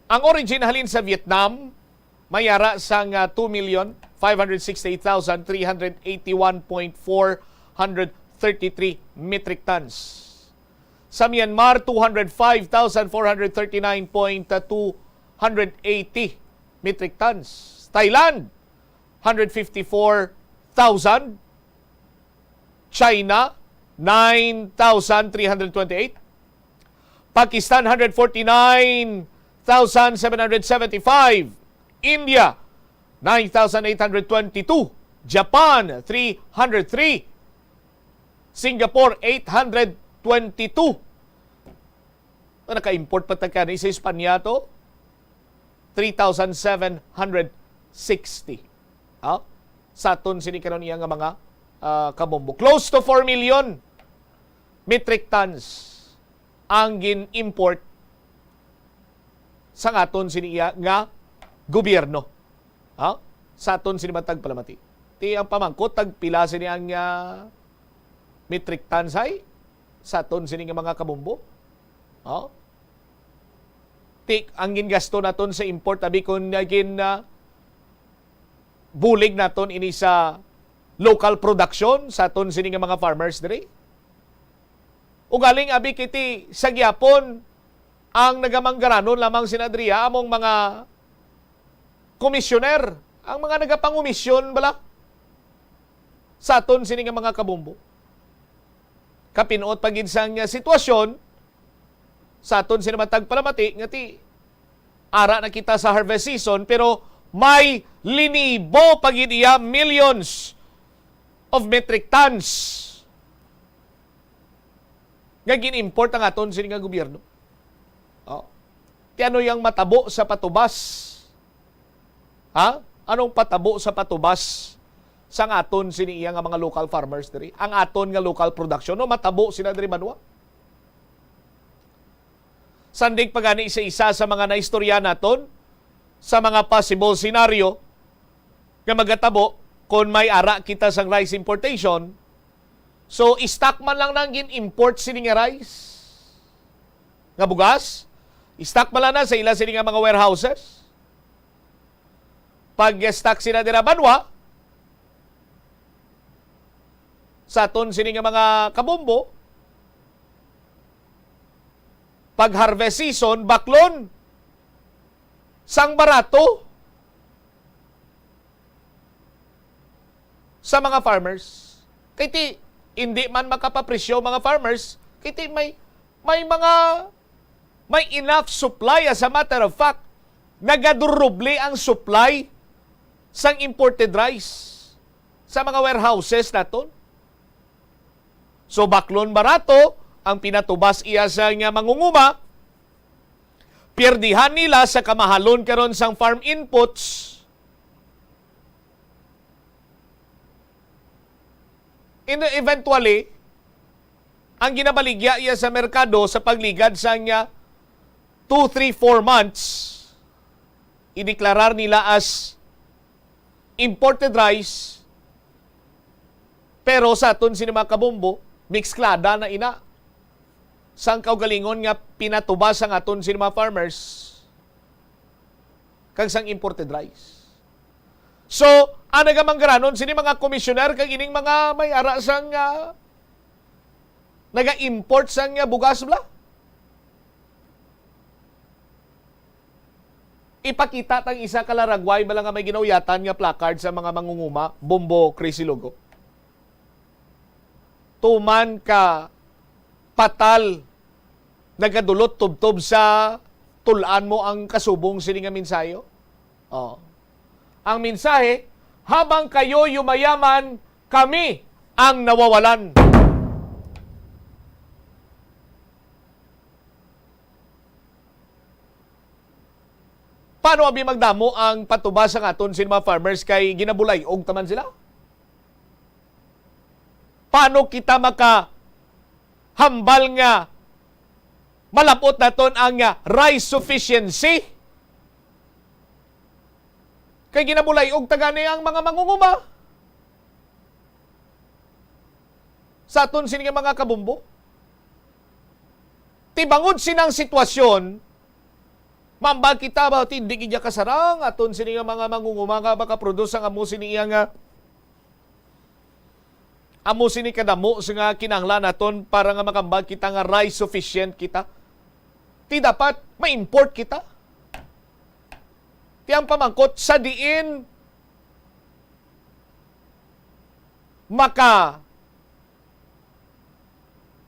Ang origin halin sa Vietnam, may ara sang, ah, two million five hundred sixty-eight thousand three hundred eighty-one point four hundred thirty-three metric tons. Sa Myanmar, two hundred five thousand four hundred thirty-nine point two hundred eighty metric tons. Thailand, hundred fifty-four thousand. China, nine thousand three hundred twenty-eight. Pakistan, hundred forty-nine thousand seven hundred seventy-five. India, nine thousand eight hundred twenty-two. Japan, three hundred three. Singapore, eight hundred twenty-two. Naka-import pa ta kani sa Espanya to? Three thousand seven hundred sixty. Ha? Sa aton sini karon iya nga mga, ah, kabombo. Close to four million metric tons ang gin-import sa aton sini iya nga gobyerno. Ha? Sa aton sini matag palamati. Ti ang pamangkot, tagpila sini ang, ah, metric tons ay sa aton sini nga mga kabombo? Ha? Ti ang gingasto naton sa import, abi kon, ah, gin, ah, bulig naton ini sa local production sa aton sini nga mga farmers diri? Ugaling abi kiti sa gyapon ang nagamanggaranon lamang sina Adria among mga komisyoner, ang mga nagapangumisyon bala sa aton sini nga mga kabombo. Kapinuot pa gid sang, ah, sitwasyon sa aton sini matag palamati nga ti ara na kita sa harvest season, pero may linibo pa gid iya, millions of metric tons nga gin-import ang aton sini nga gobyerno. Oh. Ti ano yang matabo sa patubas? Ha? Anong patabo sa patubas sang aton sini iya nga mga local farmers diri? Ang aton nga local production, no, matabo sila diri banwa? Sandig pa gani sa isa sa mga naistorya naton sa mga possible scenario nga magatabo kon may ara kita sang rice importation. So, stock man lang nang gin-import sini nga rice, nga bugas, stock man lang na sa ila sini nga mga warehouses. Pag-stock sila dira banwa, sa aton sini nga mga kabombo, pag harvest season, baklon sang barato sa mga farmers. Kay ti, hindi man makapapresyo mga farmers, kay ti may, may mga, may enough supply. As a matter of fact, nagaduruble ang supply sang imported rice sa mga warehouses naton. So, baklon barato ang pinatubas iya sa nga mangunguma, pirdihan nila sa kamahalon karon sang farm inputs. In, eventually, ang ginabaligya iya sa merkado sa pagligad sa nga two, three, four months, ideklarar nila as imported rice, Pero sa aton sini mga kabombo, miksklada na ina sang kaugalingon nga pinatubas sang aton sini mga farmers kag sang imported rice. So, ang nagamanggaranon sini mga komisyoner kag ining mga may ara sang, ah, naga-import sang, ah, bugas bala. Ipakita tang isa ka laragway bala nga may ginauyatan nga placard sa mga mangunguma, Bombo Crazy Logo. Tuman ka patal, nagadulot tubtob sa tul-an mo ang kasubong sini nga mensahe. Oh. Ang mensahe, "Habang kayo yumayaman, kami ang nawawalan." Paano abi magdamo ang patubas sang aton sini mga farmers kay ginabulay-og taman sila? Paano kita makahambal nga malab-ot naton ang, ah, rice sufficiency? Kay ginabulay-og ta gani ang mga mangunguma sa aton sini nga mga kabombo. Ti bangod sinang sitwasyon, mambal kita ba, ti hindi gid niya kasarang aton sini nga mga mangunguma nga makaproduce ang amo sini iya nga amo sini kadamo sa nga kinahanglan naton para nga makambal kita nga rice sufficient kita. Ti dapat ma-import kita. Ti ang pamangkot, sa diin maka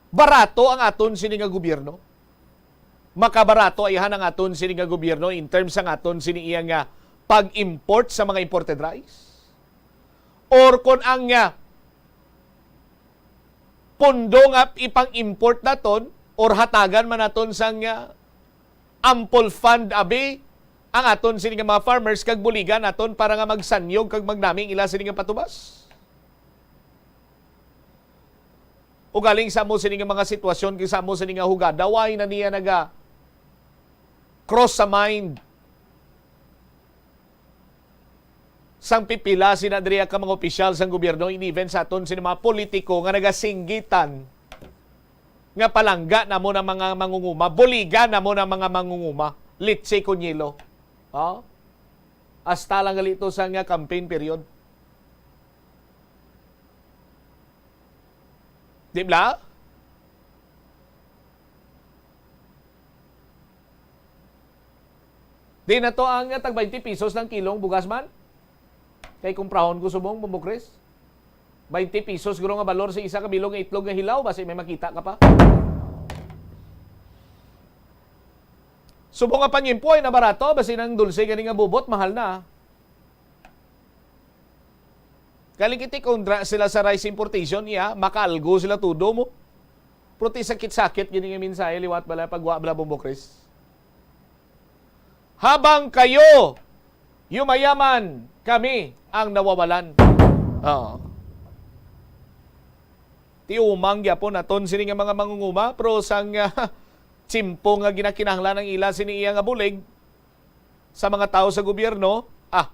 barato ang aton sini nga gobyerno? Makabarato ayhan ang aton sini nga gobyerno in terms sang aton sini iya nga pag-import sa mga imported rice? Or kon ang, ah, pondo nga ipang-import naton or hatagan man naton sang, ah, ample fund abi ang aton sini nga mga farmers kag buligan naton para nga magsanyog kag magnami ang ila sini nga patubas? Ugaling sa amo sini nga mga sitwasyon, kag sa amo sini nga hugada, way na niya naga cross sa mind sang pipila sina diri ka mga opisyal sang gobyerno, and even sa aton sini mga politiko nga nagasinggitan nga palangga namo na mga mangunguma, buligan namo na mga mangunguma, litse con hielo. Oh? Hasta lang gali to sa nga campaign period. Di ba? Di na to ang, ah, tag twenty pesos ng kilong bugas man? Kay kumprahon ko subong, Bombo Chris. Twenty pesos guro nga balor sa isa ka bilog nga itlog nga hilaw, basi may makita ka pa. Subong nga panyimpo ay nabarato, basi nang dulce gani nga bubot, mahal na. Galing kiti kontra sila sa rice importation, iya, makaalgo sila tudo mo. Pero ti sakit-sakit gini nga mensahe, liwat bala pagwa bala, Bombo Chris. Habang kayo yumayaman, kami ang nawawalan. Oo. Ti umang gyapon naton sini nga mga mangunguma, pero sang, ah, tiyempo nga ginakinahanglan ang ila sini iya nga bulig sa mga tawo sa gobyerno, ah,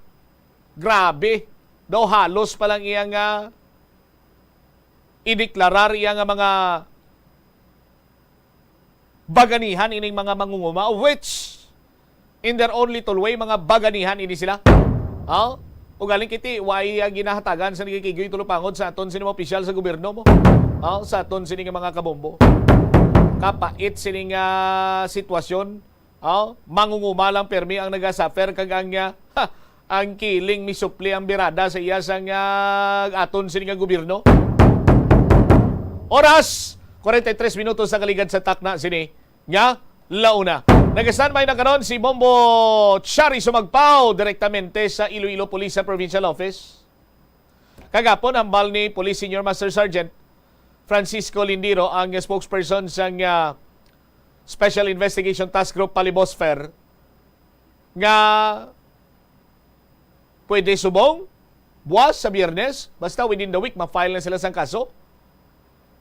grabe. Daw halos pa lang iya nga ideklarar iya nga mga baganihan ining mga mangunguma, which in their own little way, mga baganihan ini sila. Oh? Ugaling kiti, way, ah, ginahatagan sa nagikigoy tulupangod sa aton sini mga opisyal sa gobyerno mo. Oh? Sa aton sini nga mga kabombo. Kapait sini nga sitwasyon. Oh? Mangunguma lang permi ang nagasuffer kag ang, ah, ha, ang kiling misupli ang birada sa iya sang, ah, aton sini nga gobyerno. Oras, kwarenta y tres minutos sa kaligad sa takna sini nga launa. Nag-standby na karon si Bombo Chari Sumagpao direktamente sa Iloilo Police sa Provincial Office. Kagapon, hambal ni Police Senior Master Sergeant Francisco Lindiro, ang spokesperson sang, ah, Special Investigation Task Group Palibos Fair, nga pwede subong, buwas sa Biyernes, basta within the week, ma-file na sila sang kaso.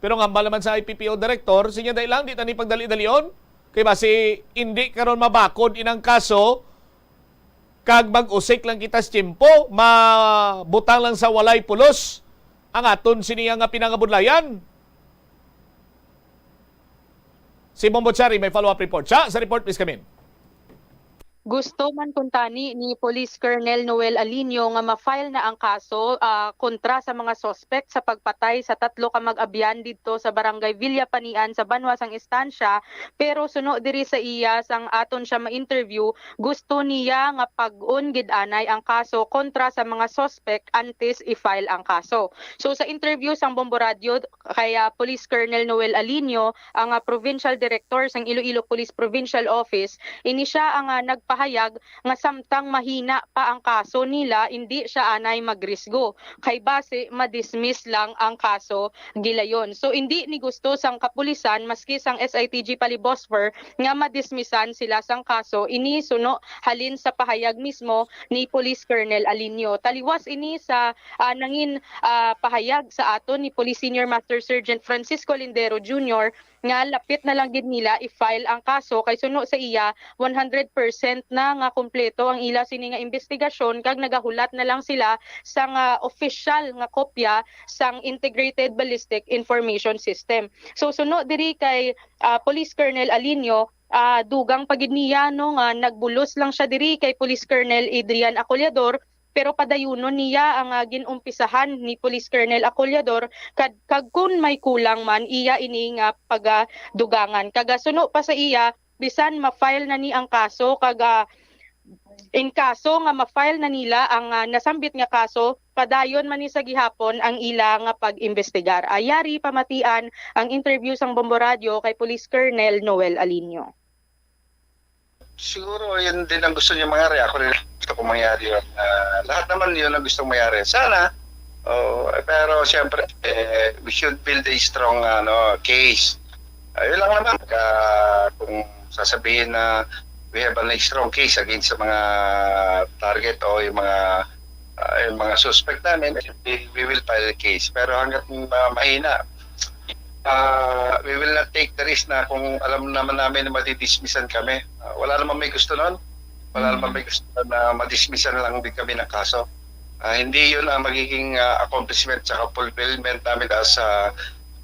Pero ang hambal naman sa I P P O director, sinya, "Dali lang, di ta ni pagdali-dalion. Kay basi, hindi karon mabakod inang kaso, kag mag-usik lang kita sa tiyempo, mabutang lang sa walay pulos ang aton sini nga pinangabudlayan. Si Bombo Cherry may follow-up report. Siya sa report, please, Kamin. Gusto man kuntani ni Police Colonel Noel Alinio nga ma-file na ang kaso, ah, kontra sa mga suspect sa pagpatay sa tatlo ka mag-abyan didto sa Barangay Villapanian sa Banwa sang Estancia, pero suno diri sa iya, sang aton siya ma-interview, gusto niya nga pag-on gid anay ang kaso kontra sa mga suspect antes i-file ang kaso. So, sa interview sang Bombo Radio kay, ah, Police Colonel Noel Alinio, ang, ah, Provincial Director sang Iloilo Police Provincial Office, ini siya ang, ah, nagpahayag nga samtang mahina pa ang kaso nila, indi siya anay magrisgo kay basi ma-dismiss lang ang kaso gilayon. So, indi ni gusto sang kapulisan maski sang S I T G Pali BOSFR nga ma-dismissan sila sang kaso, ini suno halin sa pahayag mismo ni Police Colonel Alinio. Taliwas ini sa, ah, nangin, ah, pahayag sa aton ni Police Senior Master Sergeant Francisco Lindero Junior nga lapit na lang gid nila i-file ang kaso kay suno sa iya, one hundred percent na nga kumpleto ang ila sini nga imbestigasyon kag nagahulat na lang sila sang, ah, opisyal nga kopya sang Integrated Ballistic Information System. So, suno diri kay, ah, Police Colonel Alinio, ah, dugang pa gid niya, no, nga nagbulos lang siya diri kay Police Colonel Adrian Acollador, pero padayunon niya ang, ah, gin-umpisahan ni Police Colonel Acollador kad-, kag kun may kulang man, iya ini nga pagadugangan. Kag, ah, suno pa sa iya, bisan ma-file na ni ang kaso kag, ah, in kaso nga ma-file na nila ang, ah, nasambit nga kaso, padayon man ni sa gihapon ang ila nga pag-imbestigar. Ah, yari pamatian ang interview sang Bombo Radio kay Police Colonel Noel Alinio. Siguro yun din ang gusto niya mangyari. Ako rin gusto kong mangyari yun. Ah, lahat naman yun ang gustong mangyari. Sana. Oh, pero siyempre, eh, we should build a strong, ano, case. Ayun lang naman. Ka, kung sasabihin na we have a strong case against sa mga target o yung mga, ah, yung mga suspect namin, we, we will file a case. Pero hanggat, ah, mahina, ah, we will not take the risk na kung alam naman namin na madidismissan kami. Ah, wala naman may gusto nun. Wala naman may gusto na madismissan lang din kami ng kaso. Ah, hindi yun ang magiging, ah, accomplishment sa fulfillment namin as, ah,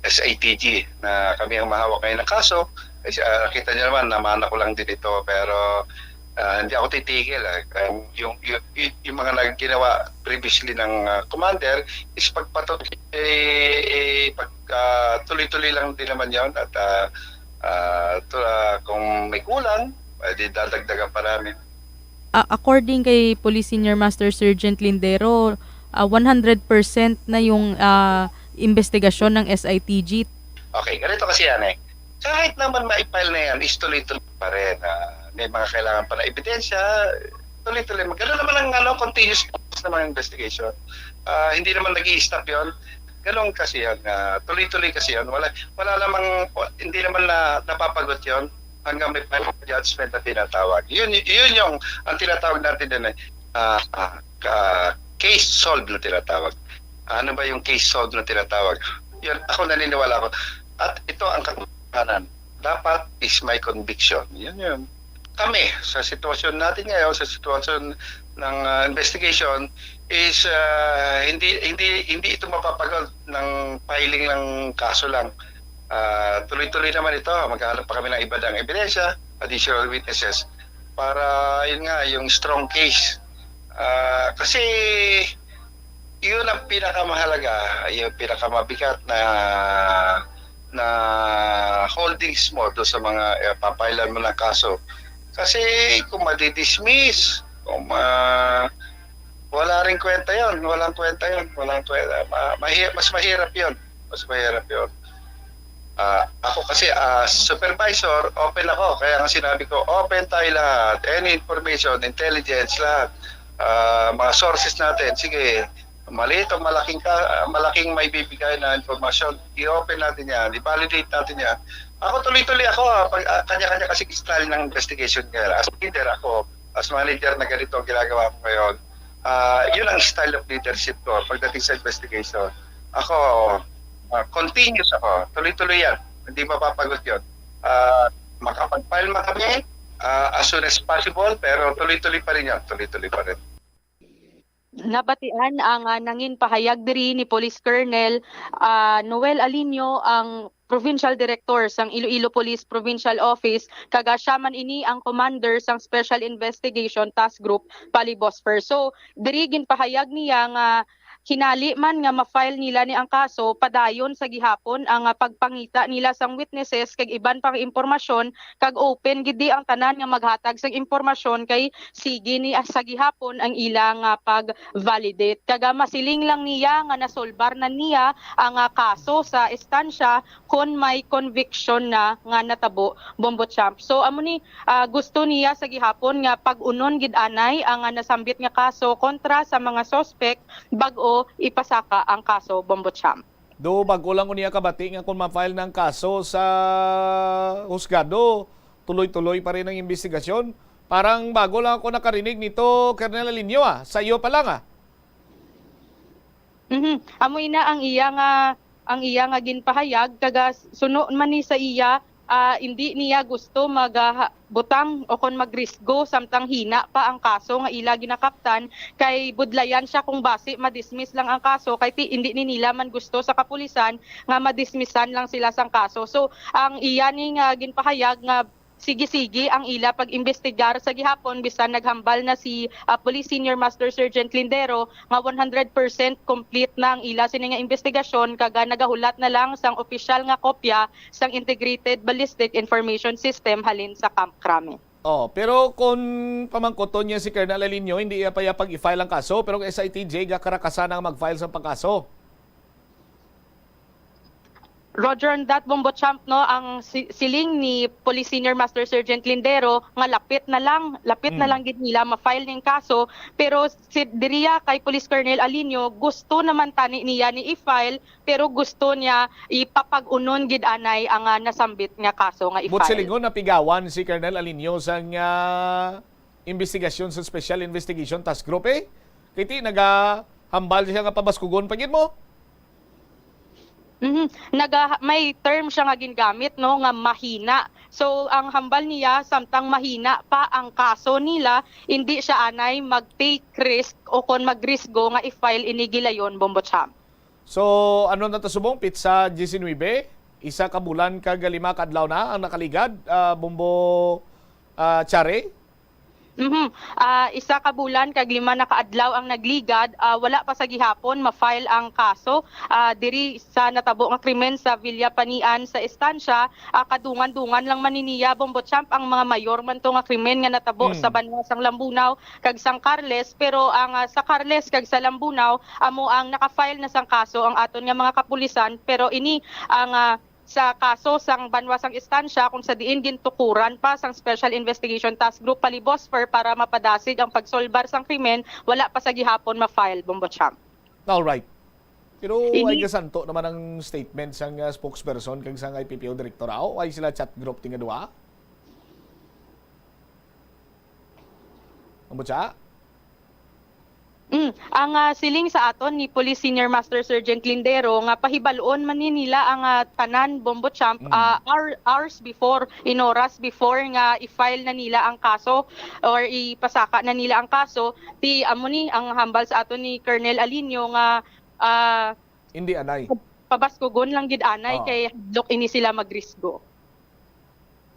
S I T G na kami ang mahawak ngayon ng kaso. Kasi, ah, kita niyo naman, namana ko lang din ito. Pero, ah, hindi ako titigil. Ah. Yung, yung, yung, yung mga nag-, ginawa previously ng, ah, commander is pagpatuloy, eh, eh, pag, ah, tuloy-tuloy lang din naman yon at, ah, ah, to, ah, kung may kulang, eh, di dadagdagan pa namin. Ah, according kay Police Senior Master Sergeant Lindero, ah, one hundred percent na yung, ah, investigasyon ng S I T G. Okay, ganito kasi yan eh. Kahit naman ma-file na yan, is tuloy-tuloy pa rin. Ah, may mga kailangan pa na ebidensya, tuloy-tuloy. Ganun naman ang, ano, continuous process ng mga investigation. Ah, hindi naman nag-i-stop yon. Ganun kasi yan. Ah, tuloy-tuloy kasi yan. Wala, wala namang, hindi naman na, napapagot yon hanggang may final judgment na tinatawag. Yun, yun yung, ang tinatawag natin din eh, ah, ah, ah, case solved na tinatawag. Ano ba yung case solved na tinatawag? Yun, ako naniniwala ako. At ito ang katotohanan. Dapat is may conviction. Yun yun. Kami, sa sitwasyon natin ngayon, sa sitwasyon ng, ah, investigation, is, ah, hindi hindi hindi ito mapapagod ng filing ng kaso lang. Ah, tuloy-tuloy naman ito. Maghahanap pa kami ng iba dang ebidensya, additional witnesses, para, yun nga, yung strong case. Ah, kasi yun ang pinakamahalaga, yung pinakamabigat na, na holdings mo do sa mga, eh, papailan mo ng kaso. Kasi kung madidismiss, kung ma-, wala rin kwenta yon, walang kwenta yon, walang kwenta. Ma-, mahi-, mas mahirap yon, mas mahirap yon. Ah, ako kasi as supervisor, open ako. Kaya nga sinabi ko, open tayo lahat. Any information, intelligence, lahat. Ah, mga sources natin, sige, maliit o malaking, ka, malaking may bibigay na informasyon, i-open natin yan, i-validate natin yan. Ako tuloy-tuloy ako, ah, pag, ah, kanya-kanya kasi style ng investigation ngayon. As leader ako, as manager na ganito ang ginagawa ko ngayon. Ah, yun ang style of leadership ko pagdating sa investigation. Ako, ah, continuous ako. Tuloy-tuloy yan. Hindi mapapagod yun. Ah, makapag-file man kami, ah, as soon as possible, pero tuloy-tuloy pa rin yan. Tuloy-tuloy pa rin. Nabatian ang, ah, nangin pahayag diri ni Police Colonel, ah, Noel Alinio, ang Provincial Director sang Iloilo Police Provincial Office, kag, ah, siya man ini ang commander sang Special Investigation Task Group, Palibosfer. So, diri ginpahayag niya nga hinali man nga ma-file nila ni ang kaso, padayon sa gihapon ang, ah, pagpangita nila sang witnesses kag iban pang impormasyon, kag open gid di ang tanan nga maghatag sang impormasyon kay sige ni, ah, sa gihapon ang ila nga pag-validate. Kag, ah, masiling lang niya nga nasolbar na niya ang, ah, kaso sa estansya kon may conviction na nga natabo, Bombo Champ. So, amo ni, ah, gusto niya sa gihapon nga pag-unon gid anay ang, ah, nasambit nga kaso kontra sa mga suspect bag-o ipasaka ang kaso, Bombo Champ. Do bag-o lang ko niya kabati nga kung ma-file na ang kaso sa husgado, tuloy-tuloy pa rin ang investigasyon. Parang bago lang ako nakarinig nito, Colonel Alinio, ah. Sa iyo pa lang, ah. Mhm. Amo ina ang iya nga, ang iya nga ginpahayag, kag, ah, suno man ni sa iya, ah, indi niya gusto maga-, butang o kon magrisgo samtang hina pa ang kaso nga ila ginakaptan, kay budlayan siya kung basi ma-dismiss lang ang kaso, kay ti-, indi ni nila man gusto sa kapulisan nga madismisan lang sila sang kaso. So, ang iya ni nga ginpahayag nga sige-sige ang ila pag-imbestigar sa gihapon, bisan naghambal na si, ah, Police Senior Master Sergeant Lindero nga one hundred percent complete na ang ila sini nga investigasyon, kag, ah, nagahulat na lang sang opisyal nga kopya sang Integrated Ballistic Information System halin sa Camp Crame. Oh, pero kung pamangkuton niya si Colonel Alinio, hindi iya pa iya pag-i-file ang kaso, pero ang S I T J gakarakasan ang mag-file sa pagkaso. Roger on that, Bombo Champ, no, ang si-, siling ni Police Senior Master Sergeant Lindero nga lapit na lang, lapit na Hmm. lang gid nila ma-file ning kaso, pero si diriya kay Police Colonel Alinio, gusto naman tani niya ni i-file, pero gusto niya ipapag-unon gid anay ang, ah, nasambit nga kaso nga But i-file. Silingon napigawan si Colonel Alinio sang, ah, investigasyon sa Special Investigation Task Group, eh. Kay ti nagahambal siya nga pabaskugon pa gid mo. Mhm. Naga-, may term siya nga gingamit, no, nga mahina. So, ang hambal niya, samtang mahina pa ang kaso nila, hindi siya anay mag-take risk o kon magrisgo nga i-file ini gilayon, Bombo Champ. So, ano na ta subong? Pitsa diecinuebe, isa ka bulan kag lima ka adlaw na ang nakaligad, ah, Bombo, ah, Chari? Mhm. Ah, isa ka bulan kag lima na ka adlaw ang nagligad, ah, wala pa sa gihapon ma-file ang kaso, ah, diri sa natabo nga krimen sa Villa Panian sa Estancia. Ah, kadungan-dungan lang man ni niya, Bombo Champ, ang mga mayor man to nga krimen nga natabo Mm. sa banwa sang Lambunao kag sang Carles, pero ang, ah, sa Carles kag sa Lambunao amo ang naka-file na sang kaso ang aton nga mga kapulisan, pero ini ang, ah, sa kaso sang banwa sang Estancia, kung sa diin gintukuran pa sang Special Investigation Task Group Palibosfer para mapadasig ang pagsolbar sang krimen, wala pa sa gihapon ma-file, Bombo Champ. All right. Pero Ini- ay gasanto naman ang statement sang, ah, spokesperson kag sang I P P O director, aw, ay sila chat group tinga duha? Ang butya? Mm. Ang, ah, siling sa aton ni Police Senior Master Sergeant Lindero nga pahibal-on man ni nila ang, ah, tanan, Bombo Champ, Mm. ah, hour-, hours before, in oras before nga i-file na nila ang kaso or ipasaka na nila ang kaso. Ti amo ni ang hambal sa aton ni Colonel Alinio nga, ah, Hindi anay. pabaskugon lang gid anay Ah. kay hadlok ini sila magrisgo.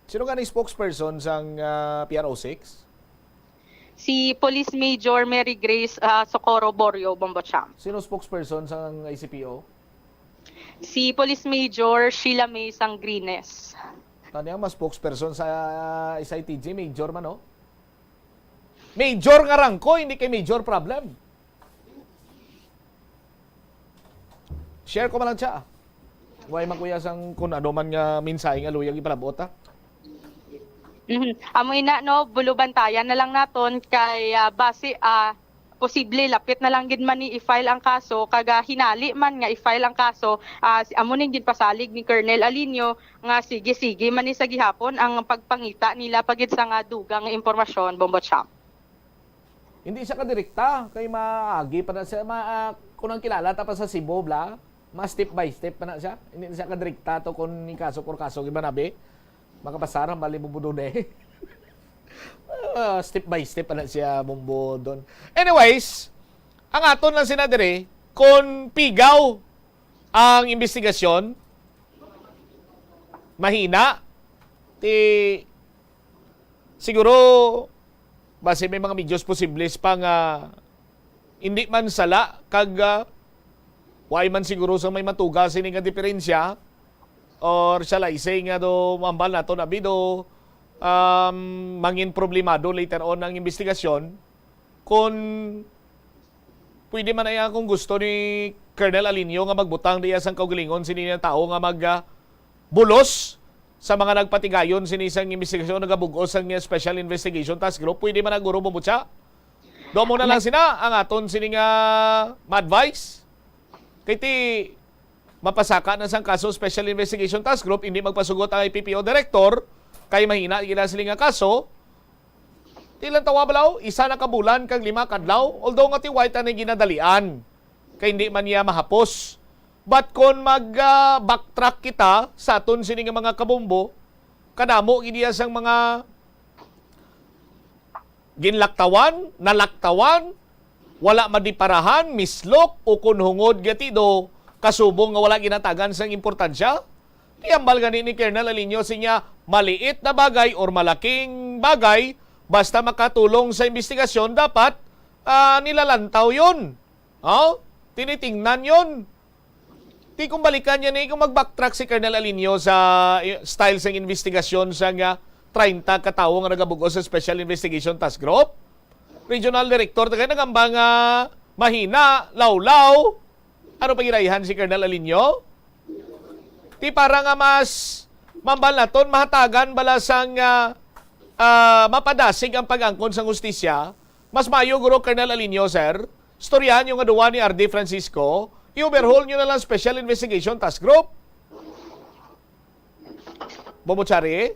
Sino gani spokesperson sang, ah, P R O six? Si Police Major Mary Grace, ah, Socorro Borio, Bombo Champ. Sino spokesperson sang I C P O? Si Police Major Sheila May Sangrines. Tani ang mas spokesperson sa, ah, S I T G, major man, oh. Major nga rangko, hindi kay major problem. Share ko man lang siya. Way man kuya sang kung ano man nga mensahe nga luyag ipalabot, ha? Mhm. Amo ina, no, bulubantayan na lang naton kay, ah, basi, ah, posible lapit na lang gid man ni i-file ang kaso, kag, ah, hinali man nga i-file ang kaso, ah, si, amo ning ginpasalig ni Colonel Alinio nga sige-sige man ni sa gihapon ang pagpangita nila pa gid sa nga dugang nga impormasyon, Bombo Champ. Hindi siya kadirekta, kay maagi pa na siya, ma-, ah, kung ang kilala ta pa sa Cebu, bla, ma step by step pa na siya. Hindi na siya kadirekta to kung ni kaso por kaso, iba na, be. Makapasar ang bali bubudo na eh. Ah, step by step pa na siya, Bombo, doon. Anyways, Ang aton lang sina dire, kung pigaw ang imbestigasyon, mahina, ti siguro basi may mga medios posibles pa nga hindi man sala kag, ah, way man siguro sa may matuga sini nga diferensya or siya laisay nga do mambal nato na bido, um, mangin problemado later on ang imbestigasyon. Kung pwede man ay akong gusto ni Colonel Alinio nga magbutang diya sang kaugalingon sini nga tawo nga mag, ah, bulos sa mga nagpatigayon sini sang imbestigasyon, nagabug-os sang Special Investigation Task Group, pwede man na guro mo mutya. Do mo na lang sina ang aton sini nga ma-advise. Kay ti mapasaka na sang kaso Special Investigation Task Group, hindi magpasugot ang I P P O director kay mahina gid sila nga kaso. Ti lang tawa balaw, isa na ka bulan kag lima ka adlaw, although nga ti way ta ni ginadalian kay hindi man niya mahapos. But kon mag, ah, backtrack kita sa aton sini nga mga kabombo, kadamo gid iya sang mga ginlaktawan, nalaktawan, wala madiparahan, mislok, o kon hungod gatido, kasubong nga wala ginatagan sang importansya. Ti hambal gani ni Colonel Alinio sinya, maliit na bagay or malaking bagay, basta makatulong sa imbestigasyon, dapat, ah, nilalantaw yon. Oh? Tinitingnan yon. Ti kung balikan niya ni, kung mag-backtrack si Colonel Alinio sa, eh, style sang investigasyon sa nga treinta ka tawo nga nagabug-os sa Special Investigation Task Group, Regional Director, tagay nagamba nga mahina, lawlaw. Ano pa ginaihan si Colonel Alinio? Ti para nga mas mambal naton, mahatagan bala sang, ah, ah, mapadasig ang pag-angkon sang hustisya, mas maayo guro, Colonel Alinio, sir, istoryahan nyo nga duwa ni R D Francisco, i-overhaul nyo na lang Special Investigation Task Group. Bobo Chari?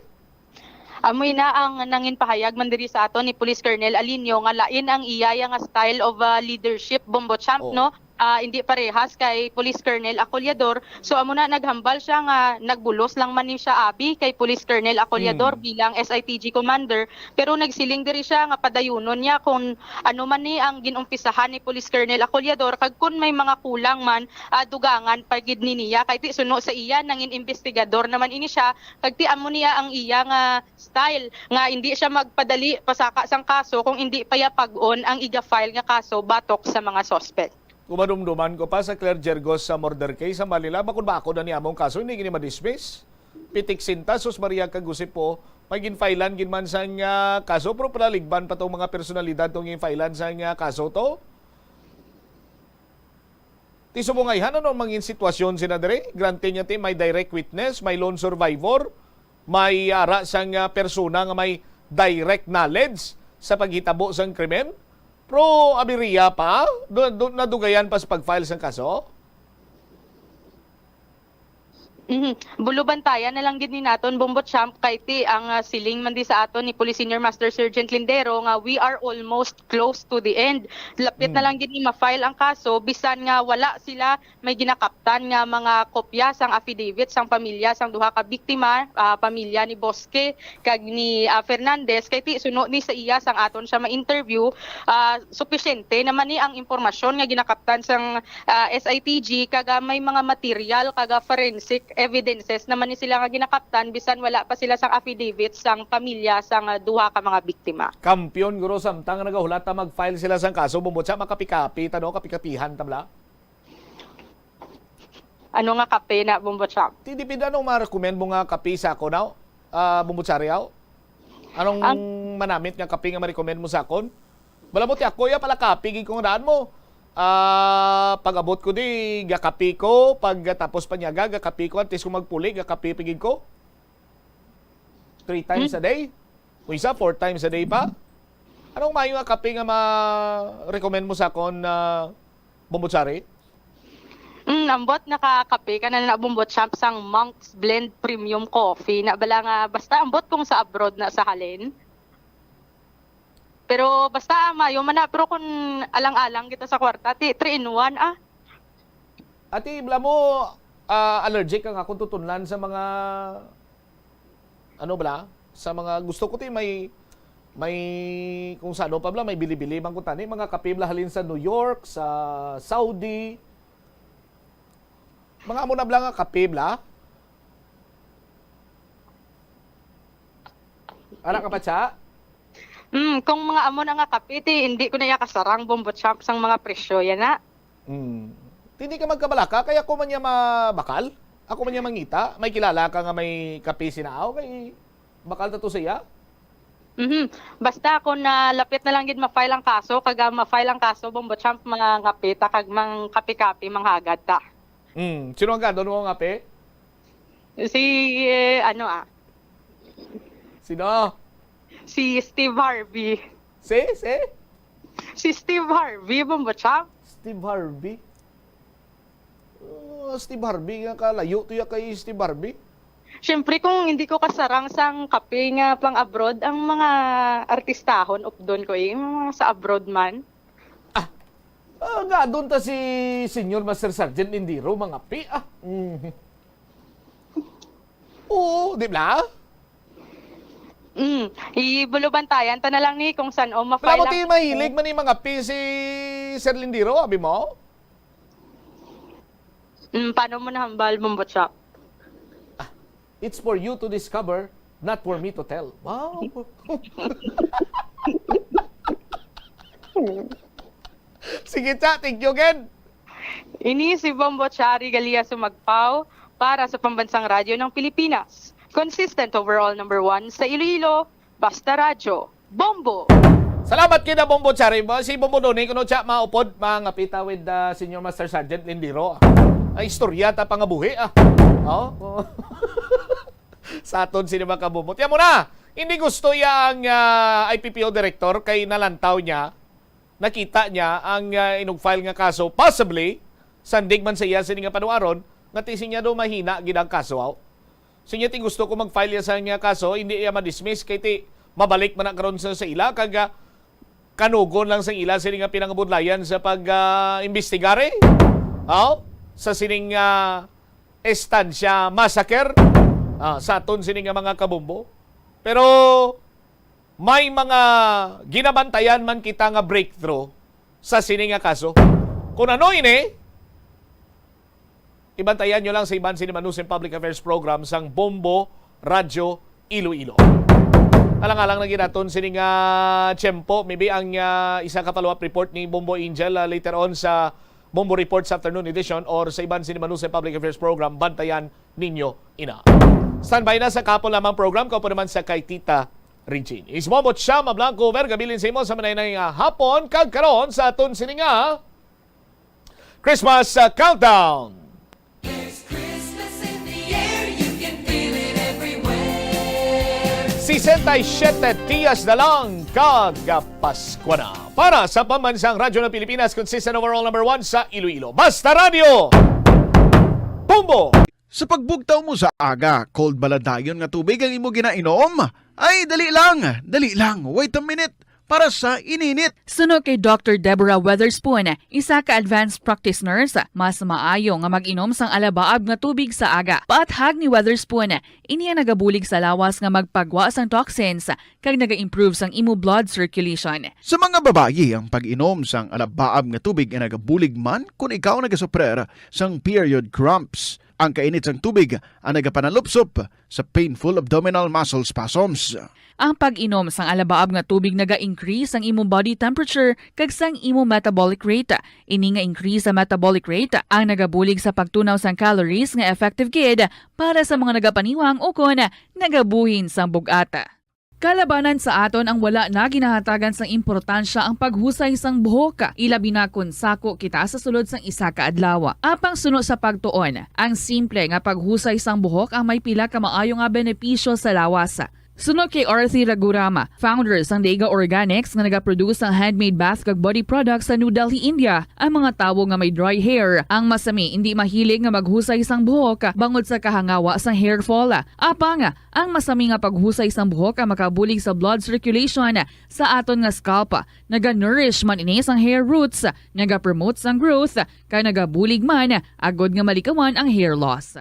Amoy na ang nangin pahayag man diri sa aton ni Police Colonel Alinio nga lain ang iya ya nga style of, ah, leadership, Bombo Champ, Oo. no? Ah, hindi parehas kay Police Colonel Acollidor. So, amo na naghambal siya nga nagbulos lang man ni siya abi kay Police Colonel Acollidor Hmm. bilang S I T G commander, pero nagsiling diri siya nga padayunon niya kung ano man ni ang ginumpisahan ni Police Colonel Acollidor, kag kun may mga kulang man, ah, dugangan pa gid ni niya. Kay ti suno sa iya, nangin investigador naman ini siya, kag ti amo niya ang iya nga style, nga hindi siya magpadali pasaka sang kaso kung hindi pa ya pag-on ang iga-file nga kaso batok sa mga suspect. Kung madumduman ko pa sa Claire Jergos sa murder case, ang balila, bakod ba ako na ni among kaso, hindi gini ma-dismiss? Pitik sinta, sus Maria kag Joseph po, may ginfailan gid man sang, ah, kaso, pero palaligban pa tong mga personalidad tong ginfailan sang, ah, kaso to. Ti subong ayhan, ano mangin sitwasyon sina diri? Granted nga ti may direct witness, may lone survivor, may ara sang, ah, persona nga may direct knowledge sa paghitabo sang krimen. Pero abiriya pa, du-, du-, nadugayan pa sa pag-file sang kaso. Mhm. Bulubantayan na lang gid ni naton, Bombo Champ, kay ti ang, ah, siling man di sa aton ni Police Senior Master Sergeant Lindero nga we are almost close to the end. Lapit na Mm. lang gid ni ma-file ang kaso, bisan nga wala sila may ginakaptan nga mga kopya sang affidavit sang pamilya sang duha ka biktima, ah, pamilya ni Bosque kag ni, ah, Fernandez, kay ti suno ni sa iya sang aton siya ma-interview, ah, supisyente naman ni ang impormasyon nga ginakaptan sang, ah, S I T G, kag, ah, may mga material kag, ah, forensic evidences naman ni sila nga ginakaptan, bisan wala pa sila sang affidavit sang pamilya sang, ah, duha ka mga biktima. Kampiyon, guro, samtang nagahulat ta mag-file sila sang kaso, Bombo Champ, makapi-kapi ta, no? Kapi-kapihan ta bala. Ano nga kape na, Bombo Champ? Ti depende, anong ma-recommend mo nga kape sa ako, no? Ah, Bombo Chari, aw? Anong Ang manamit nga kape nga ma-recommend mo sa akon? Bala mo, ti ako, ya pala kape, gid ko nga daan mo. Ah, pag-abot ko di, gakape ko. Pagkatapos panyaga, gakape ko. Antes ko magpuli, gakape pa gid ko. Three times Hmm. a day? O isa, four times a day pa? Anong maayo nga kape nga ma-recommend mo sa akon, ah, Bombo Chari? Mm, ambot nakakape ka na na, Bombo Champ, sang Monk's Blend Premium Coffee. Na bala nga, basta ambot kung sa abroad na sa halin. Pero basta, ah, maayo man na. Pero kung alang-alang kita sa kwarta, ti three in one, ah. Ati, bala mo, ah, allergic ang akong tutunlan sa mga, ano bala? Sa mga, gusto ko ti may, May, kung sa ano pa bala, may bili-bili man kuntani, mga kape bala halin sa New York, sa Saudi. Mga amo na bala nga kape bala. Ara ka pa, Cha? Mm, kung mga amo na nga kape, ti, hindi ko na iya kasarang, Bombo Champ, sang mga presyo, yana. Hmm. Hindi ka magkabalaka, kay ako man niya mabakal. Ako man niya mangita. May kilala ka nga may kape sinaaw, kay bakal ta to sa iya. Mhm. Basta kung nalapit na lang gid ma-file ang kaso, kag, ah, ma-file ang kaso, Bombo Champ, mga ngapita kag mang kape-kape, manghagad ta. Hmm. Sino ang gadon mo nga pe? Si, eh, ano, ah, Sino? si Steve Harvey. Si? Si? Si Steve Harvey, Bombo Champ. Steve Harvey? Oh, Steve Harvey nga kalayo to ya kay Steve Harvey. Siyempre, kung hindi ko kasarang sang kape nga pang-abroad, ang mga artistahon, updon ko eh, yung mga sa abroad man. Ah, gadon ta si Senior Master Sergeant Lindiro, mga pi. Ah. Mhm. Oo, di ba? Mm, ibulubantayan ta na lang ni kung san o Wala ma-file mo ang ti mahilig man ni mga pi si Sir Lindiro, abi mo? Mm, paano mo nahambal, Bombo Champ? It's for you to discover, not for me to tell. Wow! Sige, Cha. Thank you again. Ini si Bombo Chari Galia Sumagpaw para sa Pambansang Radyo ng Pilipinas. Consistent overall number one sa Iloilo, Basta Radyo, Bombo! Salamat kita, Bombo Chari. Ba, si Bombo Doni, kuno siya maupod, mga pita with, ah, Senior Master Sergeant Lindiro. Ay, istorya ta pangabuhi, ah. Oh. Sa aton sini mga kabombo. Tiyan mo na, hindi gusto iya ang, ah, I P P O director kay nalantaw niya, nakita niya ang, ah, inug-file nga kaso, possibly, sandig man sa iya sini nga panuaron, nga ti sinya daw mahina gid ang kaso, aw. Sinya ti gusto ko mag-file iya sa nga kaso, hindi iya ma-dismiss kay ti mabalik man na karon sa, sa ila, kag, ah, kanugon lang sa ila sini nga pinangabudlayan sa pag, ah, imbestigar, eh. Aw, sa sining, ah, Estancia massacre, ah, sa aton sini nga mga kabombo. Pero may mga ginabantayan man kita nga breakthrough sa sini nga kaso. Kung ano ini, ibantayan nyo lang sa iban sini Manusim Public Affairs Program sang Bombo Radyo Iloilo. Alang-alang na ginaton sini nga tiyempo, maybe ang, ah, isa ka follow-up report ni Bombo Angel, ah, later on sa Bombo Report sa afternoon edition or sa iban sini Manusim Public Affairs Program, bantayan ninyo ina. Standby na sa kapon lamang program, kaupo naman sa kay Tita Regine. Is Bombo Chama Blanco, Verga Bilin sa imo sa manay nga hapon, kag karon sa aton sini nga Christmas, uh, countdown. There's Christmas in the air, you can feel it everywhere. Sesenta y siete dias na lang, kag Pasko na. Para sa Pambansang Radyo ng Pilipinas, consistent overall number one sa Iloilo. Basta Radyo! Bombo! Sa pagbugtaw mo sa aga, cold bala dayon nga tubig ang imo ginainom? Ay, dali lang, dali lang, wait a minute, para sa ininit. Suno kay Doctor Deborah Weatherspoon, isa ka advanced practice nurse, mas maayo nga mag-inom sang alabaab nga tubig sa aga. Paathag ni Weatherspoon, ini ang nagabulig sa lawas nga magpagwa sang toxins kag naga-improve sang imo blood circulation. Sa mga babayi, ang pag-inom sang alabaab nga tubig ay nagabulig man kon ikaw nagasuprer sang period cramps. Ang kainit sang tubig ang nagapanalupsop sa painful abdominal muscle spasms. Ang pag-inom sang alabaab nga tubig naga-increase sang imo body temperature kag sang imo metabolic rate. Ini nga increase sa metabolic rate ang nagabulig sa pagtunaw sang calories nga effective gid para sa mga nagapaniwang ukon nagabuhin sang bug-at. Kalabanan sa aton ang wala na ginahatagan sang importansya ang paghusay sang buhok, ilabi na kon sako kita sa sulod sang isa ka adlaw. Apang suno sa pagtuon, ang simple nga paghusay sang buhok ang may pila ka maayo nga benepisyo sa lawas. Suno kay Arthi Raghuram, founder sang Dega Organics nga nagaproduce sang handmade bath kag body products sa New Delhi, India, ang mga tawo nga may dry hair ang masami indi mahilig nga maghusay sang buhok bangod sa kahangawa sang hair fall. Apang, ang masami nga paghusay sang buhok ang makabulig sa blood circulation sa aton nga scalp. Naga-nourish man ini sang hair roots, nagapromote sang growth, kag nagabulig man agod nga malikawan ang hair loss.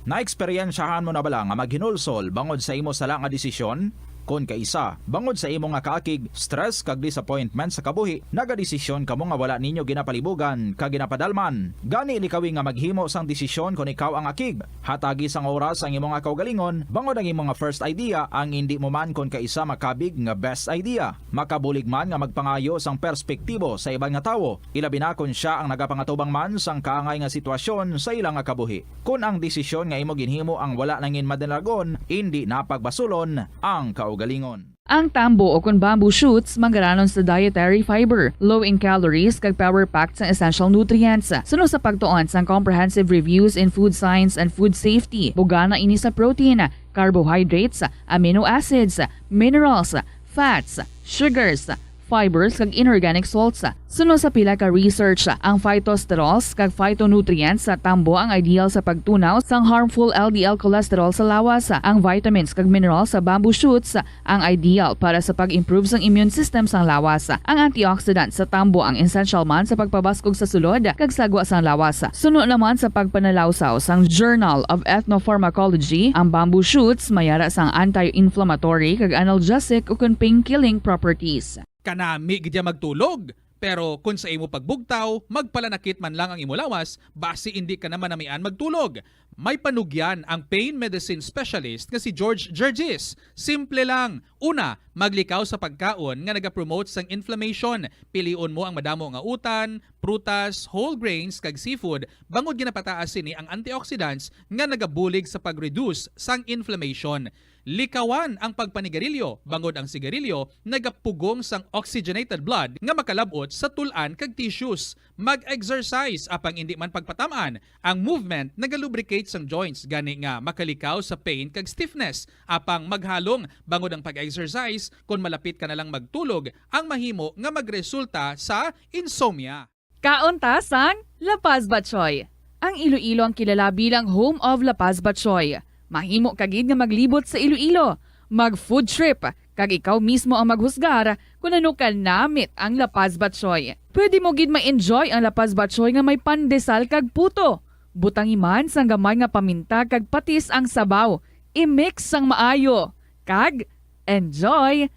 Naeksperyensyahan mo na bala nga maghinulsol bangod sa imo sala nga desisyon? Kon kaisa, bangod sa imo nga kaakig, stress kag disappointment sa kabuhi, nagadesisyon kamo nga wala ninyo ginapalibugan kag ginapadalman. Gani likawi nga maghimo sang desisyon kon ikaw ang akig. Hatagi sang oras ang imo nga kaugalingon, bangod ang imo nga first idea ang indi mo man kon kaisa makabig nga best idea. Makabulig man nga magpangayo sang perspektibo sa iban nga tawo, ilabi na kon sia ang nagapangatubang man sang kaangay nga sitwasyon sa ila nga kabuhi. Kon ang desisyon nga imo ginhimo ang wala nangin madalagon, indi na pagbasulon ang kaugalingon. Ang tambo o kon bamboo shoots manggaranon sa dietary fiber, low in calories, kag power-packed sang essential nutrients. Suno sa pagtuon sang Comprehensive Reviews in Food Science and Food Safety, bugana ini sa protein, carbohydrates, amino acids, minerals, fats, sugars, fibers, kag inorganic salts. Suno sa pila ka research, ang phytosterols kag phytonutrients sa tambo ang ideal sa pagtunaw sang harmful L D L cholesterol sa lawas. Ang vitamins kag minerals sa bamboo shoots ang ideal para sa pag-improve sang immune system sang lawas. Ang antioxidant sa tambo ang essential man sa pagpabaskog sa sulod kag sagwa sang lawas. Suno naman sa pagpanalawsaw sang Journal of Ethnopharmacology, ang bamboo shoots may ara sang anti-inflammatory kag analgesic ukon pain-killing properties. Kanami gid ya magtulog, pero kon sa imo pagbugtaw, magpalanakit man lang ang imo lawas, basi indi ka na manamian magtulog. May panugyan ang pain medicine specialist nga si George Gergis. Simple lang. Una, maglikaw sa pagkaon nga nagapromote sang inflammation. Pilion mo ang madamo nga utan, prutas, whole grains, kag seafood, bangod ginapataas sini ang antioxidants nga nagabulig sa pag-reduce sang inflammation. Likawan ang pagpanigarilyo, bangod ang sigarilyo nagapugong sang oxygenated blood nga makalab-ot sa tul-an kag tissues. Mag-exercise, apang indi man pagpatam-an. Ang movement nagalubricate sang joints, gani nga makalikaw sa pain kag stiffness. Apang maghalong, bangod ang pag-exercise, kon malapit ka na lang magtulog, ang mahimo nga magresulta sa insomnia. Kaon ta sang La Paz Batchoy. Ang Iloilo ang kilala bilang home of La Paz Batchoy. Mahimo ka gid nga maglibot sa Iloilo, mag-food trip, kag ikaw mismo ang maghusgar kon ano ka namit ang La Paz Batchoy. Pwede mo gid ma-enjoy ang La Paz Batchoy nga may pandesal kag puto. Butangi man sang gamay nga paminta kag patis ang sabaw. I-mix sang maayo, kag enjoy!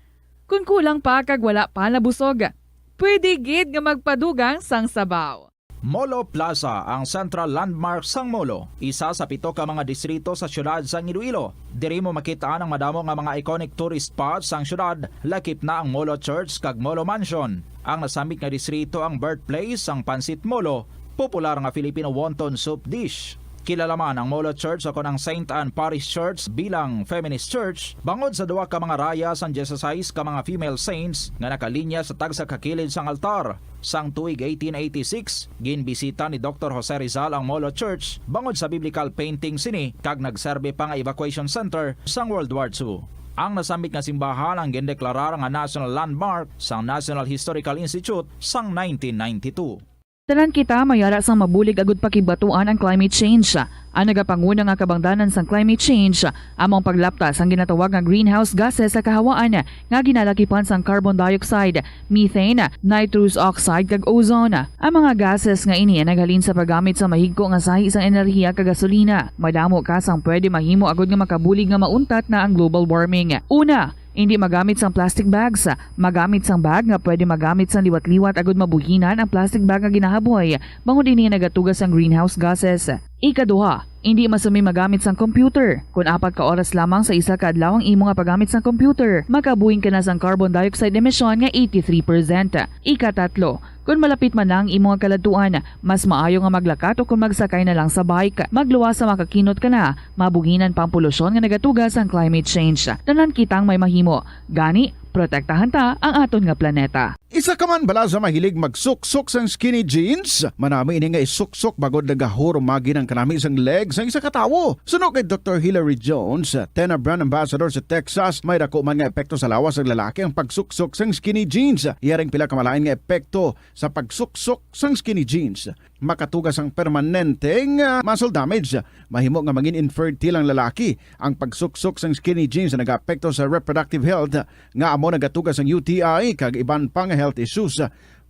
Kon kulang pa kag wala pa nabusog, pwede gid nga magpadugang sang sabaw. Molo Plaza, ang central landmark sang Molo, isa sa pito ka mga distrito sa siyudad sang Iloilo. Diri mo makit-an ang madamo nga mga iconic tourist spots sang siyudad, lakip na ang Molo Church kag Molo Mansion. Ang nasambit nga distrito ang birthplace sang Pancit Molo, popular nga Filipino wonton soup dish. Kilala man ang Molo Church ukon ang Saint Anne Parish Church bilang feminist church bangod sa duha ka mga raya sang dieciséis ka mga female saints nga nakalinya sa tagsa ka kilid sang altar. Sang tuig eighteen eighty-six, ginbisita ni Doktor Jose Rizal ang Molo Church bangod sa biblical painting sini kag nagserbi pa nga evacuation center sang World War Two. Ang nasambit nga simbahan ang gindeklarar nga national landmark sang National Historical Institute sang nineteen ninety-two. Tanan kita may ara sang mabulig agud pakigbatuan ang climate change. Ang nagapanguna nga kabangdanan sang climate change amo ang paglapta sang ginatawag nga greenhouse gases sa kahawaan nga ginalakipan sang carbon dioxide, methane, nitrous oxide, kag ozone. Ang mga gases nga ini naghalin sa paggamit sa mahigko nga sahi sang enerhiya kag gasolina. Madamo ka sang pwede mahimo agud nga makabulig nga mauntat na ang global warming. Una, indi magamit sang plastic bags. Magamit sang bag nga pwede magamit sang liwat-liwat agud mabuhinan ang plastic bag nga ginahaboy, bangod ini nagatuga sang greenhouse gases. Ikaduha, indi masumi magamit sang computer. Kon apat ka oras lamang sa isa ka adlaw ang imo nga paggamit sang computer, makabuhin ka na sang carbon dioxide emission nga eighty-three percent. Ikatatlo, kon malapit man na ang imo nga kaladtuan, mas maayo nga maglakat o kon magsakay na lang sa bike. Magluwas sa makakinot ka na, mabuhinan pa ang polusyon nga nagatuga sang climate change. Tanan kitang may mahimo. Gani, protektahan ta ang aton nga planeta. Isa ka man bala sa mahilig magsuksok sang skinny jeans? Manami ini nga isuksok bangod nagahurumagi ang kanami sang leg sang isa ka tawo. Suno kay Doktor Hilary Jones, Tena brand ambassador sa Texas, may dako man nga epekto sa lawas sang lalaki ang pagsuksok sang skinny jeans. Iya ring pila ka malain nga epekto sa pagsuksok sang skinny jeans. Makatuga sang permanenteng, ah, muscle damage. Mahimo nga mangin infertile ang lalaki. Ang pagsuksok sang skinny jeans nagaapekto sa reproductive health, nga amo nagatuga sang U T I kag iban pa nga health issues.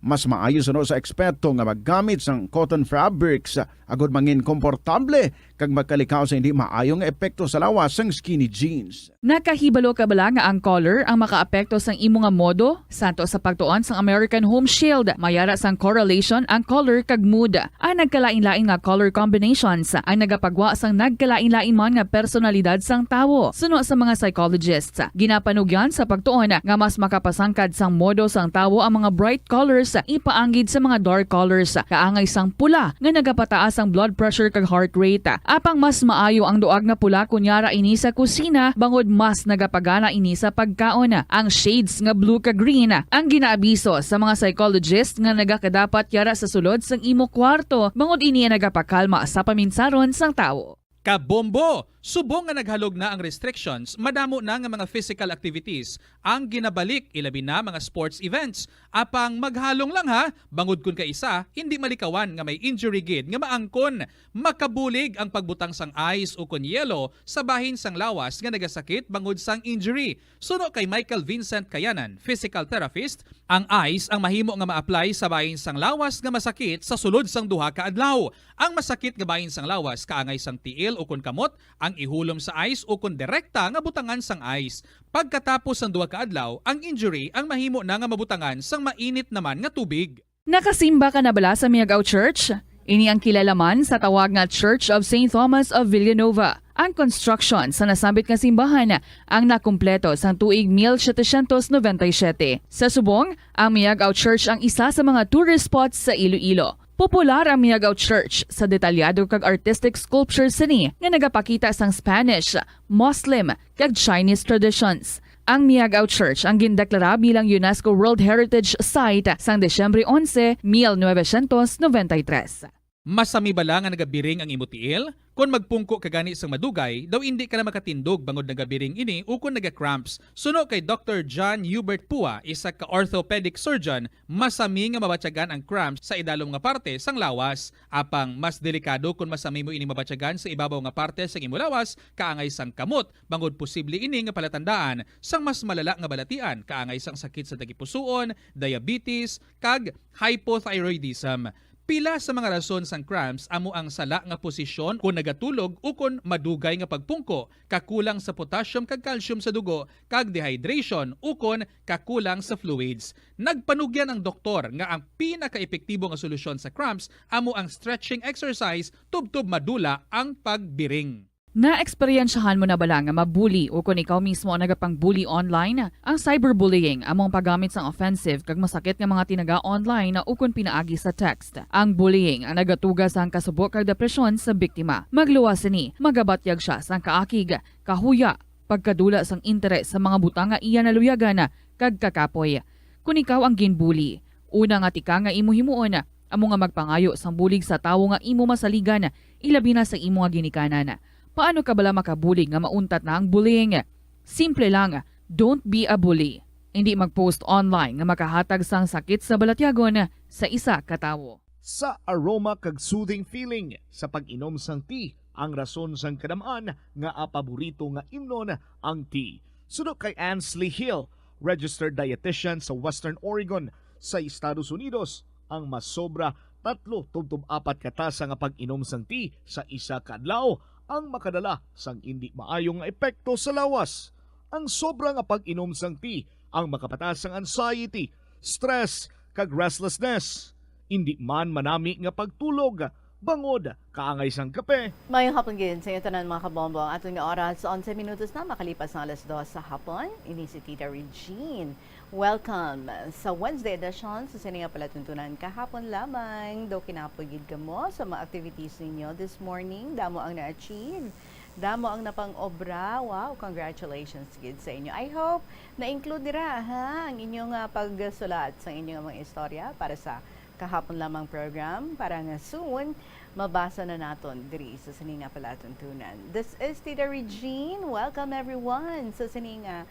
Mas maayo suno sa eksperto nga maggamit sang cotton fabrics agud mangin komportable kag makalikaw sa hindi maayo nga epekto sa lawas sang skinny jeans. Nakahibalo ka bala nga ang color ang makaapekto sang imo nga modo? Santo sa pagtuon sang American Home Shield, may ara sang correlation ang color kag mood. Ang nagkalain-lain nga color combinations ang nagapagwa sang nagkalain-lain man nga personalidad sang tawo. Suno sa mga psychologists, ginapanugyan sa pagtuon nga mas makapasangkad sang modo sang tawo ang mga bright colors ipaanggid sa mga dark colors, kaangay sang pula nga nagapataas ang blood pressure kag heart rate. Apang mas maayo ang duag nga pula kon yara ini sa kusina, bangod mas nagapagana ini sa pagkaon. Ang shades nga blue kag green ang ginaabiso sa mga psychologist nga nagakadapat yara sa sulod sang imo kwarto, bangod ini ang nagapakalma sa paminsaron sang tawo. Kabombo! Subong nga naghalog na ang restrictions, madamo na nga mga physical activities ang ginabalik, ilabi na mga sports events. Apang maghalong lang ha, bangod kun kaisa, hindi malikawan nga may injury gid nga maangkon. Makabulig ang pagbutang sang ice ukon yelo sa bahin sang lawas nga nagasakit bangod sang injury. Suno kay Michael Vincent Kayanan, physical therapist, ang ice ang mahimo nga ma-apply sa bahin sang lawas nga masakit sa sulod sang duha ka adlaw. Ang masakit nga bahin sang lawas kaangay sang tiil ukon kamot ang ihulom sa ice ukon direkta nga butangan sang ice. Pagkatapos sang duha ka adlaw, ang injury ang mahimo na nga mabutangan sang mainit naman nga tubig. Nakasimba ka na bala sa Miagao Church? Ini ang kilala man sa tawag nga Church of Saint Thomas of Villanueva. Ang construction sa nasambit nga simbahan ang nakumpleto sang tuig mil setecientos noventa y siete. Sa subong, ang Miagao Church ang isa sa mga tourist spots sa Iloilo. Popular ang Miagao Church sa detalyado kag artistic sculptures sini nga nagapakita sang Spanish, Muslim, kag Chinese traditions. Ang Miagao Church ang gindeklara bilang UNESCO World Heritage Site sang Disyembre onse, mil novecientos noventa y tres. Masami bala nga nagabiring ang imo tiil? Kon magpungko ka gani sang madugay, daw indi ka na makatindog bangod nagabiring ini ukon naga-cramps. Suno kay Doctor John Hubert Pua, isa ka orthopedic surgeon, masami nga mabatyagan ang cramps sa idalom nga parte sang lawas. Apang mas delikado kon masami mo ini mabatyagan sa ibabaw nga parte sang imo lawas, kaangay sang kamot, bangod posible ini nga palatandaan sang mas malala nga balatian, kaangay sang sakit sa tagipusoon, diabetes, kag hypothyroidism. Pila sa mga rason sang cramps amo ang sala nga posisyon kon nagatulog ukon madugay nga pagpungko, kakulang sa potassium kag calcium sa dugo, kag dehydration ukon kakulang sa fluids. Nagpanugyan ang doktor nga ang pinakaepektibo nga solusyon sa cramps amo ang stretching exercise tubtob madula ang pagbiring. Naeksperyensyahan mo na bala nga ma-bully ukon ikaw mismo ang nagapang-bully online? Ang cyberbullying amo ang paggamit sang offensive kag masakit nga mga tinaga online ukon pinaagi sa text. Ang bullying ang nagatuga sang kasubo kag depresyon sa biktima. Magluwas sini, magabatyag sia sang kaakig, kahuya, pagkadula sang interes sa mga butang nga iya naluyagan, kag kakapoy. Kon ikaw ang ginbully, una nga tika nga imo himuon amo nga magpangayo sang bulig sa tawo nga imo masaligan, ilabi na sa imo nga ginikanan. Paano ka bala makabulig nga mauntat na ang bullying? Simple lang, don't be a bully. Indi mag-post online nga makahatag sang sakit sa balatyagon sa isa ka tawo. Sa aroma kag soothing feeling sa pag-inom sang tea, ang rason sang kadam-an nga paborito nga imnon ang tea. Suno kay Ansley Hill, registered dietitian sa Western Oregon sa Estados Unidos, ang masobra tatlo tubtob apat ka tasa nga pag-inom sang tea sa isa ka adlaw ang makadala sang indi maayo nga epekto sa lawas. Ang sobra nga pag-inom sang tea ang makapataas sang anxiety, stress, kag restlessness. Indi man manami nga pagtulog bangod kaangay sang kape. Maayong hapon gid sa inyo tanan, mga kabombo. Ang aton nga oras, onse minutos na makalipas ang alas dos sa hapon. Ini si Tita Regine. Welcome sa Wednesday edition sa sini nga palatuntunan, Kahapon Lamang. Daw kinapoy gid kamo sa mga activities ninyo this morning. Damo ang na-achieve. Damo ang napang-obra. Wow, congratulations gid sa inyo. I hope na-include dira, ha, ang inyong, ah, pagsulat sa inyong mga istorya para sa Kahapon Lamang program, para nga soon mabasa na naton diri sa sini nga palatuntunan. This is Tita Regine. Welcome everyone sa sini nga,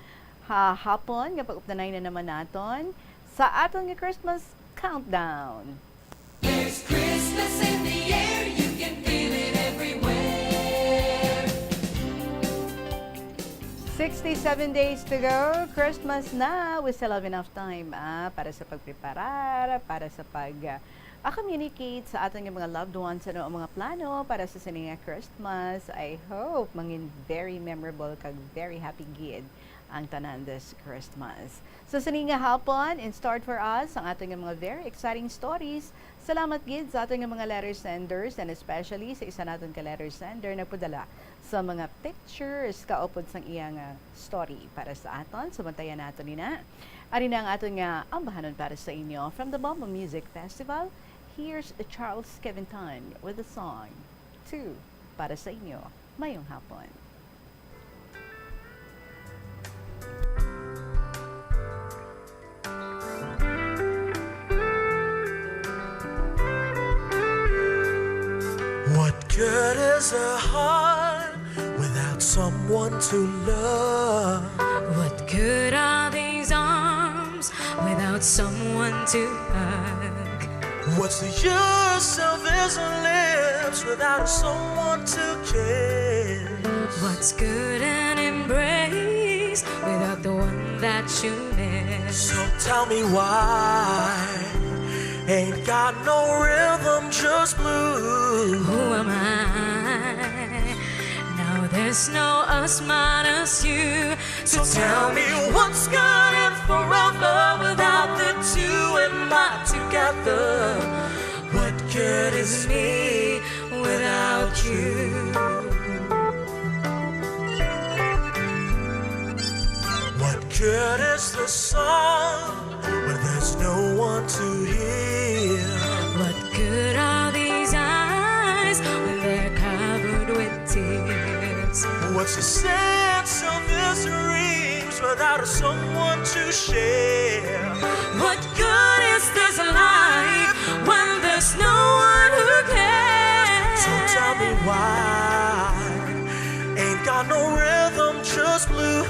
ha, hapon nga pag-updanay na naman naton sa aton nga Christmas countdown. There's Christmas in the air, you can feel it everywhere. Sixty-seven days to go, Christmas na. We still have enough time, ah, para sa pagpreparar, para sa pag, ah, A-communicate sa aton nga mga loved ones ano ang mga plano para sa sini nga Christmas. I hope mangin very memorable kag very happy gid ang tanan this Christmas. So sini nga hapon, in start for us ang aton nga mga very exciting stories. Salamat gid sa aton nga mga letter senders, and especially sa isa naton ka letter sender nagpadala sa mga pictures kaupod sang iya nga story para sa aton. So bantayan naton ina. Ari na ang aton nga ambahanon para sa inyo. From the Bombo Music Festival, here's Charles Kevintan with the song Two para sa inyo. Mayong hapon. What good is a heart without someone to love? What good are these arms without someone to hug? What's the use of these lips without someone to kiss? What's good an embrace without the one that you miss? So tell me why ain't got no rhythm, just blues. Who am I? Now there's no us minus you. So tell me what's good and forever without the two and my together. What good is me without you? What good is the song when there's no one to hear? What good are these eyes when they're covered with tears? What's the sense of these dreams without someone to share? What good is this life when there's no one who cares? So tell me why ain't got no rhythm, just blues.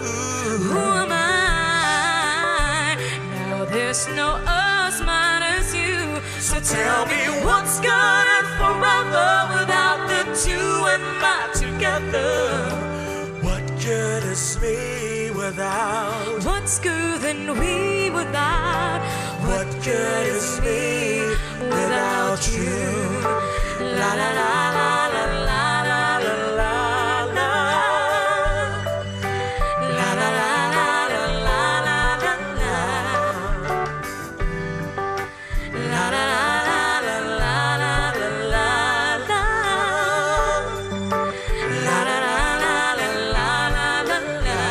Who am I? Now there's no us minus you. So tell me what's good and forever without the two and my together. What good is me without? What's good and we without? What good is me without you? La la la la la la la la la la. La la la la la la la la la. La la la la la la la la la. La la la la la la la la.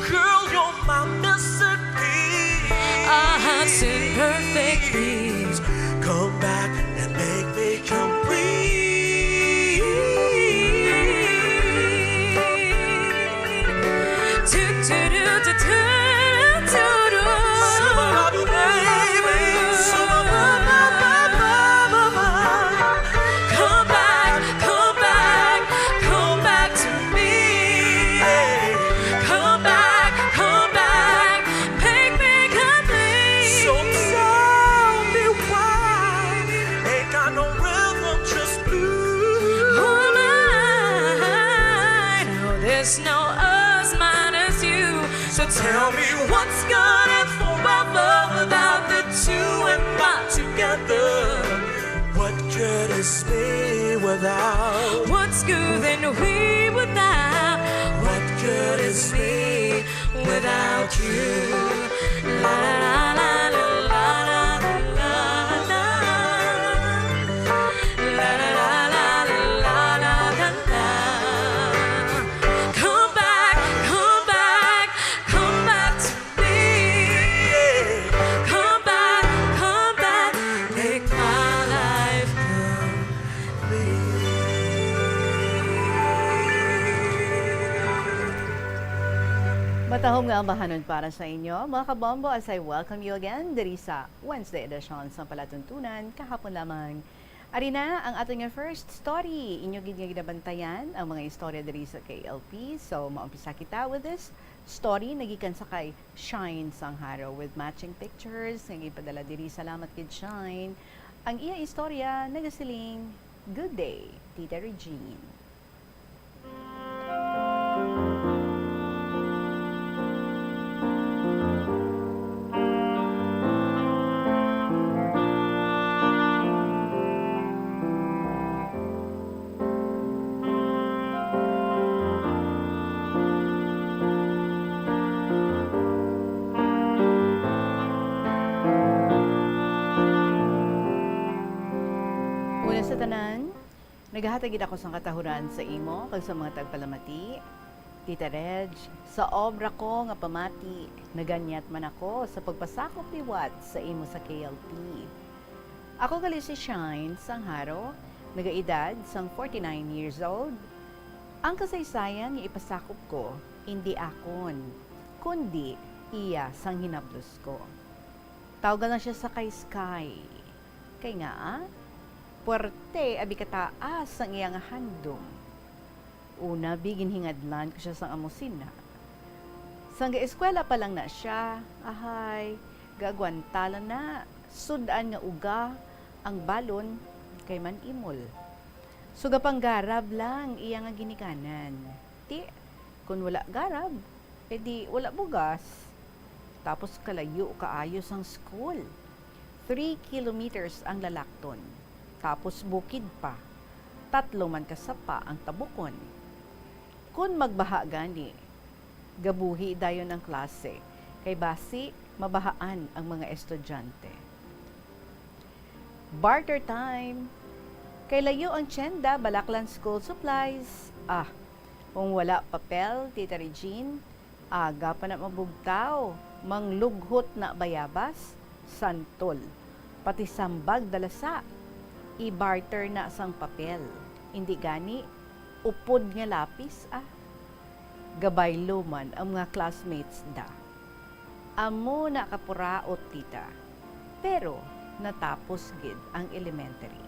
Girl, you're my missing piece. Our hearts in perfect peace. Come back and make me complete. Do, do, do, do, do, do, do. Come back, come back, come back to me. Come back, come back, make me complete. So tell me why ain't got no rhythm, just blues. Oh my, now there's no us minus you. So tell me what's good and forever without the two and my together. What good is me without? What's good and we without? What good is me without you? La la la la la la la la la. La la la la la la la la. Come back, come back, come back to me. Come back, come back, make my life complete. Matahom nga ambahanon para sa inyo, mga kabombo, as I welcome you again diri sa Wednesday edition sa Palatuntunan kahapon lamang. Ari na ang aton nga first story. Inyo gid nga ginabantayan ang mga istorya diri sa K L P. So, maumpisa kita with this story. Nagikan sa kay Shine Sangharo with matching pictures nga gipadala diri. Salamat gid, Shine. Ang iya istorya nagasiling, "Good day, Tita Regine." Tanan, nagahatag gid ako sang katahuran sa imo kag sa mga tagpalamati. Tita Reg, sa obra ko nga pamati, naganyat man ako sa pagpasakop liwat sa imo sa K L P. Ako gali si Shine Sangharo, nagaedad sang forty-nine years old. Ang kasaysayan nga ipasakop ko, indi akon, kundi iya sang hinablos ko. Tawga lang siya sa Kay Sky. Kay ngaa, puwerte abi kataas ang iya nga handom. Una, bi, ginhingadlan ko siya sang amo sina. Sang gaeskwela pa lang na siya, ahay, gaagwanta lang na, sud-an nga uga ang balon kay man-imol. So, gapanggarab lang iya nga ginikanan. Ti, kun wala garab, edi wala bugas. Tapos kalayo kaayo sang school. Three kilometers ang lalakton. Tapos bukid pa. Tatlo man ka sapa ang tabukon. Kun magbaha gani, gabuhi dayon ang klase, kay basi mabahaan ang mga estudyante. Barter time! Kay layo ang tienda, balak lang school supplies. Ah, kung wala papel, Tita Regine, aga pa na mabugtaw, manglughot na bayabas, santol, pati sambag dalasa. I-barter na sang papel. Indi gani, upod nga lapis, ah. Gabaylo man ang mga classmates da. Amo na kapuraot, tita. Pero natapos gid ang elementary.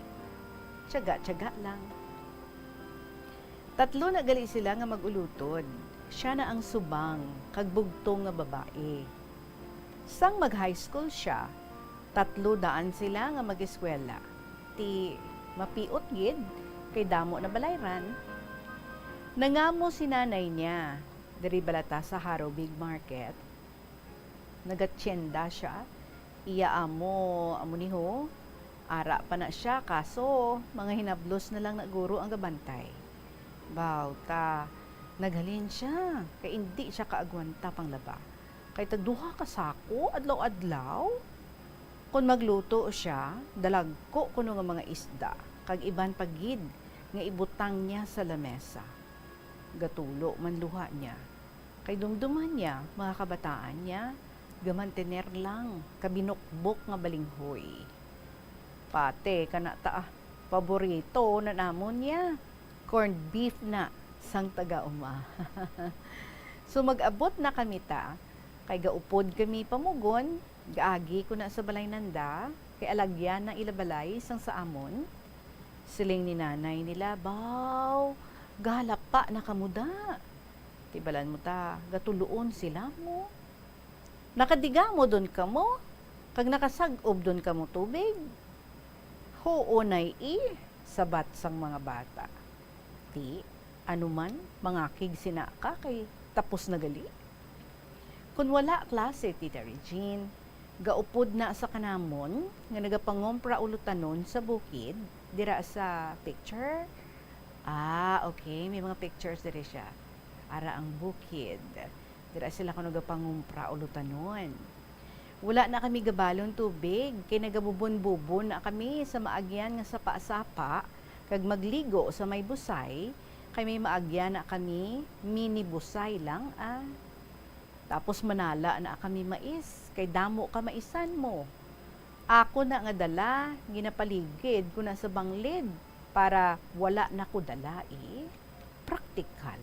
Tiyaga-tiyaga lang. Tatlo na gali sila nga mag-ulutod. Sia na ang subang kag bugtong nga babayi. Sang mag-high school sia, tatlo daan sila nga mag-eskwela. Ti mapiot gid, kay damo na balayran. Nangamo si nanay niya diri bala ta sa Jaro Big Market. Nagatienda sia. Iya amo, amo ni ho. Ara pa na sia, kaso mga hinablos na lang na guro ang gabantay. Baw ta, naghalin sia, kay indi sia kaagwanta panglaba. Kay tagduha ka sako adlaw-adlaw. Kon magluto sia, dalagko kuno nga mga isda, kag iban pa gid nga ibutang niya sa lamesa. Gatulo man luha niya, kay dumduman niya, mga kabataan niya, gamantener lang, kabinukbok nga balinghoy. Pati kana ta, ah, paborito na namon niya, corned beef na sang taga-uma. So, mag-abot na kami ta, kay gaupod kami pamugon, gaagi ko na sa balay nanda, kay alagyan ang ila balay sang sa amon. Siling ni nanay nila, "Baw, galapa na kamo da." Tibalan mo ta, gatuloon sila mo. "Nakadigamo don kamo, kag nakasag-ob don kamo tubig?" "Huo, Nay, i," sabat sang mga bata. Ti, ano man, mangakig sina ka kay tapos na gali. Kun wala klase, Tita Regine, gaupod na sa kanamon nga nagapangumpra ulutanon sa bukid, dira sa picture. Ah, okay, may mga pictures diri siya. Ara ang bukid. Dira sila kuno gapangumpra ulutanon. Wala na kami gabalon tubig, kay nagabubon-bubon na kami sa maagyan nga sapa-sapa, kag magligo sa may busay, kay may maagyan na kami mini busay lang, ah. Tapos manala na kami mais, kay damo ka maisan mo. Ako na nga dala, ginapaligid ko na sa banglid para wala na ko dala, eh. Praktikal.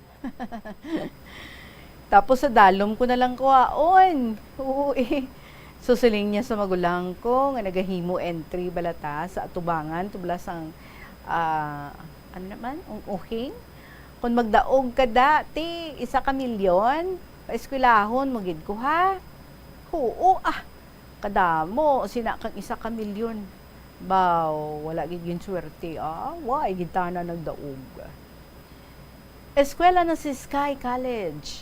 Tapos sa dalom ko na lang kuhaon. Oo, eh. So, siling niya sa magulang ko nga nagahimo entry bala ta sa atubangan, tubla sang, ah, ano naman, ung-uhing. Kung magdaog ka da, ti, isa ka milyon, paeskwelahon mo gid ko, ha? Huo, ah. Kadamo sina kang isa ka milyon. Baw, wala gid ginswerte, ah. Wa gid tana nagdaog. Eskwela na si Sky College.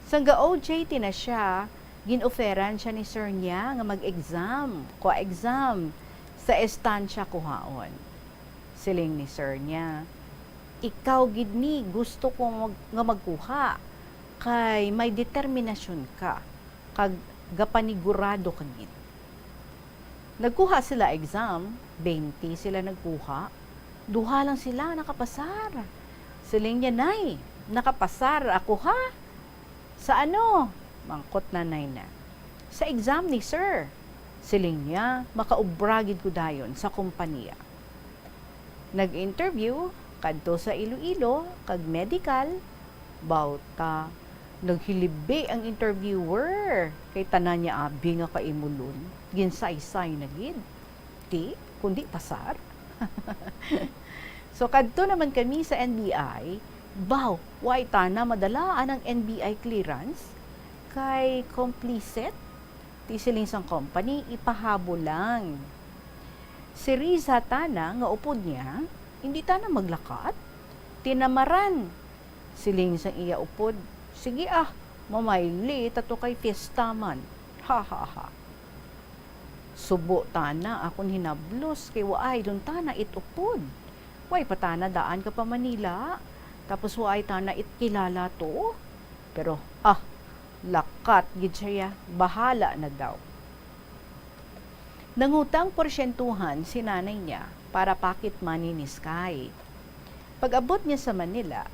Sang ga-O J T na sia, gin-offeran sia ni sir niya nga mag-exam, kuha exam, sa estansya kuhaon. Siling ni sir niya, "Ikaw gid ni gusto ko mag-, nga magkuha, kay may determinasyon ka, kag gapanigurado ka gid." Nagkuha sila exam, twenty sila nagkuha. Duha lang sila nakapasar. Siling niya, "Nay, nakapasar ako, ha?" "Sa ano?" mangkot nanay na. "Sa exam ni sir." Siling niya, "Makaubra gid ko dayon sa kompanya." Nag-interview kadto sa Iloilo kag medical, bawta naghilibi ang interviewer kay tanan niya abi nga kaimulon, ginsaysay na gid. Ti, kundi pasar. So, kadto naman kami sa N B I, baw, way tana madalaan ang N B I clearance kay complicit. Ti siling sang company, ipahabol lang. Si Riza tana nga upod niya, hindi tana maglakat. Tinamaran, siling sang iya upod. "Sige ah, mamayli ta to kay fiesta man. Ha, ha, ha." Subo tana akon hinablos kay waay dun tana it upod. Way pa tana daan ka pa Manila, tapos waay tana it kilala to. Pero, ah, lakat gid siya, bahala na daw. Nangutang porsyentuhan si nanay niya para pocket money ni Sky. Pag-abot niya sa Manila,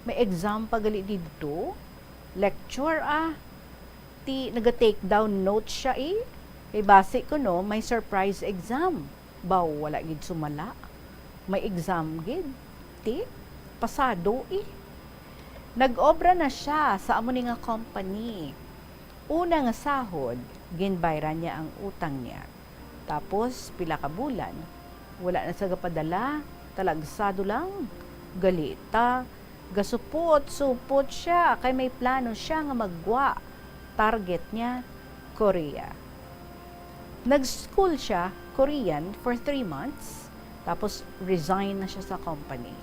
may exam pa gali didto. Lecture, ah. Ti naga-take down notes siya, eh. Kay basi kuno may surprise exam. Baw, wala gid sumala. May exam gid. Ti, pasado, eh. Nag-obra na siya sa amo ni nga company. Una nga sahod, ginbayran niya ang utang niya. Tapos, pila ka bulan, wala na sa gapadala, talagsado lang. Galita, gasupot-supot siya kay may plano siya nga maggwa. Target niya, Korea. Nag-school siya Korean for three months, tapos resign na siya sa company.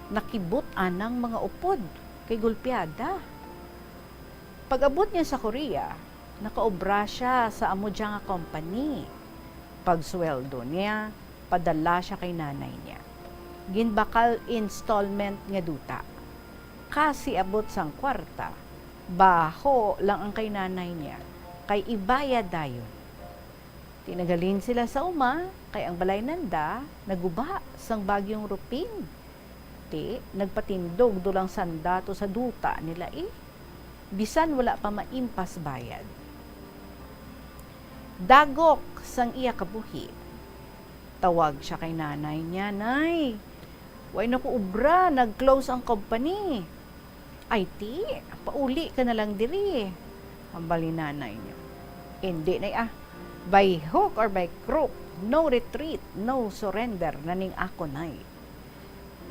Nakibot anang mga upod kay gulpiada. Pag-abot niya sa Korea, nakaobra siya sa amo dya nga company. Pagsweldo niya, padala siya kay nanay niya. Ginbakal installment nga duta. Kasi abot sang kwarta, baho lang ang kay nanay niya, kay ibayad dayon. Ti naghalin sila sa uma, kay ang balay nanda naguba sang bagyong Rupin. Ti nagpatindog dulang sanda to sa duta nila, eh. Bisan wala pa maimpas bayad. Dagok sang iya kabuhi. Tawag siya kay nanay niya, "Nay, way na ko ubra, nag-close ang company." "Ay ti, pauli ka na lang diri," hambal ni nanay niya. "Indi, nay, ah. By hook or by crook, no retreat, no surrender na ning ako, nay.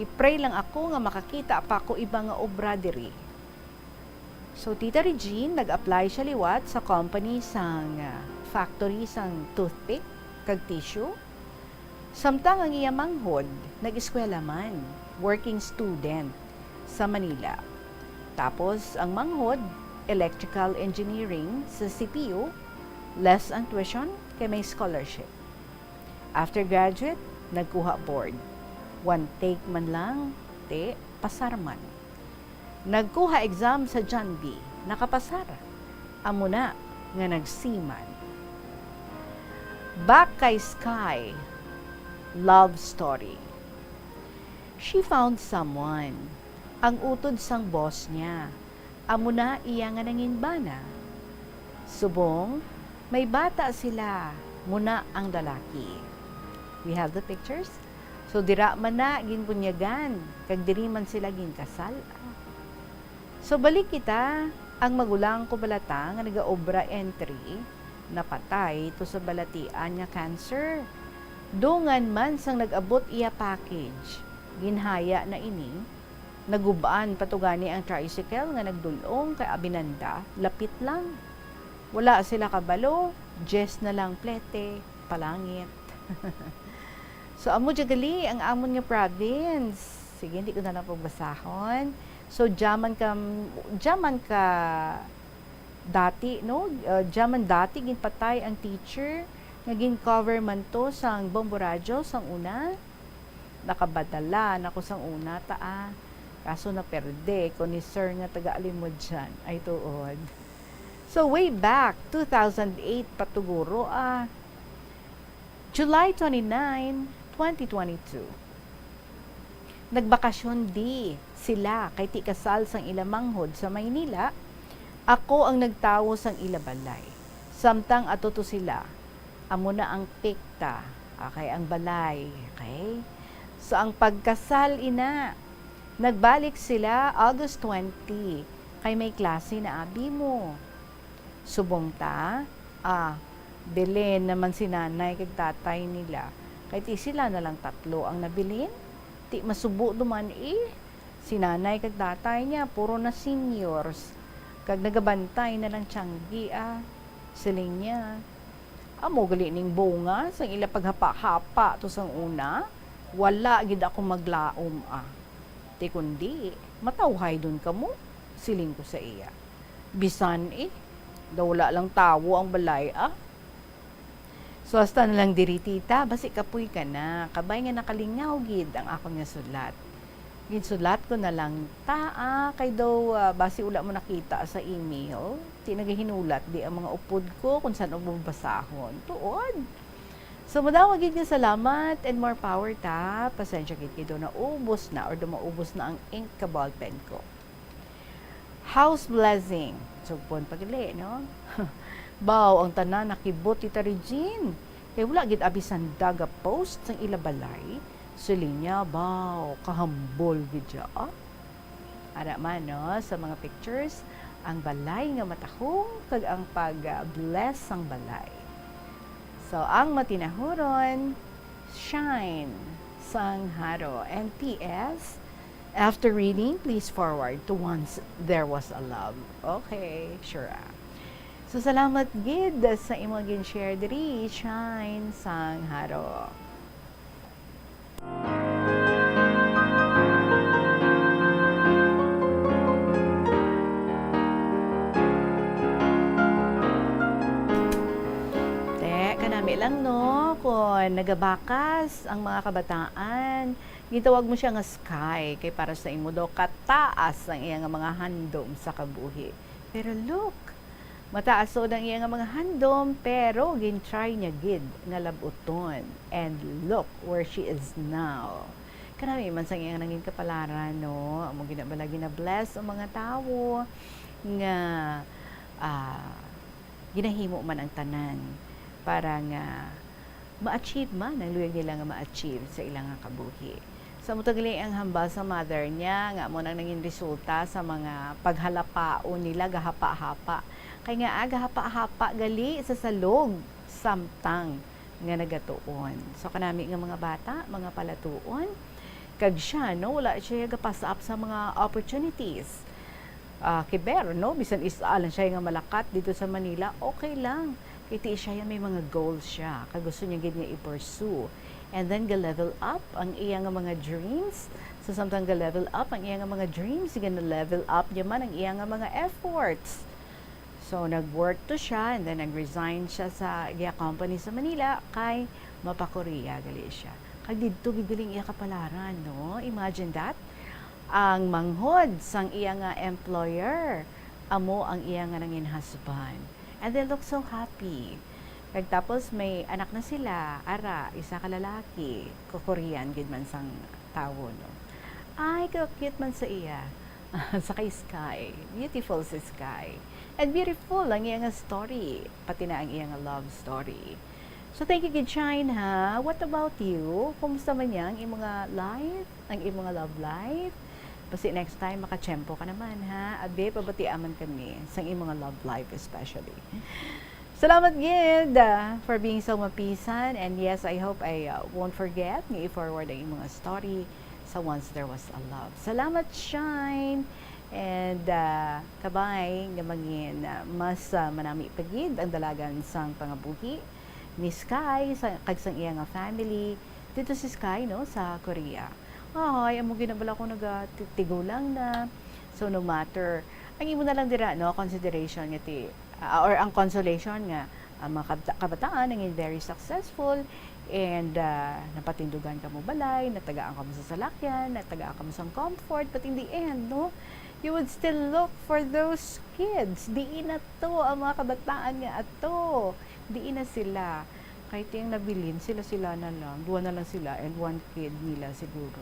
I-pray lang ako nga makakita pa ko iba nga obra diri." So, Tita Regine, nag-apply siya liwat sa company sang, ah, factory sang toothpick kag tissue. Samtang ang iya manghod, nag-eskwela man, working student sa Manila. Tapos, ang manghod, electrical engineering sa C P U, less ang tuition kay may scholarship. After graduate, nagkuha board. One take man lang, ti, pasar man. Nagkuha exam sa John B, nakapasar. Amo na nga nagseaman. Back kay Sky, love story. She found someone, ang utod sang boss niya. Amo na iya nga nanginbana. Subong, may bata sila, muna ang lalaki. We have the pictures. So, dira man na ginbunyagan, kag diri man sila ginkasal. So, balik kita, ang magulang ko bala ta nga nagaobra entry, napatay to sa balatian nga cancer. Dungan man sang nag-abot iya package, ginhaya na ini, nagub-an pa to gani ang tricycle nga nagdul-ong kay abinanda, lapit lang. Wala sila kabalo, Jess na lang plete, palangit. So, amo dya gali ang amon nga province. Sige, hindi ko na lang pagbasahon. So, dya man ka, dya man ka dati, no? Uh, dya man dati ginpatay ang teacher nga gin-cover man to sang Bombo Radyo sang una. Nakabadala na ko sang una ta, ah. Kaso naperde ko ni sir nga taga-Alimodian. Ay, tuod. So, way back, two thousand eight pa to guro, ah. July twenty-nine, twenty twenty-two. Nagbakasyon di sila kay ti kasal sang ila manghod sa Maynila, ako ang nagtawo sang ila balay. Samtang ato to sila, amo na ang pikta, okay, ang balay, okay? So, ang pagkasal, ina, nagbalik sila August twenty, kay may klase na abi mo. Subong ta, ah, bilin naman si nanay kag tatay nila. Kay ti sila na lang tatlo ang nabilin. Ti masubo duman, eh. Si nanay kag tatay niya, puro na seniors. Kag nagabantay na lang tiyanggi, ah. Siling niya, "Amo gali ning bunga sang ila paghapa-hapa to sang una. Wala gid ako maglaom, ah. Ti kundi, matawhay dun kamo," siling ko sa iya. "Bisan, eh, daw wala lang tawo ang balay, ah." So, hasta na lang diri, tita, basi kapoy ka na. Kabay nga nakalingaw gid ang akon nga sulat. Ginsulat ko na lang, "Taa, kay daw, ah, basi wala mo nakita sa email. Ti nagahinulat di ang mga upod ko kung san-o mo basahon." Tuod. So, madamo gid nga salamat and more power ta. Pasensya gid kay daw naubos na or daw maubos na ang ink ka ballpen ko. House blessing. Sugpon pa gali, no? Baw, ang tanan nakibot, Tita Regine. Kay wala gid abi sanda ga-post sang ila balay. Siling niya, baw, kahambol gid siya, ah. Ara man, no, sa mga pictures, ang balay nga matahom kag ang pag-bless sang balay. So, ang matinahuron, Shine sang Haro. And P S, after reading, please forward to Once There Was a Love. Okay, sure, ah. So, salamat gid sa imo gin-share diri, Shine sang Haro. Te, kanami lang, no, kung nagabakas ang mga kabataan, gintawag mo siya nga sky, kay para sa imo daw kataas ang iya nga mga handom sa kabuhi. Pero look, mataas sud ang iya nga mga handom, pero gin-try niya gid nga lab-uton. And look where she is now. Kanami man sang iya nga nangin kapalaran, no? Amo gina-, bala gina-bless ang mga tawo nga, ah, ginahimo man ang tanan para nga ma-achieve man ang luyag nila nga ma-achieve sa ila nga kabuhi. Sa amo to gali ang hambal sa mother niya, nga amo nang nangin resulta sa mga paghalapaon nila, gahapa-hapa. Kay nga, ah, gahapa-hapa gali sa salog, samtang nga nagatuon. So, kanami nga mga bata, mga palatuon, kag siya, no, wala siya ga-pass up sa mga opportunities. Ah, kiber, no? Bisan isa lang siya nga malakat dito sa Manila, okay lang. Kay ti siya may mga goals siya. Kag gusto niya gid nga i-pursue. And then, ga-level up ang iya nga mga dreams. So, samtang ga-level up ang iya nga mga dreams, gina-level up niya man ang iya nga mga efforts. So, nag-work to siya, and then nag-resign siya sa iya company sa Manila, kay mapa-Korea gali siya. Kag didto gid gali ang iya kapalaran, no? Imagine that. Ang manghod sang iya nga employer, amo ang iya nga nangin husband. And they look so happy. Kag tapos may anak na sila, ara, isa ka lalaki, ko-Korean gid man sang tawo, no? Ay, ka-cute man sa iya. Sa kay Sky. Beautiful si Sky. And beautiful ang iya nga story, pati na ang iya nga love story. So, thank you gid, Shine, ha? What about you? Kumusta man niya ang imo nga life, ang imo nga love life? Basi next time, makatiyempo ka naman, ha? Abi, pabatiaman kami sang imo nga love life especially. Salamat gid, ah, for being so mapisan. And yes, I hope I, ah, won't forget nga i-forward ang imo nga story sa Once There Was a Love. Salamat, Shine! And, ah, kabay nga mangin, ah, mas, ah, manami pa gid ang dalagan sang pangabuhi ni Sky sa, kag sang iya nga family. Dito si Sky, no, sa Korea. Ay, amo gid na bala ko nagatigulang na. So, no matter, ang imo na lang dira, no, consideration nga ti, ah, or ang consolation nga ang mga kabata-, kabataan nangin very successful and, ah, napatindugan kamo balay, natagaan kamo sa salakyan, natagaan kamo sang comfort, but in the end, no, you would still look for those kids. Diin na to ang mga kabataan nga ato? Diin na sila? Kay ti ang nabilin, sila-sila na lang. Duha na lang sila and one kid nila siguro.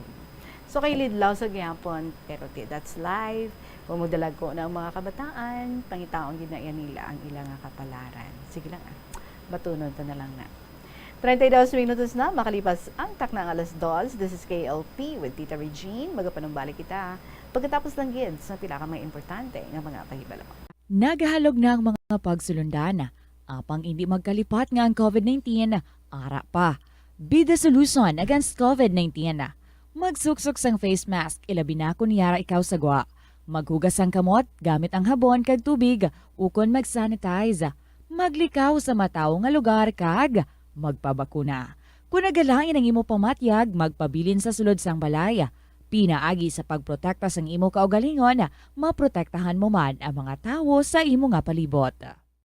So, kay Lidlaw sa gyapon, pero ti, that's life. Kung magdalagko na ang mga kabataan, pangitaon gid na iya nila ang ila nga kapalaran. Sige lang, ah. Batunon ta na lang na. Treinta y dos minutos na makalipas ang takna nga alas dos. This is K L P with Tita Regine. Magapanumbalik kita pagkatapos lang gid sa pila ka mga importante nga mga pahibalo. Nagahalog na ang mga pagsulundan, apang indi magkalipat nga ang covid nineteen ara pa. Be the solution against covid nineteen. Magsuksok sang face mask, ilabi na kon yara ikaw sa gwa. Maghugas sang kamot gamit ang habon kag tubig, ukon mag-sanitize. Maglikaw sa matawo nga lugar kag magpabakuna. Kon nagalain ang imo pamatyag, magpabilin sa sulod sang balay. Pinaagi sa pagprotekta sang imo kaugalingon, maprotektahan mo man ang mga tawo sa imo nga palibot.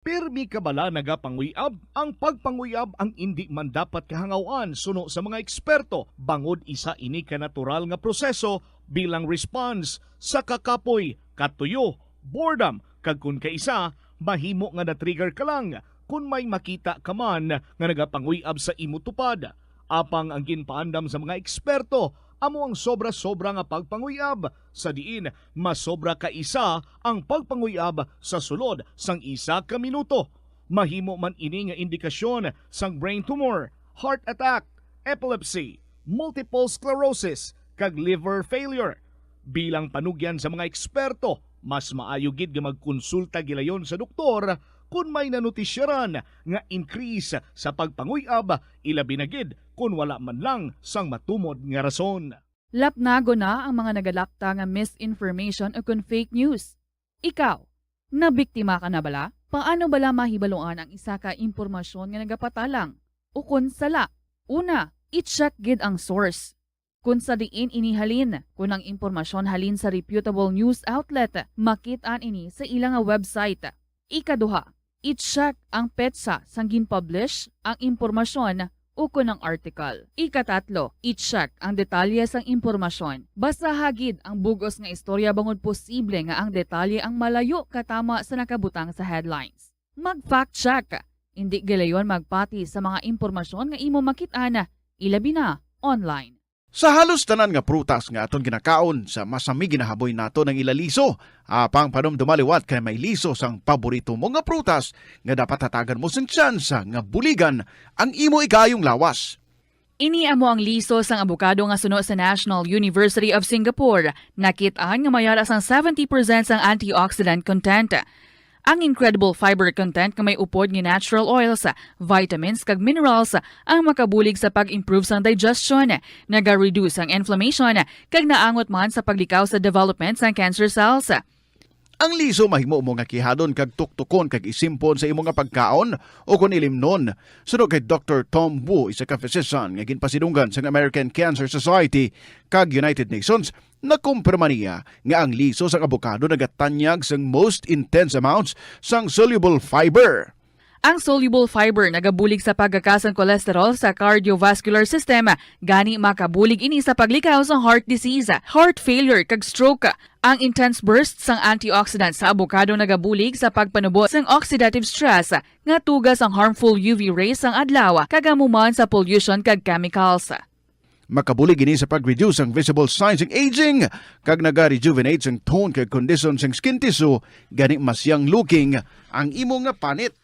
Pirmi ka bala nagapanguyab? Ang pagpanguyab ang indi man dapat kahangawan suno sa mga eksperto, bangod isa ini ka natural nga proseso bilang response sa kakapoy, katuyo, boredom, kag kon kaisa, mahimo nga na-trigger ka lang kon may makita ka man nga nagapanguyab sa imo tupad. Apang ang ginpaandam sa mga eksperto amo ang sobra-sobra nga pagpanguyab, sa diin masobra ka isa ang pagpanguyab sa sulod sang isa ka minuto. Mahimo man ini nga indikasyon sang brain tumor, heart attack, epilepsy, multiple sclerosis, kag liver failure. Bilang panugyan sa mga eksperto, mas maayo gid nga magkonsulta gilayon sa doktor kon may nanotisyaran nga increase sa pagpanguyab, ilabi na gid kon wala man lang sang matumod nga rason. Lapnagon na ang mga nagalakta nga misinformation o kon fake news. Ikaw, nabiktima ka na bala? Paano bala mahibaluan ang isa ka impormasyon nga nagapatalang o kon sala? Una, i-check gid ang source. Kon sa diin ini halin, kon ang impormasyon halin sa reputable news outlet, makit-an ini sa ila nga website. Ikaduha, i-check ang petsa sang gin-publish ang impormasyon ukon ang article. Ikatatlo, i-check ang detalye sang impormasyon. Basaha gid ang bug-os nga istorya bangod posible nga ang detalye ang malayo katama sa nakabutang sa headlines. Mag-fact check. Indi gilayon magpati sa mga impormasyon nga imo makit-an, ilabi na online. Sa halos tanan nga prutas nga aton ginakaon, sa masami ginahaboy naton ang ila liso. Apang panumduma liwat kay may liso sang paborito mo nga prutas nga dapat hatagan mo sing tsansa nga buligan ang imo ikaayong lawas. Ini amo ang liso sang abokado nga suno sa National University of Singapore. Nakit-an nga may ara sang seventy percent sang antioxidant content. Ang incredible fiber content nga may upod nga natural oils, vitamins, kag minerals ang makabulig sa pag-improve sang digestion, naga-reduce ang inflammation, kag naangot man sa paglikaw sa development sang cancer cells. Ang liso mahimo mo nga kihadon kag tuktukon kag isimpon sa imo nga pagkaon o kon ilimnon. Suno kay Doktor Tom Wu, isa ka physician nga ginpasidunggan sang American Cancer Society kag United Nations, nakumpirma niya nga ang liso sang abokado nagatanyag sang most intense amounts sang soluble fiber. Ang soluble fiber nagabulig sa paggakas sang cholesterol sa cardiovascular system, gani makabulig ini sa paglikaw sa heart disease, heart failure, kag stroke. Ang intense burst sang antioxidant sa abokado nagabulig sa pagpanubo sang oxidative stress nga tuga sang harmful U V rays sang adlaw kag amo man sa pollution kag chemicals. Makabulig ini sa pag-reduce sang visible signs sang aging kag naga-rejuvenate sang tone kag kondisyon sang skin tissue, gani mas young looking ang imo nga panit.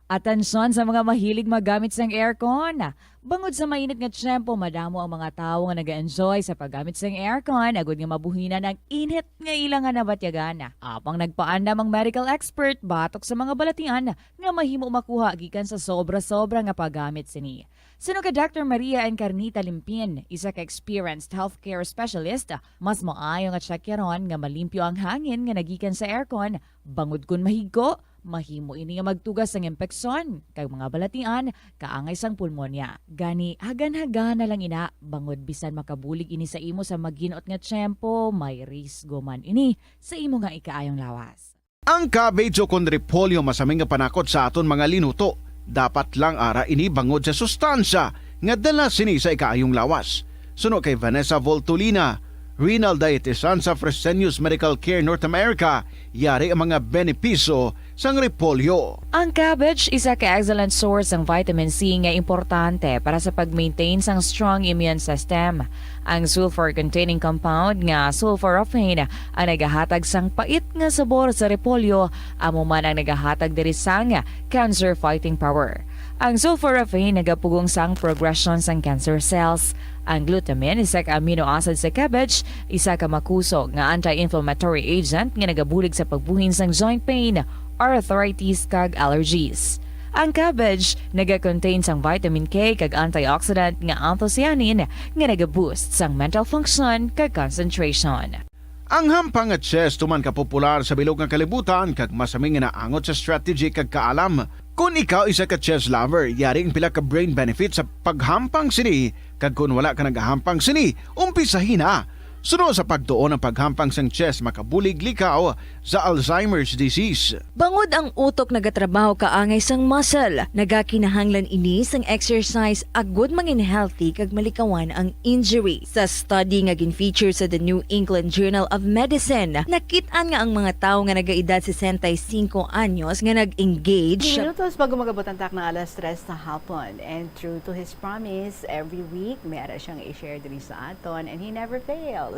Atensyon sa mga mahilig maggamit sang aircon. Bangod sa mainit nga tiyempo, madamo ang mga tawo nga nag-enjoy sa paggamit sang aircon agod nga mabuhinan ang init nga ila nga nabatyagan. Apang nagpaandam ang medical expert batok sa mga balatian nga mahimo makuha gikan sa sobra-sobra nga paggamit sini. Suno kay Doctor Maria Encarnita Limpin, isa ka experienced healthcare specialist, mas maayo nga tsekyaron nga malimpyo ang hangin nga nagikan sa aircon, bangod kon mahigko, mahimo ini nga magtuga sang impeksyon kag mga balatian kaangay sang pulmonya. Gani, hagan-hagan na lang ina, bangod bisan makabulig ini sa imo sa maginot nga tiyempo, may risgo man ini sa imo nga ikaayong lawas. Ang cabbage o kon repolyo masami nga panakot sa aton mga linuto. Dapat lang ara ini bangod sa sustansya nga dala sini sa ikaayong lawas. Suno kay Vanessa Voltolina, renal dietitian sa Fresenius Medical Care North America, yari ang mga benepisyo sang repolyo. Ang cabbage isa ka excellent source sang vitamin C nga importante para sa pag-maintain sang strong immune system. Ang sulfur-containing compound nga sulforaphane ang nagahatag sang pait nga sabor sa repolyo, amo man ang nagahatag diri sang cancer-fighting power. Ang sulforaphane nagapugong sang progression sang cancer cells. Ang glutamine, isa ka amino acid sa cabbage, isa ka makusog nga anti-inflammatory agent nga nagabulig sa pagbuhin sang joint pain, arthritis, kag allergies. Ang cabbage nagakontain sang vitamin K kag antioxidant nga anthocyanin nga nagaboost sang mental function kag concentration. Ang hampang nga chess tuman ka popular sa bilog nga kalibutan kag masami nga naangot sa strategy kag kaalam. Kon ikaw isa ka chess lover, yari ang pila ka brain benefits sa paghampang sini, kag kon wala ka nagahampang sini, umpisahi na. Suno sa pagtuon, ang paghampang sang chess makabulig likaw sa Alzheimer's disease. Bangod ang utok nagatrabaho kaangay sang muscle, nagakinahanglan ini sang exercise agud mangin healthy kag malikawan ang injury. Sa study nga gin-feature sa The New England Journal of Medicine, nakit-an nga ang mga tawo nga nagaedad sesenta y cinco anyos nga nag-engage Minutos bago mag-abot ang takna alas tres sa hapon. And true to his promise, every week may ara siyang i-share diri sa aton, and he never fails.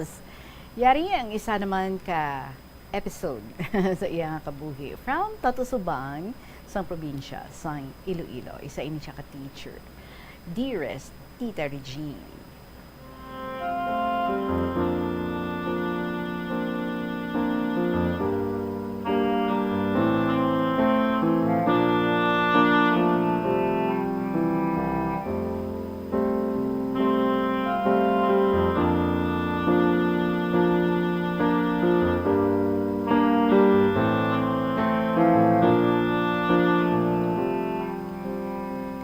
Yari ang isa naman ka episode sa iya nga kabuhi. From Toto Subang, sang probinsya sang Iloilo. Isa ini siya ka teacher. Dearest Tita Regine.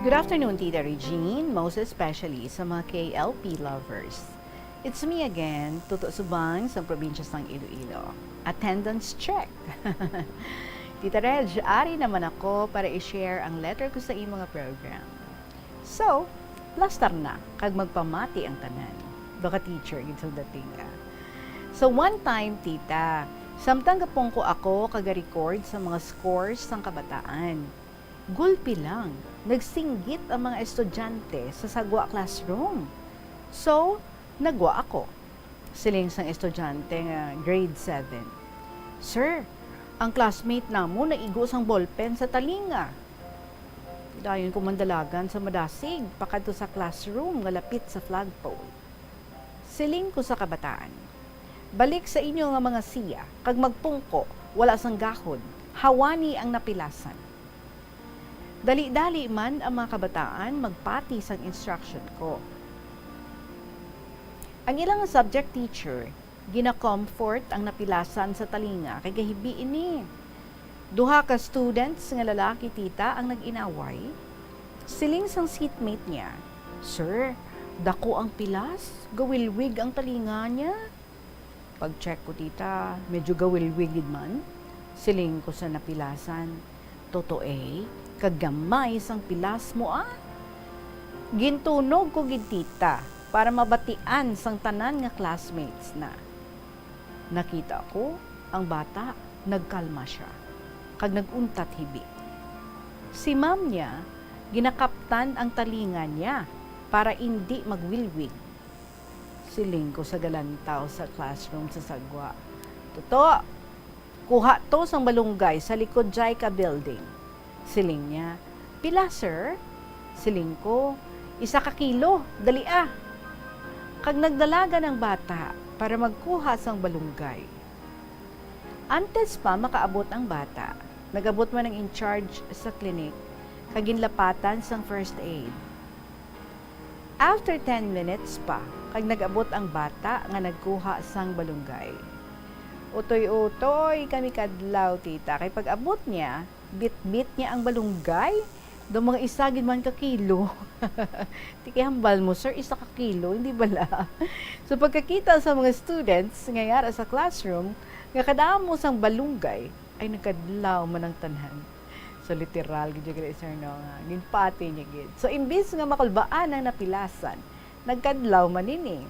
Good afternoon, Tita Regine, most especially sa mga K L P lovers. It's me again, Toto Subang, sa probinsya sang Iloilo. Attendance check! Tita Reg, ari naman ako para i-share ang letter ko sa imo nga program. So, plastar na kag magpamati ang tanan. Baka teacher gid sang dating, ah. So, one time, tita, samtang gapungko ako kag ga-record sa mga scores sang kabataan, gulpi lang, nagsinggit ang mga estudyante sa sagwa classroom. So, nagwa ako. Siling sang estudyante nga grade seven, "Sir, ang classmate namon naigo sang ballpen sa talinga." Dayon ko mandalagan sa madasig pakadto sa classroom nga lapit sa flagpole. Siling ko sa kabataan, "Balik sa inyo nga mga siya, kag magpungko, wala sang gahod, hawani ang napilasan." Dali-dali man ang mga kabataan magpati sang instruction ko. Ang ilang subject teacher, gina-comfort ang napilasan sa talinga kay gahibi ini. Duha ka students nga lalaki, tita, ang nag-inaway. Siling sang seatmate niya, "Sir, dako ang pilas, gawilwig ang talinga niya." Pag-check ko, tita, medyo gawilwig gid man. Siling ko sa napilasan, "Toto, eh, kagamay sang pilas mo, ah." Gintunog ko gid, tita, para mabatian sang tanan nga classmates na. Nakita ko, ang bata, nagkalma siya, kag nag-untat hibi. Si ma'am niya, ginakaptan ang talinga niya para indi magwilwig. Siling ko sa galantaw sa classroom sa sagwa, "Toto, kuha to sang balunggay sa likod jay ka building." Siling niya, "Pila, sir?" Siling ko, "Isa ka kilo, dali ah." Kag nagdalagan ang bata para magkuha sang balunggay. Antes pa makaabot ang bata, nag-abot man ang in-charge sa klinik kag ginlapatan sang first aid. After ten minutes pa, kag nag-abot ang bata nga nagkuha sang balunggay. Utoy-utoy kami kadlaw, tita, kay pag-abot niya, bitbit niya ang balunggay. Daw mga isa gid man ka kilo. Ti kay hambal mo, "Sir, isa ka kilo, hindi bala?" So, pagkakita sa mga students nga yara sa classroom nga kadamo sang balunggay, ay nagkadlaw man ang tanan. So, literal gid yung, sir, no, nga ginpati niya gid. So, imbis nga makulbaan ang napilasan, nagkadlaw man ini.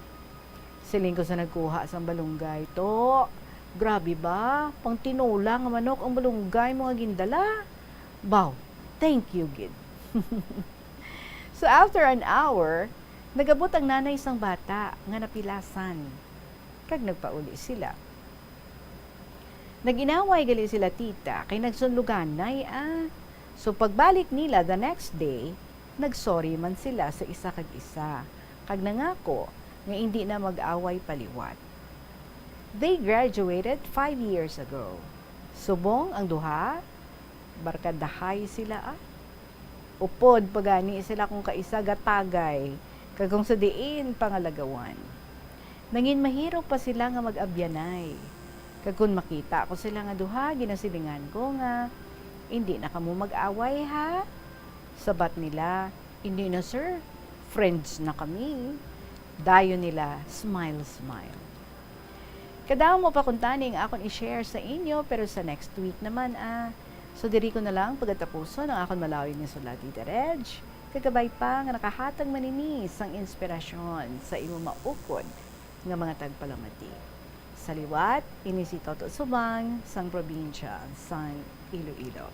Siling ko sa nagkuha sang balunggay, "To, Grabe ba? Pang tinola nga manok ang malunggay mo nga gindala? Baw, thank you gid. So after an hour, nagabot ang nanay sang bata nga napilasan, kag nagpauli sila. Nag-inaway gali sila, tita, kay nagsunluganay, ah. So pagbalik nila the next day, nag-sorry man sila sa isa kag isa, kag nangako nga indi na mag-away pa liwat. They graduated five years ago. Subong ang duha, barkadahay sila, ah. Upod pa gani sila kung kaisa gatagay, kag kung sa diin pangalagawan. Nangin mahirop pa sila nga mag-abyanay. Kag kon makita ko sila nga duha, ginasilingan ko nga, "Indi na kamo mag-away, ha?" Sabat nila, "Indi na, sir. Friends na kami." Dayon nila, smile, smile. Kadamo pa kuntani ang akon i-share sa inyo, pero sa next week naman, ah. So, diri ko na lang pagatapuson ang akon malawig nga sulat, Tita Reg. Kagabay pa nga nakahatag man ini sang inspirasyon sa imo maukod nga mga tagpalamati. Sa liwat, ini si Toto Subang sang probinsya sang Iloilo.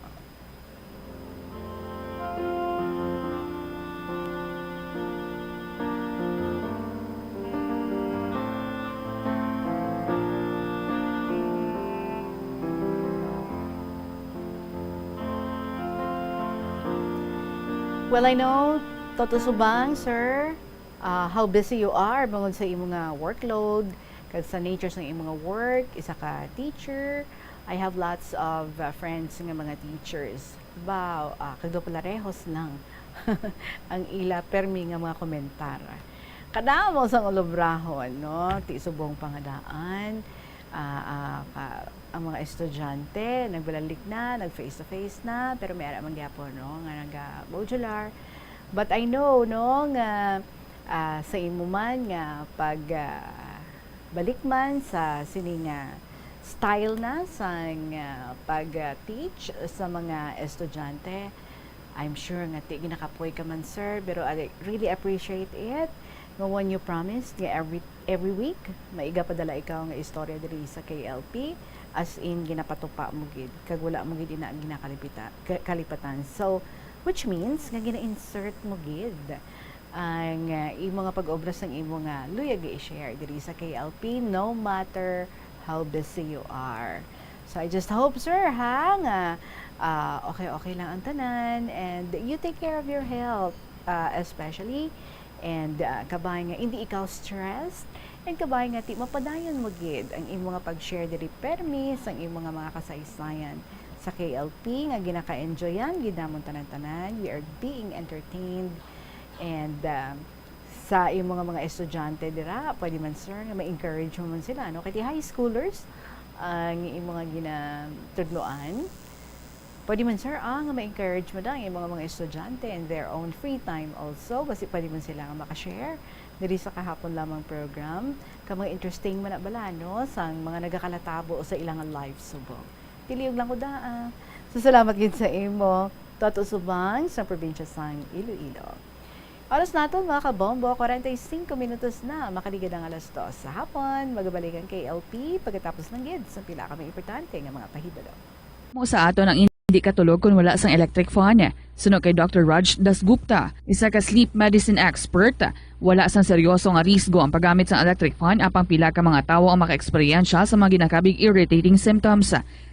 Well, I know, Toto Subang, sir, uh, how busy you are bangod sa imo nga workload, kag sa nature sa imo nga work, isa ka teacher. I have lots of, uh, friends nga mga teachers. Ba, ah, kag daw pala rehos lang ang ila permi nga mga komentar. Kadamo sang ulobrahon, no? Ti subong pangadaan, ah, ah, ka-, ang mga estudyante, nagbalik na, nag face to face na, pero may ara man gyapon, no, nga naga-modular. But I know, no, nga, ah, sa imo man nga pag, ah, balik man sa sini nga style na sang, ah, pag, ah, teach sa mga estudyante, I'm sure nga ti ginakapoy ka man, sir, pero I really appreciate it nga when you promised nga every, every week, maigapadala ikaw nga istorya diri sa K L P, as in, ginapatupa mo gid, kag wala mo gid ina ginakalipita-, ka-, kalipatan. So, which means nga gina-insert mo gid ang, ah, imo nga pag-obra sang imo nga luyag nga i-share diri sa K L P, no matter how busy you are. So, I just hope, sir, ha, nga, ah, okay-okay lang ang tanan, and you take care of your health, ah, especially, and, ah, kabay nga hindi ikaw stressed, and kabay nga ti mapadayon mo gid ang imo nga pag-share diri permi sang imo nga mga kasaysayan sa K L P nga ginaka-enjoyan gid namon tanan-tanan. We are being entertained, and, ah, sa imo nga mga estudyante dira, pwede man, sir, nga ma-encourage mo man sila, no? Kay ti high schoolers ang imo nga ginatudloan. Pwede man, sir, ah, nga ma-encourage mo da ang imo nga mga estudyante in their own free time also. Basi pwede man sila nga maka-share diri sa kahapon lamang program. Kag mga interesting man na bala, no, sang mga nagakalatabo sa ilang life subong. Ti lihog lang ko da, ah. So, salamat gid sa imo, Toto Subang, sa probinsya sang Iloilo. Oras naton, mga kabombo, kwarenta y cinco minutos na makaligad ang alas dos sa hapon. Magabalik ang K L P pagkatapos lang gid sa pila ka mga importante nga mga pahibalo. Mo sa aton ang hindi katulog kon wala sang electric fan. Suno kay Doctor Raj Dasgupta, isa ka sleep medicine expert, wala sang seryoso nga risgo ang paggamit sang electric fan, apang pila ka mga tawo ang makaeksperyensya sa mga ginakabig irritating symptoms.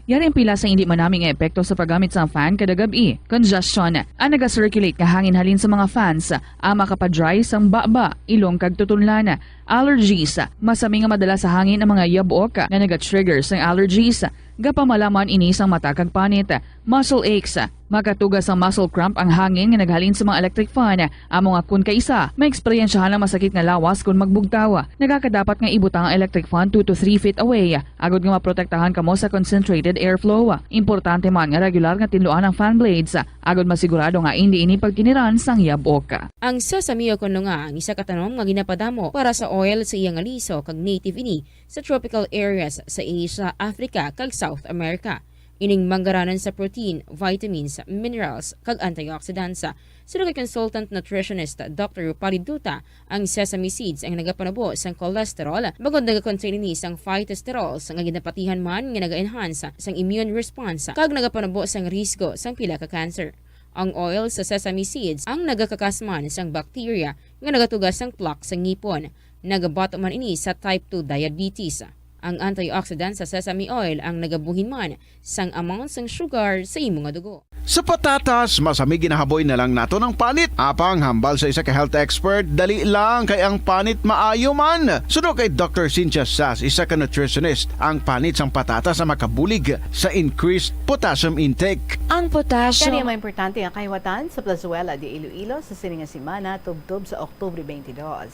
Yari ang pila sa hindi manami nga epekto sa paggamit sang fan kada gab-i. Congestion. Ang naga-circulate nga hangin halin sa mga fans ang makapa-dry sang baba, ilong kag tutunlan. Allergies. Masami nga madala sa hangin ang mga yabok nga naga-trigger sang allergies. Gapamalaman ini sang mata kag panit. Muscle aches. Makatuga sang muscle cramp ang hangin nga naghalin sa mga electric fan. Amo nga kon kaisa, maeksperiensyahan ang masakit nga lawas kon magbugtaw. Nagakadapat nga ibutang ang electric fan two to three feet away, agod nga maprotektahan kamo sa concentrated airflow. Importante man nga regular nga tinluan ang fan blades, agod masigurado nga indi ini pagkiniran sang yabok. Ang sesame o kon nga ang isa ka tanom nga ginapadamo para sa oil sa iya nga liso kag native ini sa tropical areas sa Asia, Africa, kag South America. Ining manggaranan sa protein, vitamins, minerals, kag antioxidants. Suno kay consultant nutritionist Doctor Rupali Duta, ang sesame seeds ang nagapanubo sang cholesterol, bangod nagakontain ini sang phytosterols nga ginapatihan man nga naga-enhance sang immune response kag nagapanubo sang risgo sang pila ka cancer. Ang oil sa sesame seeds ang nagakakas man sang bacteria nga nagatuga sang plaque sa ngipon. Nagabato man ini sa type two diabetes. Ang antioxidant sa sesame oil ang nagabuhin man sang amount sang sugar sa imo nga dugo. Sa patatas, masami ginahaboy na lang naton ang panit. Apang hambal sa isa ka health expert, dali lang kay ang panit maayo man. Suno kay Doctor Cynthia Sass, isa ka nutritionist, ang panit sang patatas ang makabulig sa increased potassium intake. Ang potassium. Kani ang mga importante nga kahiwatan sa Plazuela de Iloilo sa sini nga semana, tubtob sa Oktubre twenty-two.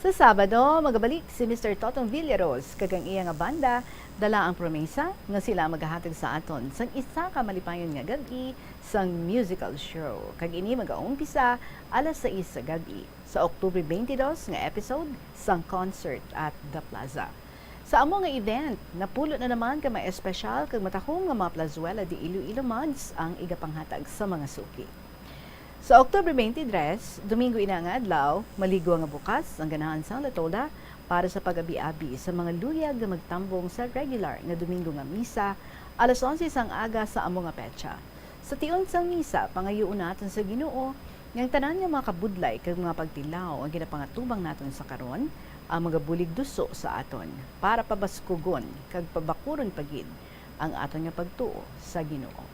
Sa Sabado, magabalik si Mister Totong Villaros kag ang iya nga banda dala ang promesa nga sila magahatag sa aton sang isa ka malipayon nga gab-i sang musical show, kag ini magaumpisa alas sais sa gab-i sa Oktubre twenty-two nga episode sang Concert at the Plaza. Sa amo nga event, napulo na naman ka mga espesyal kag matahom nga mga Plazuela de Iloilo mugs ang igapanghatag sa mga suki. Sa Oktubre twenty-three, Domingo ina nga adlaw, maligwa nga bukas ang ganahan sang La Toda para sa pag-abi-abi sa mga luyag nga magtambong sa regular nga Domingo nga misa, alas onse sang aga sa amo nga petsa. Sa tion sang misa, pangayuon naton sa Ginoo nga ang tanan nga mga kabudlay kag mga pagtilaw nga ginapangatubang naton sa karon ang magabulig duso sa aton para pabaskugon kag pabakuron pa gid ang aton nga pagtuo sa Ginoo.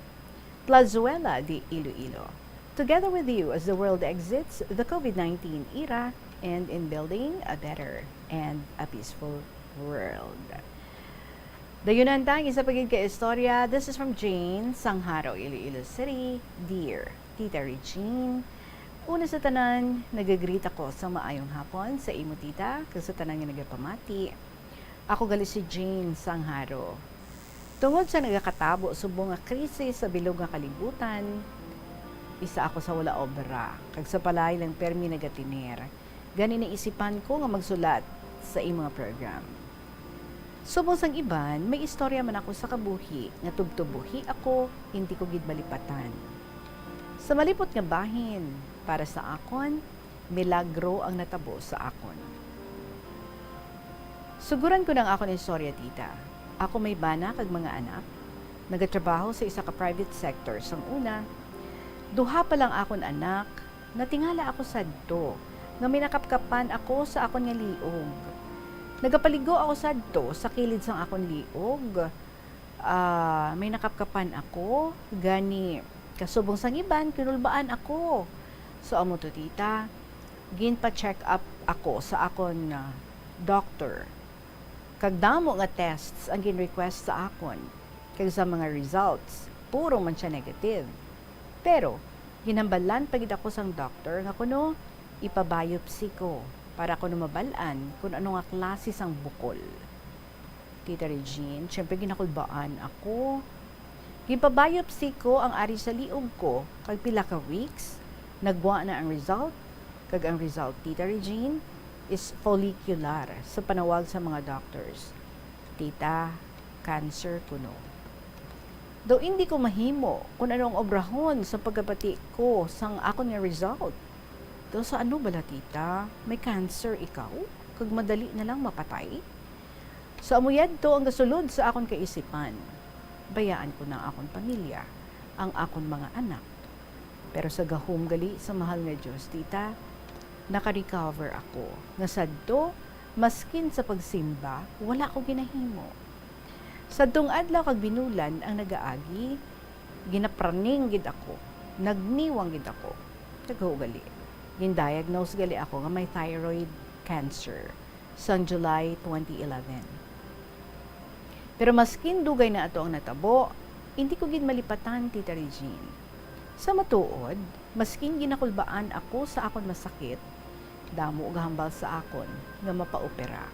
Plazuela de Iloilo. Together with you as the world exits the COVID nineteen era and in building a better and a peaceful world. Dayunan ta ang isa pa gid ka istorya. This is from Jane Sangharo, Iloilo City. Dear Tita Regine, una sa tanan, nagagreet ako sa maayong hapon sa imo tita kag sa tanan nga nagapamati. Ako gali si Jane Sangharo. Tungod sa nagakatabo subong nga krisis sa bilog nga kalibutan, isa ako sa wala obra, kag sa balay lang permi nagatiner. Gani naisipan ko nga magsulat sa imo nga program. Subong sang iban, may istorya man ako sa kabuhi nga tubtob buhi ako, hindi ko gid malipatan. Sa malipot nga bahin, para sa akon, milagro ang natabo sa akon. Suguran ko na ang akon istorya, tita. Ako may bana kag mga anak. Nagatrabaho sa isa ka private sector sang una. Duha pa lang akon anak, natingala ako sadto nga may nakapkapan ako sa akon nga liog. Nagapaligo ako sadto sa kilid sang akon liog. Ah, may nakapkapan ako, gani kasubong sang iban, kinulbaan ako. So, amo to, tita, ginpa-check up ako sa akon, ah, doctor. Kag damo nga tests ang gin-request sa akon, kag sa mga results, puro man siya negative. Pero ginhambalan pa gid ako sang doktor nga kuno ipa-biopsy ko para kuno mabal-an kon ano nga klase sang bukol. Tita Regine, siyempre ginakulbaan ako. Ginpa-biopsy ko ang ari sa liog ko, kag pila ka weeks, nagwa na ang result. Kag ang result, Tita Regine, is follicular sa panawag sa mga doctors. Tita, cancer kuno. Daw hindi ko mahimo kung ano ang obrahon sa pagkabati ko sang akon nga result. Daw sa ano bala, tita? May cancer ikaw? Kag madali na lang mapatay? Sa amo yadto ang gasulod sa akon kaisipan. Bayaan ko na ang akon pamilya, ang akon mga anak. Pero sa gahom gali sa mahal nga Dios, tita, naka-recover ako, nga sadto, maskin sa pagsimba, wala ko ginahimo. Sadtong adlaw kag binulan ang nagaagi, ginapraning gid ako, nagniwang gid ako. Kag gali, gin-diagnose gali ako nga may thyroid cancer sang July twenty eleven. Pero maskin dugay na ato ang natabo, hindi ko gid malipatan, Tita Regine. Sa matuod, maskin ginakulbaan ako sa akon masakit, damo gahambal sa akon nga mapaopera.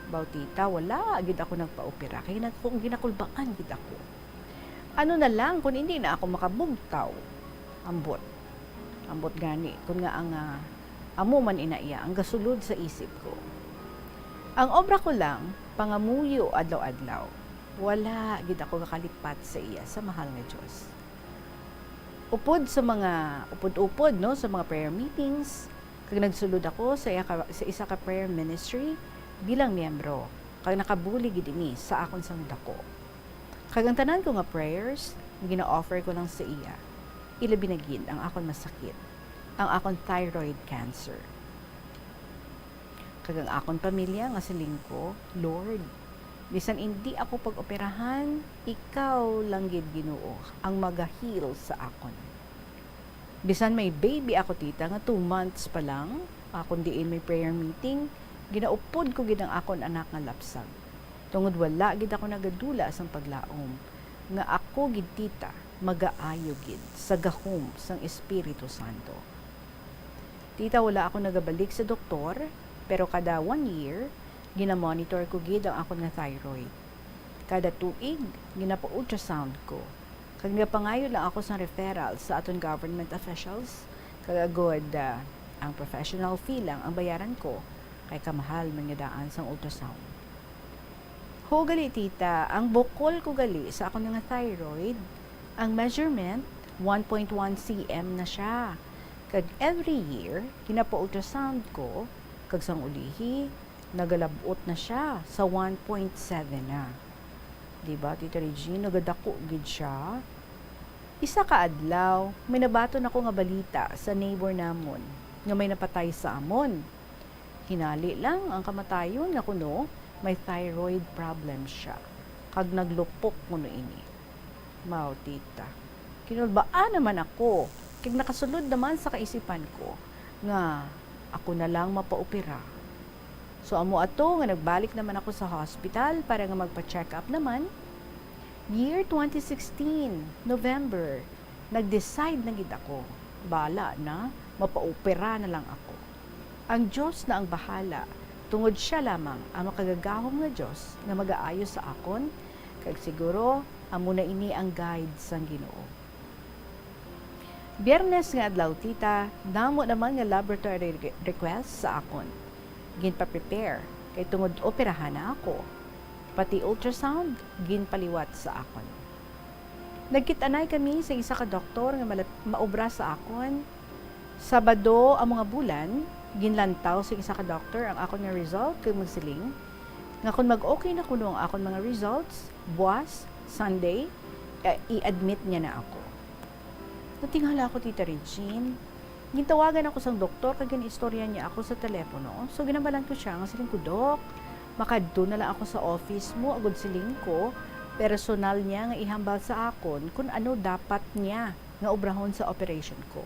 Baw, tita, wala gid ako nagpaopera, kay nag-, kung ginakulbaan gid ako. Ano na lang kung hindi na ako makabugtaw? Ambot. Ambot gani, kun nga ang, ah, amo man ina iya ang gasulod sa isip ko. Ang obra ko lang, pangamuyo adlaw-adlaw. Wala gid ako gakalipat sa iya, sa mahal nga Dios. Upod sa mga, upod-upod, no, sa mga prayer meetings, kag nagsulod ako sa iya ka, sa isa ka prayer ministry bilang miyembro, kag nakabulig gid ini sa akon sang dako. Kag ang tanan ko nga prayers, gina-offer ko lang sa iya, ilabi na gid ang akon masakit, ang akon thyroid cancer. Kag ang akon pamilya nga siling ko, "Lord, bisan indi ako pag-operahan, ikaw lang gid, Ginoo, ang maga-heal sa akon." Bisan may baby ako, tita, nga two months pa lang, akon diin may prayer meeting, ginaupod ko gid ang akon anak nga lapsag, tungod wala gid ako nagadula sang paglaom nga ako gid, tita, magaayo gid sa gahom sang Espiritu Santo. Tita, wala ako nagabalik sa doktor, pero kada one year, ginamonitor ko gid ang akon nga thyroid. Kada tuig, ginapa-ultrasound ko. Kag nagapangayo lang ako sang referral sa aton government officials, kag agod, ah, ang professional fee lang ang bayaran ko, kay kamahal man nga daan sang ultrasound. Ho gali, tita, ang bukol ko gali sa akon nga thyroid, ang measurement, one point one C M na siya. Kag every year, ginapa-ultrasound ko, kag sang ulihi, nagalab-ot na siya sa one point seven na. Di ba, Tita Regine, nagadako gid siya? Isa ka adlaw, may nabaton ako nga balita sa neighbor namon nga may napatay sa amon. Hinali lang ang kamatayon nga kuno may thyroid problem siya, kag naglupok kuno ini. Mao, tita. Kinulbaan naman ako, kag nakasulod naman sa kaisipan ko nga ako na lang mapaopera. So, amo ato nga nagbalik naman ako sa hospital para nga magpa-check up naman. Year twenty sixteen, November, nag-decide na gid ako. Bala na, mapaopera na lang ako. Ang Dios na ang bahala, tungod siya lamang ang makagagahom nga Dios nga magaayo sa akon, kag siguro amo na ini ang guide sang Ginoo. Biyernes nga adlaw, tita, damo naman nga laboratory re-, request sa akon. Ginpa-prepare, kay tungod operahan na ako. Pati ultrasound, ginpaliwat sa akon. Nagkit-anay kami sa isa ka doktor nga malap-, maobra sa akon. Sabado amo nga bulan, ginlantaw sa isa ka doktor ang akon nga result kag magsiling nga kon mag-okay na kuno ang akon mga results, buas, Sunday, eh, i-admit niya na ako. Natingala ako, Tita Regine. Gintawagan ako sang doktor kag gin-istorya niya ako sa telepono. So, ginambalan ko siya nga siling ko, "Dok, makadto na lang ako sa office mo," agud siling ko, personal niya nga ihambal sa akon kon ano dapat niya nga obrahon sa operation ko.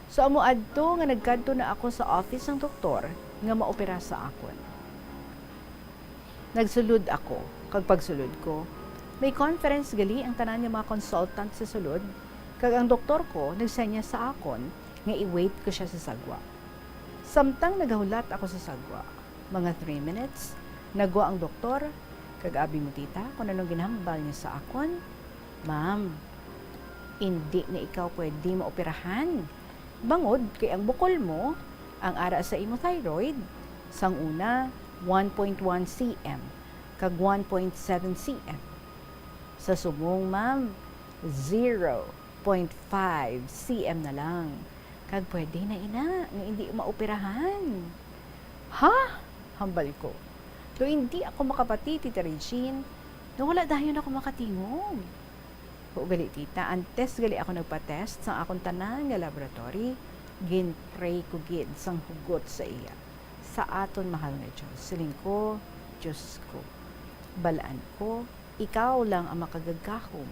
So, amo adto nga nagkadto na ako sa office sang doktor nga maopera sa akon. Nagsulod ako, kag pagsulod ko, may conference gali ang tanan nga mga consultant sa sulod, kag ang doktor ko nagsenyas sa akon nga i-wait ko sia sa sagwa. Samtang nagahulat ako sa sagwa, mga three minutes, nagwa ang doktor, kag abi mo, tita, kon anong ginhambal niya sa akon? "Ma'am, indi na ikaw pwede maoperahan. Bangod kay ang bukol mo, ang ara sa imo thyroid, sang una, one point one C M, kag one point seven C M. Sa subong, ma'am, zero point five C M na lang. Kag pwede na ina nga indi maoperahan." "Ha?" hambal ko. Do hindi ako makapati, Tita Regine, nga wala dayon ako makatingog. Huo gali, tita, antes gali ako nagpa-test sang akon tanan nga laboratory, gin-pray ko gid sang hugot sa iya, sa aton mahal nga Dios. Siling ko, "Dios ko, balaan ko, ikaw lang ang makagagahom.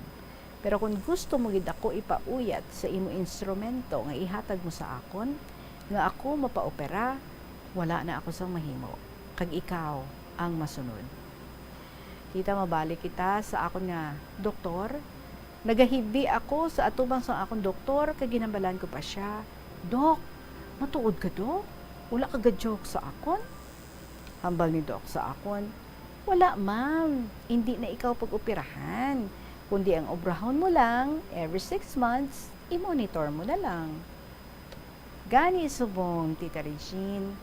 Pero kon gusto mo gid ako ipauyat sa imo instrumento nga ihatag mo sa akon, nga ako mapaopera, wala na ako sang mahimo, kag ikaw ang masunod." Tita, mabalik kita sa akon nga doktor. Nagahibi ako sa atubang sang akon doktor, kag ginhambalan ko pa sia, "Dok, matuod ka, Dok? Wala ka ga-joke sa akon?" Hambal ni Doc sa akon, "Wala, ma'am. Indi na ikaw pag-operahan. Kundi ang obrahon mo lang, every six months, i-monitor mo na lang." Gani subong, Tita Regine,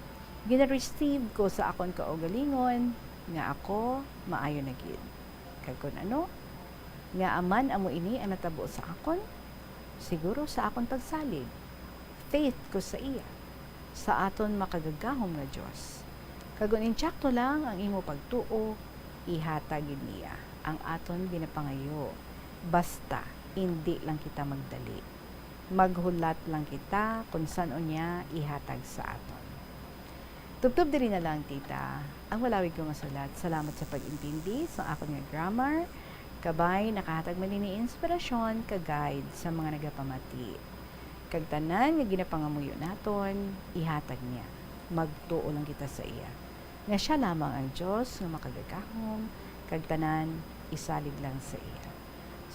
gina-receive ko sa akon kaugalingon nga ako maayo na gid. Kag kon ano, ngaa man amo ini ang natabo sa akon? Siguro sa akon pagsalig. Faith ko sa iya, sa aton makagagahom nga Dios. Kag kon insakto lang ang imo pagtuo, ihatag gid niya ang aton ginapangayo. Basta, indi lang kita magdali. Maghulat lang kita kon san-o niya ihatag sa aton. Tubtob diri na lang, tita, ang malawig ko nga sulat. Salamat sa pag-intindi sa akon nga grammar. Kabay, nakahatag man ini inspirasyon ka guide sa mga nagapamati. Kag tanan nga ginapangamuyo naton, ihatag niya. Magtuo lang kita sa iya, nga siya lamang ang Dios nga makagagahom, kag tanan isalig lang sa iya.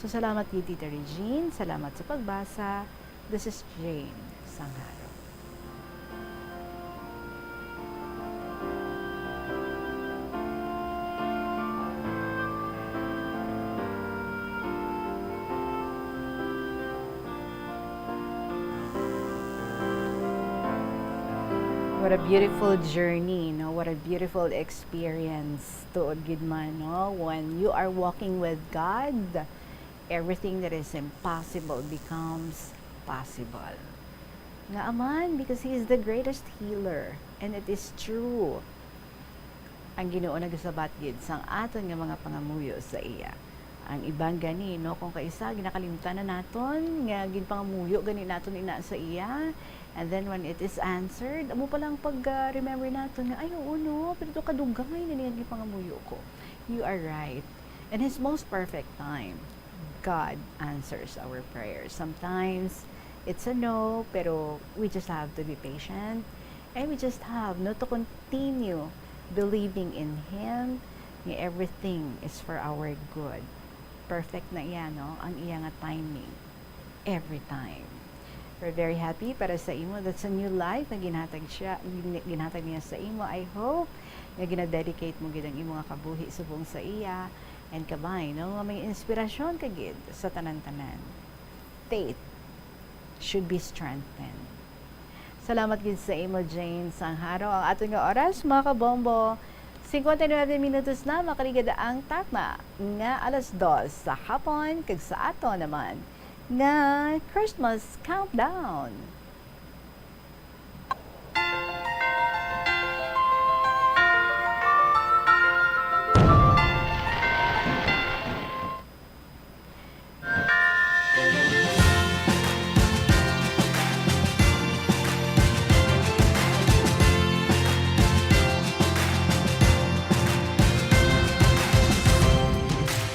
So, salamat gid, Tita Regine. Salamat sa pagbasa. This is Jane Sangharo. What a beautiful journey, no? What a beautiful experience. Tuod gid man, no? When you are walking with God, everything that is impossible becomes possible. Ngaa man, because He is the greatest healer, and it is true. Ang Ginoo nagasabat gid sang aton nga mga pangamuyo sa iya. Ang iban gani, no, kung kaisa, ginakalimtan na naton nga ginpangamuyo gani naton ina sa iya, and then when it is answered, amo pa lang pag-remember naton nga, "Ay, oo, no, pero to kadugay na niya ginpangamuyo ko." You are right. In His most perfect time, God answers our prayers. Sometimes, it's a no, pero we just have to be patient. And we just have, no, to continue believing in Him, nga everything is for our good. Perfect na iya, no? Ang iya nga timing. Every time. We're very happy para sa imo. That's a new life nga ginhatag siya, gin-, ginhatag niya sa imo. I hope nga ginadedicate mo gid ang imo nga kabuhi subong sa iya. And kabay, no? Nga may inspirasyon ka gid sa tanan-tanan. Faith should be strengthened. Salamat gid sa imo, Jane Sangharo. Ang aton nga oras, mga kabombo, singkwenta y nuebe minutos na, makaligad ang takna nga alas dos sa hapon, kag sa aton naman nga Christmas countdown.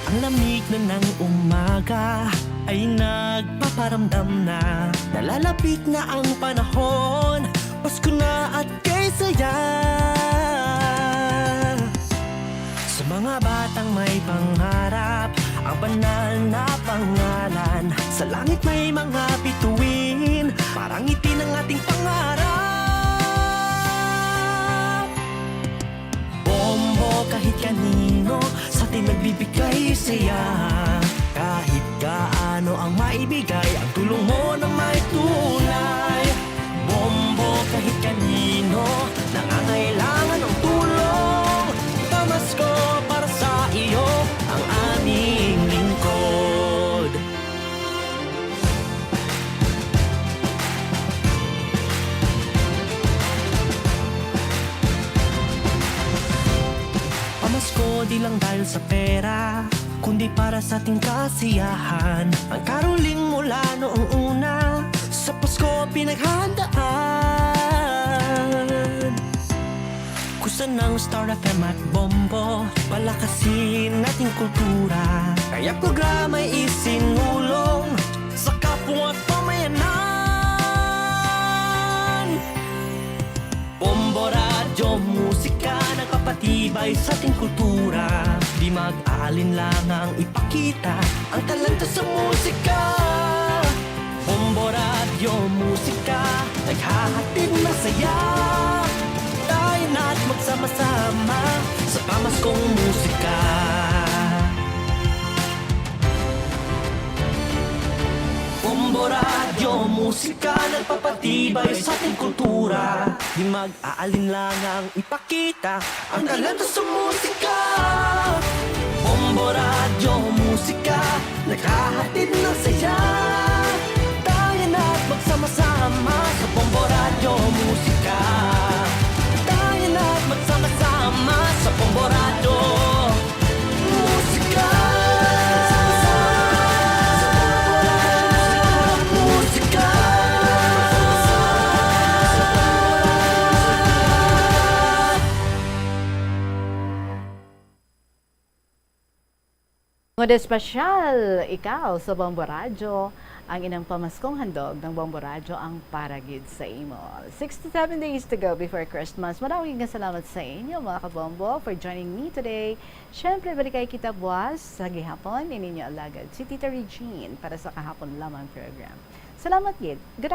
Ang lamig na ng umaga ay nagpaparamdam na nalalapit na ang panahon. Pasko na at kay saya. Sa mga batang may pangarap, ang banal na pangalan. Sa langit may mga bituin, para ngitin ang ating pangarap. Bombo kahit kanino, sa atin nagbibigay saya. Kahit gaano ang maibigay, ang tulong mo na may tunay. Bombo kahit kanino, nangangailangan ng tulong. Pamasko para sa iyo, ang aming lingkod. Pamasko di lang dahil sa pera, kundi para sa ating kasiyahan. Ang caroling mula noong una, sa Pasko pinaghandaan. Kusa ng Star F M at Bombo, palakasin ating kultura. Kaya programa'y isinulong sa kapwa at pamayanan. Bombo Radyo Musika, nagpapatibay sa ating kultura. Di mag-aalinlangang ipakita ang talento sa musika. Bombo Radyo Musika, naghahatid ng saya. Tayo na't magsama-sama sa pamaskong musika. Bombo Radyo Musika, nagpapatibay sa ating kultura. Di mag-aalinlangang ipakita ang talento sa musika. Bombo Radyo Radyo Musika, naghahatid ng saya. Tayo na't magsama-sama sa Bombo Radyo Musika. Tayo na't magsama-sama sa Bombo Radyo Musika. Musika. Moda espesyal ikaw sa Bombo Radyo, ang inang pamaskong handog ng Bombo Radyo ang para gid sa imo. Sixty-seven days to go before Christmas. Madawig nga salamat sa inyo, mga kabombo, for joining me today. Siyempre, balikay kita buwas sa gihapon. Ininyo alagad, si Tita Regine, para sa kahapon lamang program. Salamat gid. Good